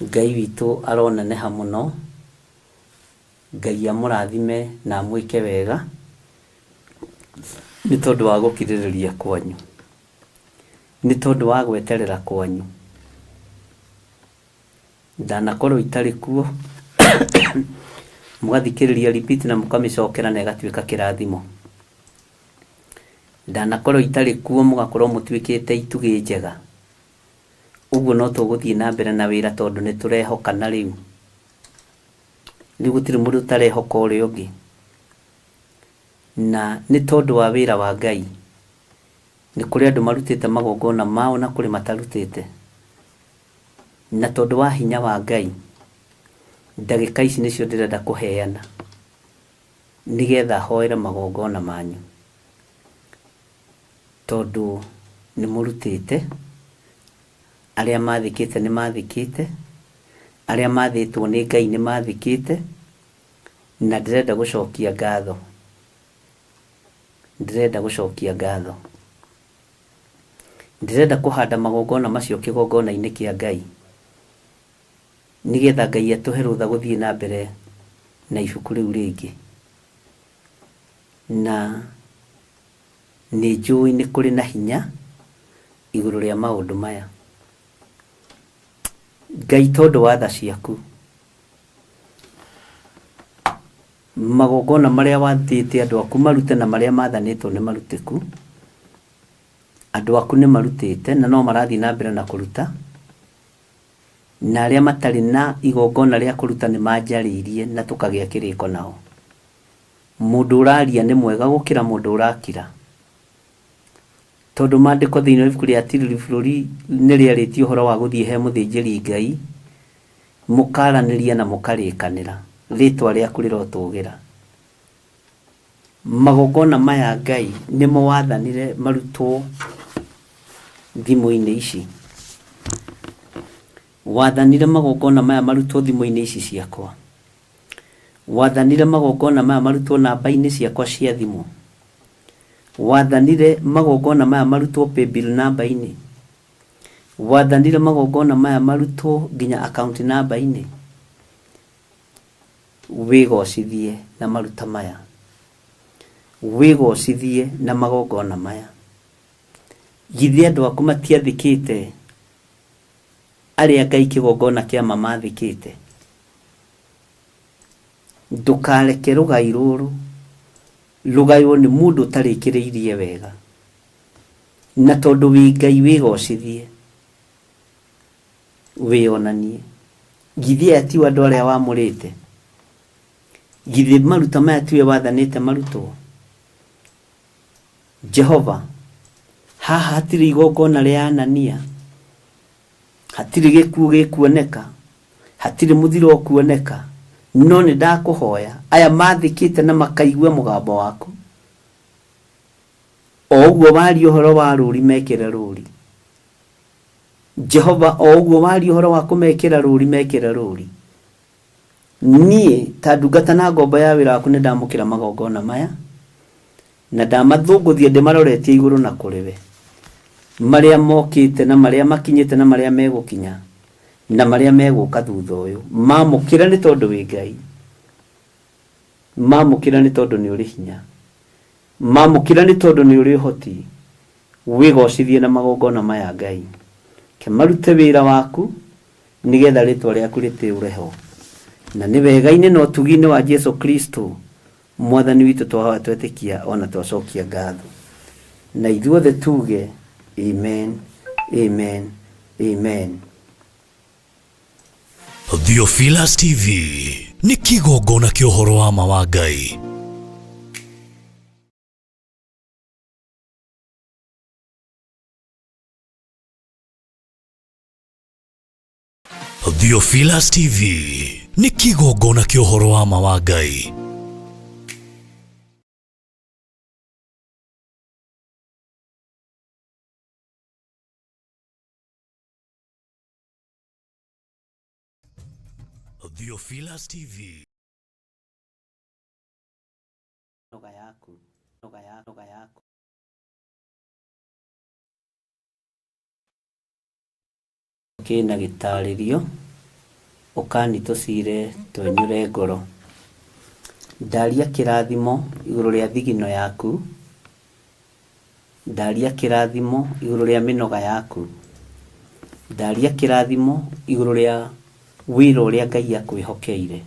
Ngai witũ aroneneha mũno. Ngai amũrathime na amwĩke wega nĩ tondũ wa gũkirĩrĩria kwanyu, nĩ tondũ wa gweterera kwanyu. Ndanakorwo itarĩ kuo mũgathikĩrĩria repeat na mũkamĩcokera na ĩgatuĩka kĩrathimo. Ndanakorwo itarĩ kuo mũgakorwo mũtuĩkĩte itugĩ njega. Ũguo no tũgũthiĩ na mbere na wĩra tondũ nĩ tũrehokana rĩu. Rĩu gũtirĩ mũndũ ũtarehoka ũrĩa ũngĩ. Na nĩ tondũ wa wĩra wa Ngai, nĩ kũrĩ andũ marutĩte magongona mao na kũrĩ matarutĩte. Na tondũ wa hinya wa Ngai, ndagĩka ici nĩcio ndĩrenda kũheana nĩgetha hoere magongona manyu. Tondũ nĩ mũrutĩte, arĩa mathĩkĩte nĩ mathĩkĩte, arĩa mathĩtwo nĩ Ngai nĩ mathĩkĩte, na ndĩrenda gũcokia ngatho. Ndĩrenda gũcokia ngatho. Ndĩrenda kũhanda magongona macio kĩgongona-inĩ kĩa Ngai, nĩgetha Ngai atũhe rũtha gũthiĩ na mbere na ibuku rĩu rĩngĩ. Na nĩ njũĩ nĩ kũrĩ na hinya igũrũ rĩa maũndũ maya. Ngai tondũ wa tha ciaku, magongona marĩa wathĩte andũ aku marute na marĩa mathanĩtwo nĩ marutĩku, andũ aku nĩ marutĩte na no marathiĩ na mbere na kũruta, na arĩa matarĩ na igongona rĩa kũruta nĩ manjarĩirie na tũkagĩa kĩrĩko nao. Mũndũ ũraria nĩ mwega gũkĩra mũndũ ũrakira. Tondũ maandĩko thĩinĩ wa ibuku rĩa Atirĩrĩri Bũrũri nĩ rĩarĩtie ũhoro wa gũthiĩ he mũthĩnjĩri Ngai, mũkaranĩria na mũkarĩkanĩra, rĩtwa rĩaku rĩrotũgĩra. Magongona maya Ngai nĩmo wathanire marutwo thimũ-inĩ ici. Wathanire magongona maya marutwo thimũ-inĩ ici ciakwa. Wathanire magongona maya marutwo namba-inĩ ciakwa cia thimũ. Wathanire magongona maya marutwo paybill namba-inĩ. Wathanire magongona maya marutwo nginya account namba-inĩ. Wĩgocithie na maruta maya. Wĩgocithie na magongona maya. Githĩ andũ aku matiathĩkĩte arĩa Ngai kĩgongona kĩa ma mathĩkĩte? Ndũkareke rũgai rũrũ rũgaywo nĩ mũndũ ũtarĩkĩrĩirie wega. Na tondũ wĩ Ngai wĩgocithie, wĩonanie. Githĩ aya tio andũ arĩa wamũrĩte? Githĩ maruta maya tiwe wathanĩte marutwo? Jehova, haha hatirĩ igongona rĩa Anania, hatirĩ gĩkuũ gĩkuoneka, hatirĩ mũthiro ũkuoneka, no nĩ ndakũhoya aya mathĩkĩte na makaigua mũgambo waku, o ũguo waria ũhoro wa rũũri mekĩre rũũri. Jehova, o ũguo waria ũhoro wa kũmekĩra rũũri mekĩre rũũri. Niĩ ta ndungata na ngombo ya wĩra waku nĩ ndamũkĩra magongona maya, na ndamathũngũthia ndĩmaroretie igũrũ na kũrĩ we, marĩa mokĩte na marĩa makinyĩte na marĩa megũkinya na marĩa megũka thutha ũyũ. Mamũkĩra nĩ tondũ wĩ Ngai, mamũkĩra nĩ tondũ nĩ ũrĩ hinya, mamũkĩra nĩ tondũ nĩ ũrĩ ũhoti. Wĩgocithie na magongona maya Ngai, ke marute wĩra waku nĩgetha rĩtwa rĩaku rĩtĩũre ho. Na nĩ wega-inĩ na ũtugi-inĩ wa Jesu Kristo Mwathani witũ twahoya twetĩkia ona twacokia ngatho. Na ithuothe tuge amen, amen, amen. Theophilus TV nĩ kĩgongona kĩa ũhoro wa ma wa Ngai. Theophilus TV nĩ kĩgongona kĩa ũhoro wa ma wa Ngai. Theophilus TV. Noga yaku, noga yaku, noga yaku. Kĩna gĩtarĩrio. Ũkani tũcire twenyũre ngoro. Ndaria kĩrathimo igũrũ rĩa thigino yaku. Ndaria kĩrathimo igũrũ rĩa mĩnoga yaku. Ndaria kĩrathimo igũrũ rĩa wĩra ũrĩa Ngai akwĩhokeire.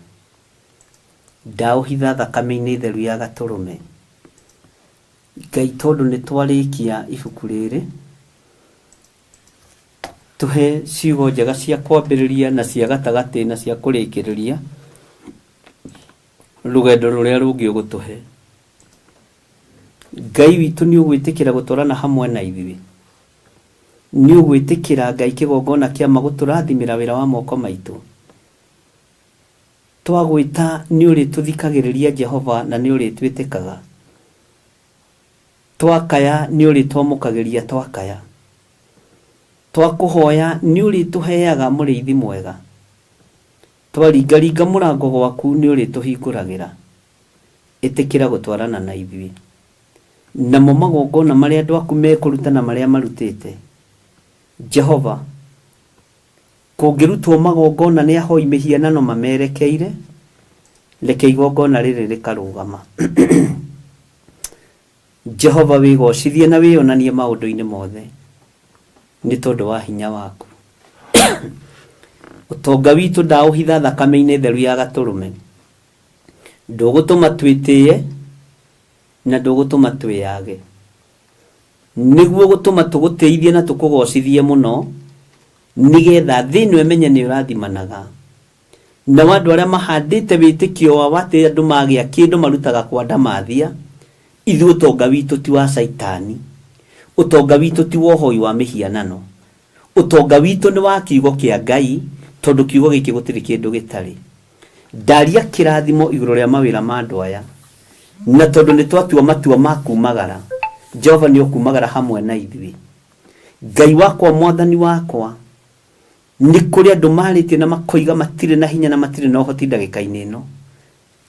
Ndaũhitha thakame-inĩ theru ya gatũrũme. Ngai tondũ nĩ twarĩkia ibuku rĩrĩ, tũhe ciugo njega cia kwambĩrĩria na cia gatagatĩ na cia kũrĩkĩrĩria rũgendo rũrĩa rũngĩ ũgũtũhe. Ngai witũ nĩ ũgwĩtĩkĩra gũtwarana hamwe na ithuĩ. Nĩ ũgwĩtĩkĩra Ngai kĩgongona kĩama gũtũrathimĩra wĩra wa moko maitũ. Twagwĩta nĩ ũrĩtũthikagĩrĩria Jehova na nĩ ũrĩtwĩtĩkaga. Twakaya nĩ ũrĩtwamũkagĩria twakaya. Twakũhoya nĩ ũrĩtũheaga mũrĩithi mwega. Twaringaringa mũrango gwaku nĩ ũrĩtũhingũragĩra. Ĩtĩkĩra gũtwarana na ithuĩ. Namo magongona marĩa andũ aku mekũruta na marĩa marutĩte, Jehova, kũngĩrutwo magongona nĩ ahoi mĩhianano mamerekeire, reke igongona rĩrĩ rĩkarũgama. Jehova wĩgocithie na wĩonanie maũndũ-inĩ mothe nĩ tondũ wa hinya waku. Ũtonga witũ ndaũhitha thakame-inĩ theru ya gatũrũme. Ndũgũtũma twĩtĩe na ndũgũtũma twĩyage. Nĩguo gũtũma tũgũtĩithie na tũkũgocithie mũno, nĩgetha thĩ ĩno ĩmenye nĩ ũrathimanaga. Nao andũ arĩa mahandĩte wĩtĩkio wao atĩ andũ magĩa kĩndũ marutaga kwa ndamathia, ithuĩ ũtonga witũ ti wa Caitani. Ũtonga witũ ti wa ũhoi wa mĩhianano. Ũtonga witũ nĩ wa kiugo kĩa Ngai, tondũ kiugo gĩkĩ gũtirĩ kĩndũ gĩtarĩ. Ndaria kĩrathimo igũrũ rĩa mawĩra ma andũ aya. Na tondũ nĩ twatua matua ma kumagara, Jehova nĩ ũkumagara hamwe na ithuĩ. Ngai wakwa, Mwathani wakwa, Nĩ kũrĩ andũ marĩtie na makoiga matirĩ na hinya na matirĩ na ũhoti ndagĩka-inĩ ĩno.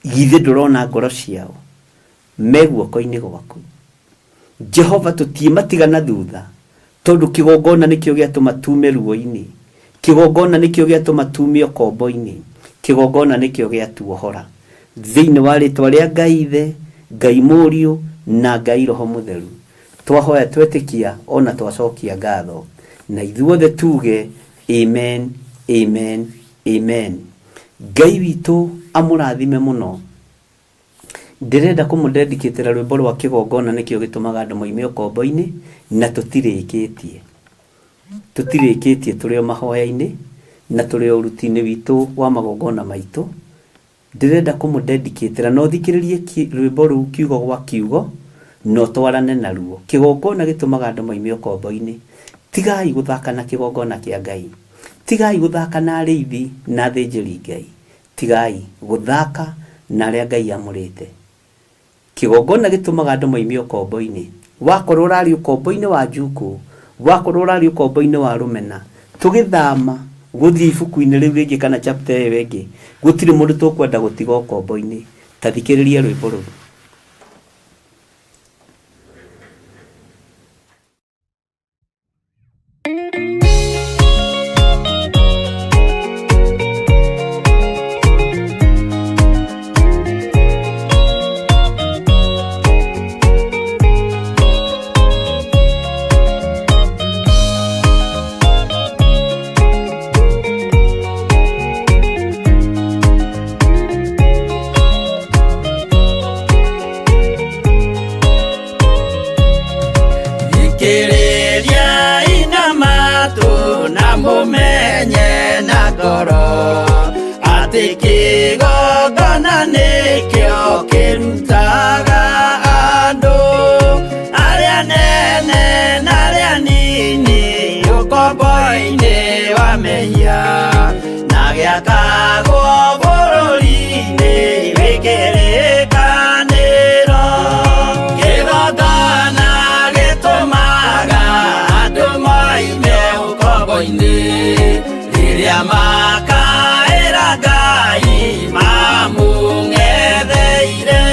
Githĩ ndũrona ngoro ciao? Me guoko-inĩ gwaku. Jehova, tũtiĩmatiga na thutha, tondũ kĩgongona nĩkĩo gĩatũma tuume ruo-inĩ. Kĩgongona nĩkĩo gĩatũma tuume ũkombo-inĩ. Kĩgongona nĩkĩo gĩatuohora. Thĩinĩ wa rĩtwa rĩa Ngai Ithe, Ngai Mũriũ, na Ngai Roho Mũtheru. Twahoya twetĩkia o na twacokia ngatho. Na ithuothe tuge Amen, amen, amen. Ngai witũ amũrathime mũno. Ndĩrenda kũmũdedicatĩra rwĩmbo rwa kĩgongona nĩkĩo gĩtũmaga andũ moime ũkombo-inĩ na tũtirĩkĩtie. Tũtirĩkĩtie tũrĩ o mahoya-inĩ na tũrĩ o ũruti-inĩ witũ wa magongona maitũ. Ndĩrenda kũmũdedicatĩra na ũthikĩrĩrie rwĩmbo rũu kiugo gwa kiugo na ũtwarane naruo. Kĩgongona gĩtũmaga andũ moime ũkombo-inĩ. Tigai gũthaka na kĩgongona kĩa Ngai. Tigai gũthaka na arĩithi na athĩnjĩri Ngai. Tigai gũthaka na arĩa Ngai amũrĩte. Kĩgongona gĩtũmaga andũ moime ũkombo-inĩ. Wakorwo ũrarĩ ũkombo-inĩ wa njukũ, wakorwo ũrarĩ ũkombo-inĩ wa rũmena, tũgĩthama gũthiĩ ibuku-inĩ rĩu rĩngĩ kana chapter ĩyo ĩngĩ, gũtirĩ mũndũ tũkwenda gũtiga ũkombo-inĩ. Ta thikĩrĩria rwĩmbo rũu. Thikĩrĩriai na matũ na mũmenye na ngoro atĩ kĩgongona nĩkĩo kĩrutaga andũ arĩa nene na arĩa nini ũkombo-inĩ wa mehia na gĩakagwo bũrũri-inĩ wĩ kĩrĩkanĩro. Kĩgongona gĩtũmaga andũ moime ũkombo-inĩ rĩrĩa makaĩra Ngai mamũng'etheire.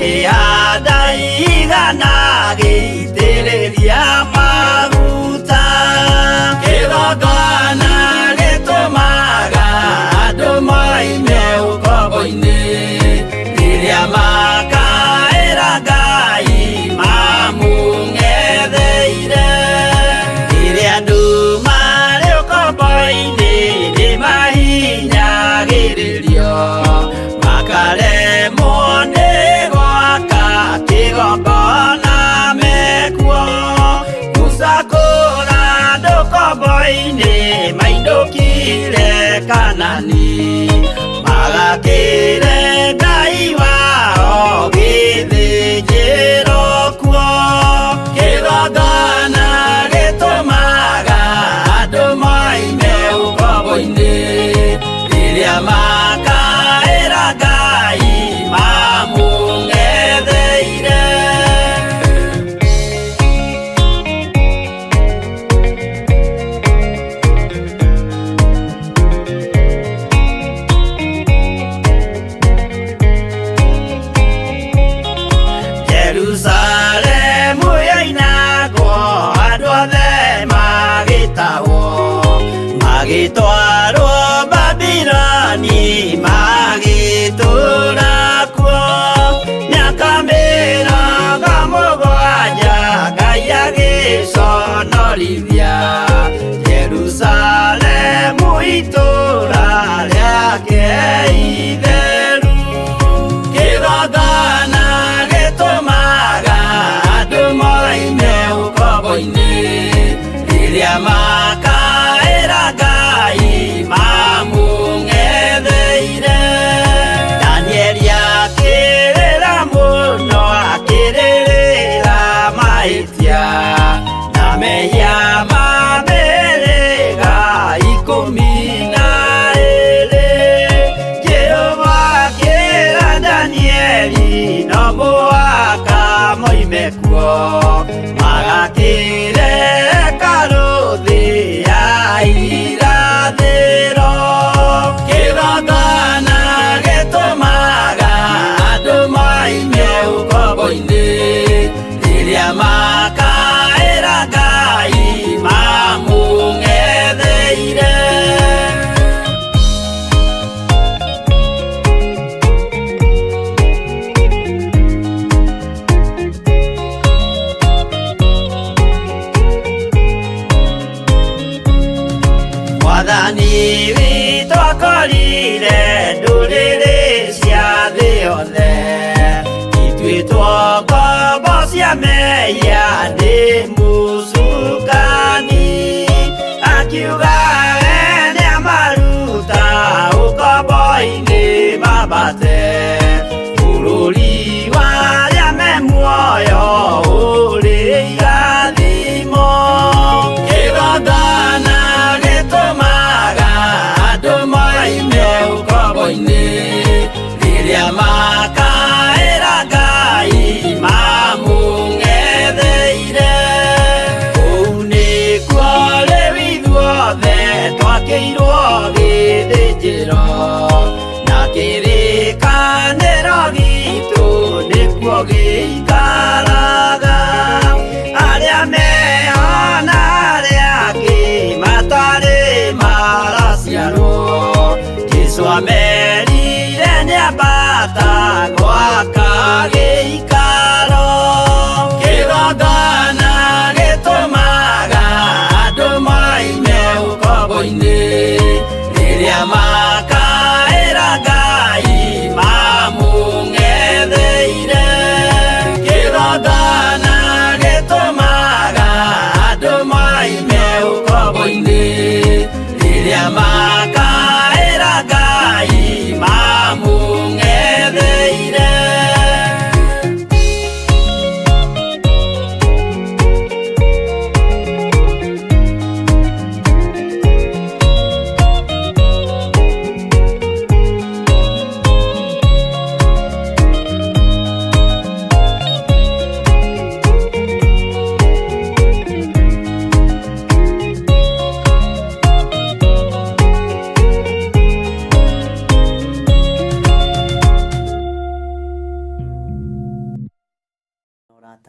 Akĩhanda igana gĩitĩrĩria maguta. Kĩgongona gĩtũmaga andũ moime ũkombo-inĩ, rĩrĩa makaĩra Ngai mamũng'etheire. Rĩrĩa andũ marĩ ũkombo-inĩ nĩmahinyagĩrĩrio, makaremwo nĩ gwaka kĩgongona mekuo. Musa kũra andũ ũkombo-inĩ mainũkire Kanani, magakĩre Ngai wao gĩthĩnjĩro kuo. Kĩgongona gĩtũmaga andũ moime ũkombo-inĩ, rĩrĩa makaĩra Ngai mamũng'etheire. Jerusalemu yoinagwo andũ othe magĩtahwo, magĩtwarwo Babiloni magĩtũũra kuo. Mĩaka 70 Ngai agĩconorithia Jerusalemu itũũra rĩake itheru. Kĩgongona gĩtũmaga andũ moime ũkombo-inĩ, rĩrĩa makaĩra Ngai mamũng'etheire. Danieli akĩrĩra mũno akĩrĩrĩra mahĩtia na mehia ma mĩhĩrĩga 12. Jehova akĩra Danieli no mũhaka moime kuo, magakĩre hekarũ thĩ ya irathĩro. Kĩgongona gĩtũmaga andũ moime ũkombo-inĩ, rĩrĩa makaĩra Ngai mamũng'etheire. Mwathani witũ akorire ndũrĩrĩ cia thĩ yothe, ituĩtwo ngombo cia mehia nĩ mũcukani. Akiuga we nĩamaruta ũkombo-inĩ mambate, bũrũri wa arĩa me muoyo ũrĩ irathimo. Kĩgongona gĩtũmaga andũ moime ũkombo-inĩ, rĩrĩa makaĩra Ngai mamũng'etheire.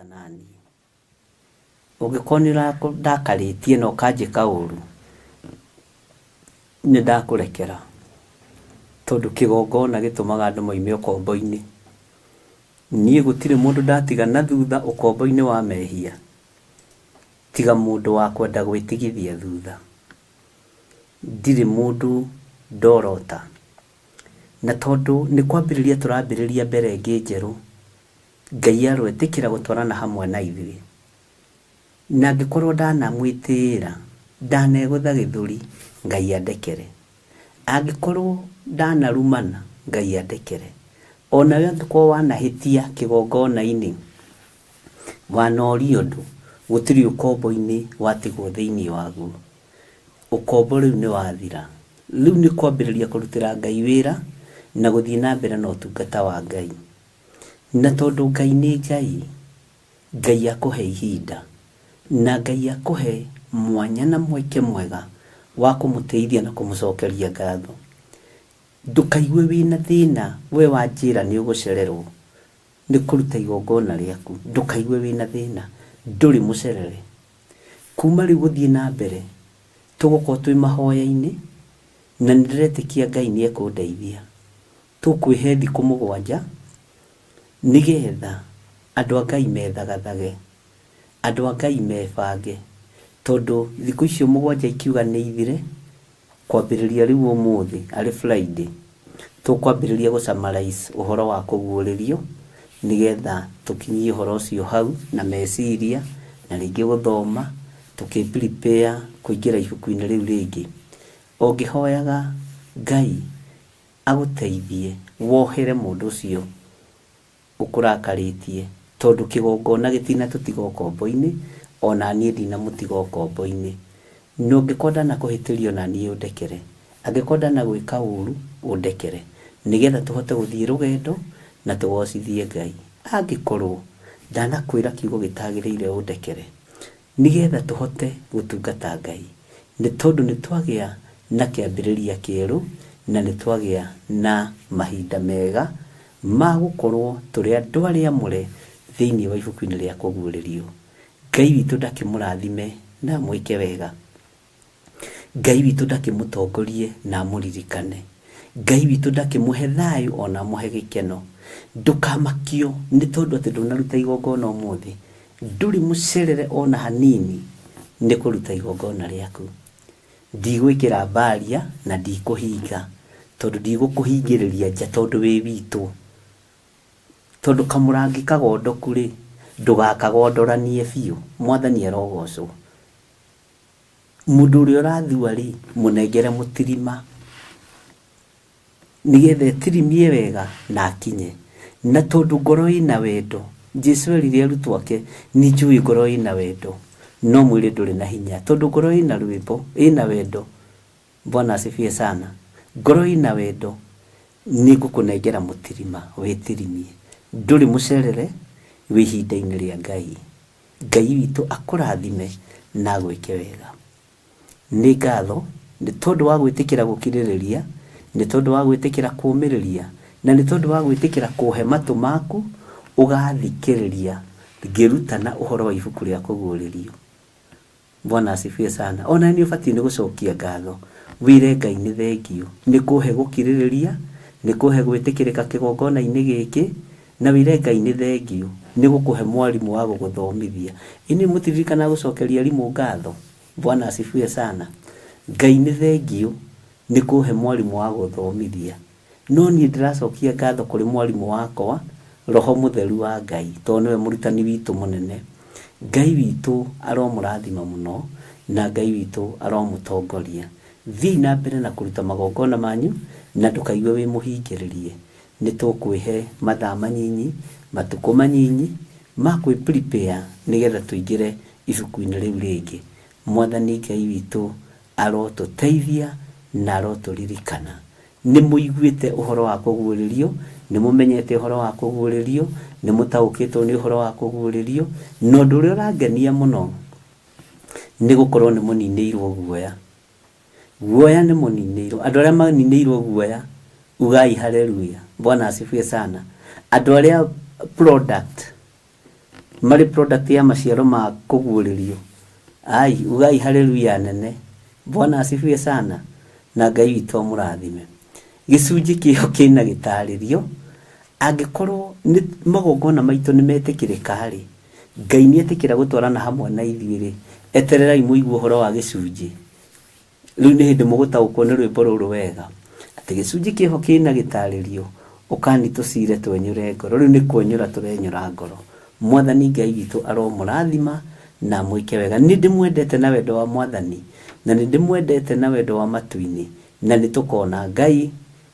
mũrata naniĩ. Ũngĩkorwo nĩ ũrandakarĩtie na ũkanjĩka ũru, nĩ ndakũrekera, tondũ kĩgongona gĩtũmaga andũ moime ũkombo-inĩ. Niĩ gũtirĩ mũndũ ndatiga na thutha ũkombo-inĩ wa mehia, tiga mũndũ wa kwenda gwĩtigithia thutha. Ndirĩ mũndũ ndorota. Na tondũ nĩ kwambĩrĩria tũrambĩrĩria mbere ĩngĩ njerũ, Ngai aroĩtĩkĩra gũtwarana hamwe na ithuĩ. Na angĩkorwo ndanamwĩtĩĩra, ndanegũtha gĩthũri, Ngai andekere. Angĩkorwo ndanarumana, Ngai andekere. O nawe angĩkorwo wanahĩtia kĩgongona-inĩ, wanoria ũndũ, gũtirĩ ũkombo-inĩ watigwo thĩinĩ waguo. Ũkombo rĩu nĩ wathira. Rĩu nĩ kwambĩrĩria kũrutĩra Ngai wĩra na gũthiĩ na mbere na ũtungata wa Ngai. Na tondũ Ngai nĩ Ngai, Ngai akũhe ihinda, na Ngai akũhe mwanya na mweke mwega wa kũmũtĩithia na kũmũcokeria ngatho. Ndũkaigue wĩna thĩna we wanjĩra nĩ ũgũcererwo nĩ kũruta igongona rĩaku. Ndũkaigue wĩna thĩna, ndũrĩ mũcerere. Kuma rĩu gũthiĩ na mbere, tũgũkorwo twĩ mahoya-inĩ, na nĩ ndĩretĩkia Ngai nĩ ekũndeithia. Tũkwĩhe thikũ mũgwanja, nĩgetha andũ a Ngai methagathage, andũ a Ngai mebange, tondũ thikũ icio mũgwanja ikiuga nĩ ithire, kwambĩrĩria rĩu ũmũthĩ arĩ Friday, tũkwambĩrĩria gũ summarize ũhoro wa kũguũrĩrio, nĩgetha tũkinyie ũhoro ũcio hau na meciria, na rĩngĩ gũthoma, tũkĩ prepare kũingĩra ibuku-inĩ rĩu rĩngĩ. Ũngĩhoyaga Ngai agũteithie wohere mũndũ ũcio ũkũrakarĩtie, tondũ kĩgongona gĩtinatũtiga ũkombo-inĩ, o na niĩ ndinamũtiga ũkombo-inĩ. Na ũngĩkorwo ndanakũhĩtĩria o na niĩ ũndekere, angĩkorwo ndanagwĩka ũru ũndekere, nĩgetha tũhote gũthiĩ rũgendo na tũgocithie Ngai. Angĩkorwo ndanakwĩra kiugo gĩtagĩrĩire ũndekere, Nĩgetha tũhote gũtungata Ngai, nĩ tondũ nĩ twagĩa na kĩambĩrĩria kĩerũ na nĩ twagĩa na mahinda mega ma gũkorũo tũrĩ andũ arĩa amũre thĩinĩ wa ibuku-inĩ rĩa Kũguũrĩrio. Ngai witũ ndakĩmũrathime na amwĩke wega. Ngai witũ ndakĩmũtongorie na amũririkane. Ngai witũ ndakĩmũhe thayũ o na amũhe gĩkeno. Ndũkamakio nĩ tondũ atĩ ndũnaruta igongona ũmũthĩ. Ndũrĩ mũcerere o na hanini nĩ kũruta igongona rĩaku. Ndigwĩkĩra mbaria na ndikũhinga tondũ ndigũkũhingĩrĩria nja tondũ wĩ witũ. Tondũ kamũrangi kagondoku-rĩ, ndũgakagondoranie biũ. Mwathani arogocwo. Mũndũ ũrĩa ũrathua-rĩ, mũnengere mũtirima, nĩgetha etirimie wega na akinye. Na tondũ ngoro ĩna wendo, Jesu erire arutwo ake, nĩ njũĩ ngoro ĩna wendo, no mwĩrĩ ndũrĩ na hinya. Tondũ ngoro ĩna rwĩmbo, ĩna wendo, Bwana asifiwe sana, ngoro ĩna wendo, nĩ ngũkũnengera mũtirima wĩtirimie. Ndũrĩ mũcerere, wĩ ihinda-inĩ rĩa Ngai. Ngai witũ akũrathime na agwĩke wega. Nĩ ngatho nĩ tondũ wa gwĩtĩkĩra gũkirĩrĩria, nĩ tondũ wa gwĩtĩkĩra kũũmĩrĩria, na nĩ tondũ wa gwĩtĩkĩra kũũhe matũ maku ũgathikĩrĩria ngĩrutana ũhoro wa ibuku rĩa Kũguũrĩrio. Bwana asifiwe sana. O nawe nĩ ũbatiĩ nĩ gũcokia ngatho, wĩre Ngai nĩ thengiũ nĩ kũhe gũkirĩrĩria, nĩ kũhe gwĩtĩkĩrĩka kĩgongona-inĩ gĩkĩ, na wĩre Ngai nĩ thengiũ nĩ gũkũhe mwarimũ wa gũgũthomithia. Inyuĩ mũtiririkanaga gũcokeria arimũ ngatho? Bwana asifiwe sana. Ngai nĩ thengiũ nĩ kũhe mwarimũ wa gũthomithia. No niĩ ndĩracokia ngatho kũrĩ mwarimũ wakwa, Roho Mũtheru wa Ngai, tondũ nĩwe mũrutani witũ mũnene. Ngai witũ aromũrathima mũno, na Ngai witũ aromũtongoria. Thiĩi na mbere na kũruta magongona manyu, na ndũkaigue wĩ mũhingĩrĩrie. Nĩ tũkwĩhe mathaa manyinyi, matukũ manyinyi, ma kwĩ prepare nĩgetha tũingĩre ibuku-inĩ rĩu rĩngĩ. Mwathani Ngai witũ arotũteithia na arotũririkana. Nĩ mũiguĩte ũhoro wa kũguũrĩrio, nĩ mũmenyete ũhoro wa kũguũrĩrio, nĩ mũtaũkĩtwo nĩ ũhoro wa kũguũrĩrio, na ũndũ ũrĩa ũrangenia mũno nĩ gũkorwo nĩ mũninĩirwo guoya. Guoya nĩ mũninĩirwo. Andũ arĩa maninĩirwo guoya, ugai haleluya. Bwana asifiwe sana. Andũ arĩa product. Marĩ product ya maciaro ma kũguũrĩrio. Ai, ugai haleluya nene. Bwana asifiwe sana na Ngai witũ amũrathime. Gĩcunjĩ kĩho kĩna gĩtarĩrio angĩkorwo nĩ magongona maitũ nĩ metĩkĩrĩka-rĩ, Ngai nĩ etĩkĩra gũtwarana hamwe na ithuĩ-rĩ, etererai mũigue ũhoro wa gĩcunjĩ. Rĩu nĩ hĩndĩ mũgũtaũkwo nĩ rwĩmbo rũrũ wega, atĩ gĩcunjĩ kĩho kĩna gĩtarĩrio, ũkani tũcire twenyũre ngoro. Rĩu nĩ kwenyũra tũrenyũra ngoro. Mwathani Ngai witũ aromũrathima na amwĩke wega. Nĩ ndĩmwendete na wendo wa Mwathani, na nĩ ndĩmwendete na wendo wa matu-inĩ, na nĩ tũkona Ngai,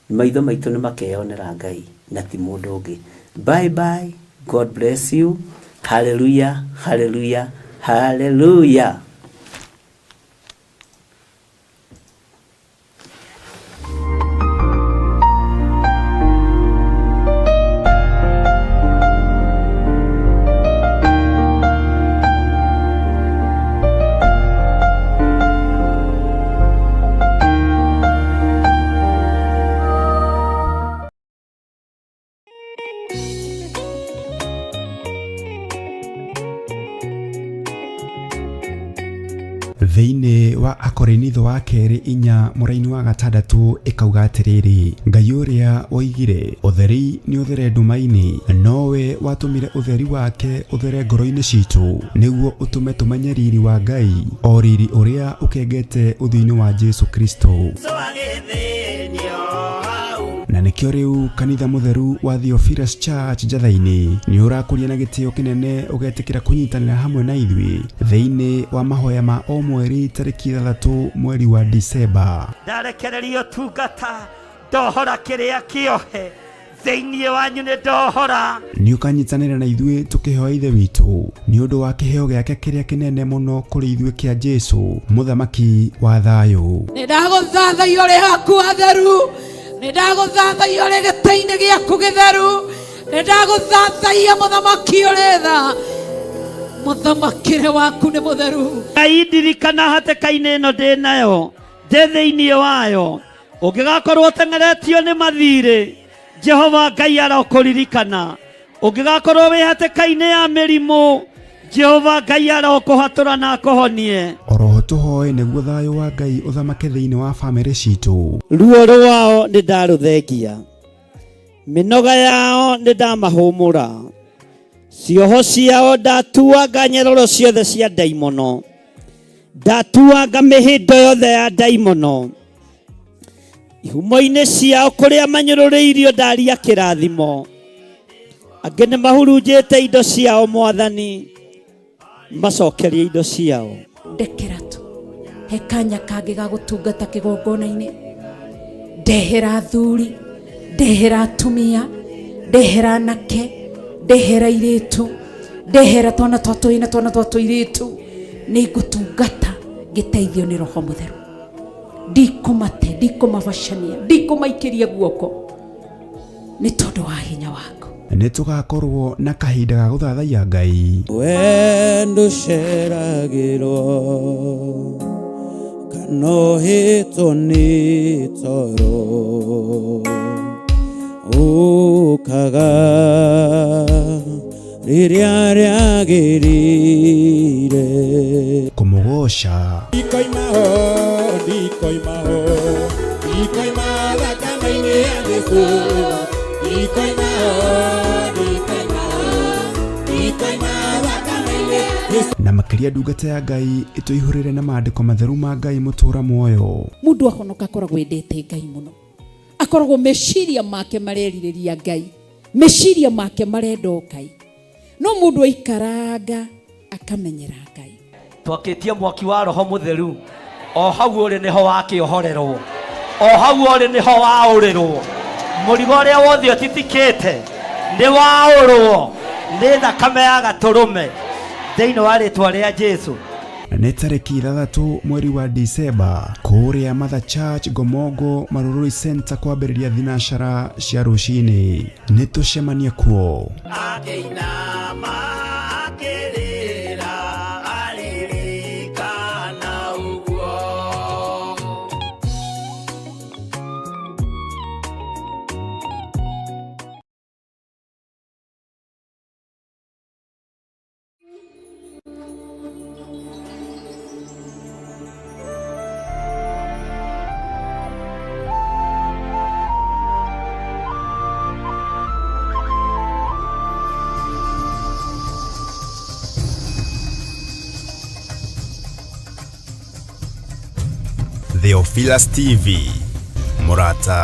maitho maitũ nĩ makeyonera Ngai na ti mũndũ ũngĩ. Bye bye, God bless you. Hallelujah, hallelujah, hallelujah. Thĩinĩ wa Akorinitho wa kerĩ inya mũraini wa gatandatũ ĩkauga atĩrĩrĩ, Ngai ũrĩa woigire ũtheri nĩ ũthere nduma-inĩ, nowe watũmire ũtheri wake ũthere ngoro-inĩ citũ, nĩguo ũtũme tũmenye riri wa Ngai, o riri ũrĩa ũkengete ũthiũ-inĩ wa Jesu Kristo. Na nĩkĩo rĩu kanitha mũtheru wa Theophilus Church Njatha-inĩ nĩ ũrakũria na gĩtĩo kĩnene ũgetĩkĩra kũnyitanĩra hamwe na ithuĩ thĩinĩ wa mahoya ma o mweri tarĩki 6 mweri wa Disemba. Ndarekereria ũtungata, ndohora kĩrĩa kĩohe thĩinĩ wanyu, nĩ ndohora. Nĩ ũkanyitanĩra na ithuĩ tũkĩhoya Ithe witũ nĩ ũndũ wa kĩheo gĩake kĩrĩa kĩnene mũno kũrĩ ithuĩ kĩa Jesu, mũthamaki wa thayũ. Nĩ ndagũthathaiya ũrĩ haku hatheru, nĩ ndagũthathaiya ũrĩ gĩtĩ-inĩ gĩaku gĩtheru, nĩ ndagũthathaiya mũthamaki ũrĩ tha, mũthamakĩre waku nĩ mũtheru. Ngai ndirikana hatĩka-inĩ ĩno ndĩ nayo, ndĩ thĩinĩ wayo, ũngĩgakorwo ũteng'eretio nĩ mathirĩ, Jehova Ngai arokũririkana. Ũngĩgakorwo wĩ hatĩka-inĩ ya mĩrimũ, Jehova Ngai arokũhatũra na akũhonie. Oroho tũhoe nĩguo thayũ wa Ngai ũthamake thĩinĩ wa bamĩrĩ citũ. Ruo rwao nĩ ndarũthengia, mĩnoga yao nĩ ndamahũmũra, cioho ciao ndatuanga nyeroro ciothe cia ndaimono, ndatuanga mĩhĩndo yothe ya ndaimono, ihumo-inĩ ciao kũrĩa manyũrũrĩirio ndaria kĩrathimo, angĩ nĩ mahurunjĩte indo ciao Mwathani, macokerie indo ciao. Ndekera tu he kanya kangĩ ga gũtungata kĩgongona-inĩ, ndehera athuri, ndehera atumia, ndehera anake, ndehera airĩtu, ndehera twana twa tũhĩĩ na twana twa tũirĩtu, nĩ ngũtungata ngĩteithio nĩ Roho Mũtheru. Ndikũmate, ndikũmabacania, ndikũmaikĩria guoko nĩ tondũ wa hinya waku. Nĩ tũgakorwo na kahinda ga gũthathaiya Ngai. We ndũceragĩrwo kana ũhĩtwo nĩ toro, ũkaga rĩrĩa rĩagĩrĩire. Kũmũgoca. Ndikoima ho, ndikoima ho, ndikoima thakame-inĩ ya Jesũ. Ndikoima ho, ndikoima ho, ndikoima thakame-inĩ ya Jesũ. Na makĩria ndungata ya Ngai ĩtũihũrĩre na maandĩko matheru ma Ngai mũtũra muoyo. Mũndũ ahonoka akoragwo endete Ngai mũno, akoragwo meciria make marerirĩria Ngai, meciria make marenda o Ngai, no mũndũ aikaranga akamenyera Ngai. Twakĩtie mwaki wa Roho Mũtheru, o hau ũrĩ nĩho wakĩohorerwo, o hau ũrĩ nĩho waũrĩrwo, mũrigo ũrĩa wothe ũtitikĩte nĩ waũrwo nĩ thakame ya gatũrũme thĩinĩ wa rĩtwa rĩa Jesu. Nĩ tarĩki 6 mweri wa Disemba kũrĩa Mother Church Ngomongo Marurui Center kwambĩrĩria thinacara cia rũcinĩ. Nĩ tũcemanie kuo. Akĩinama akĩrĩra aririkana ũguo. Theophilus TV, mũrata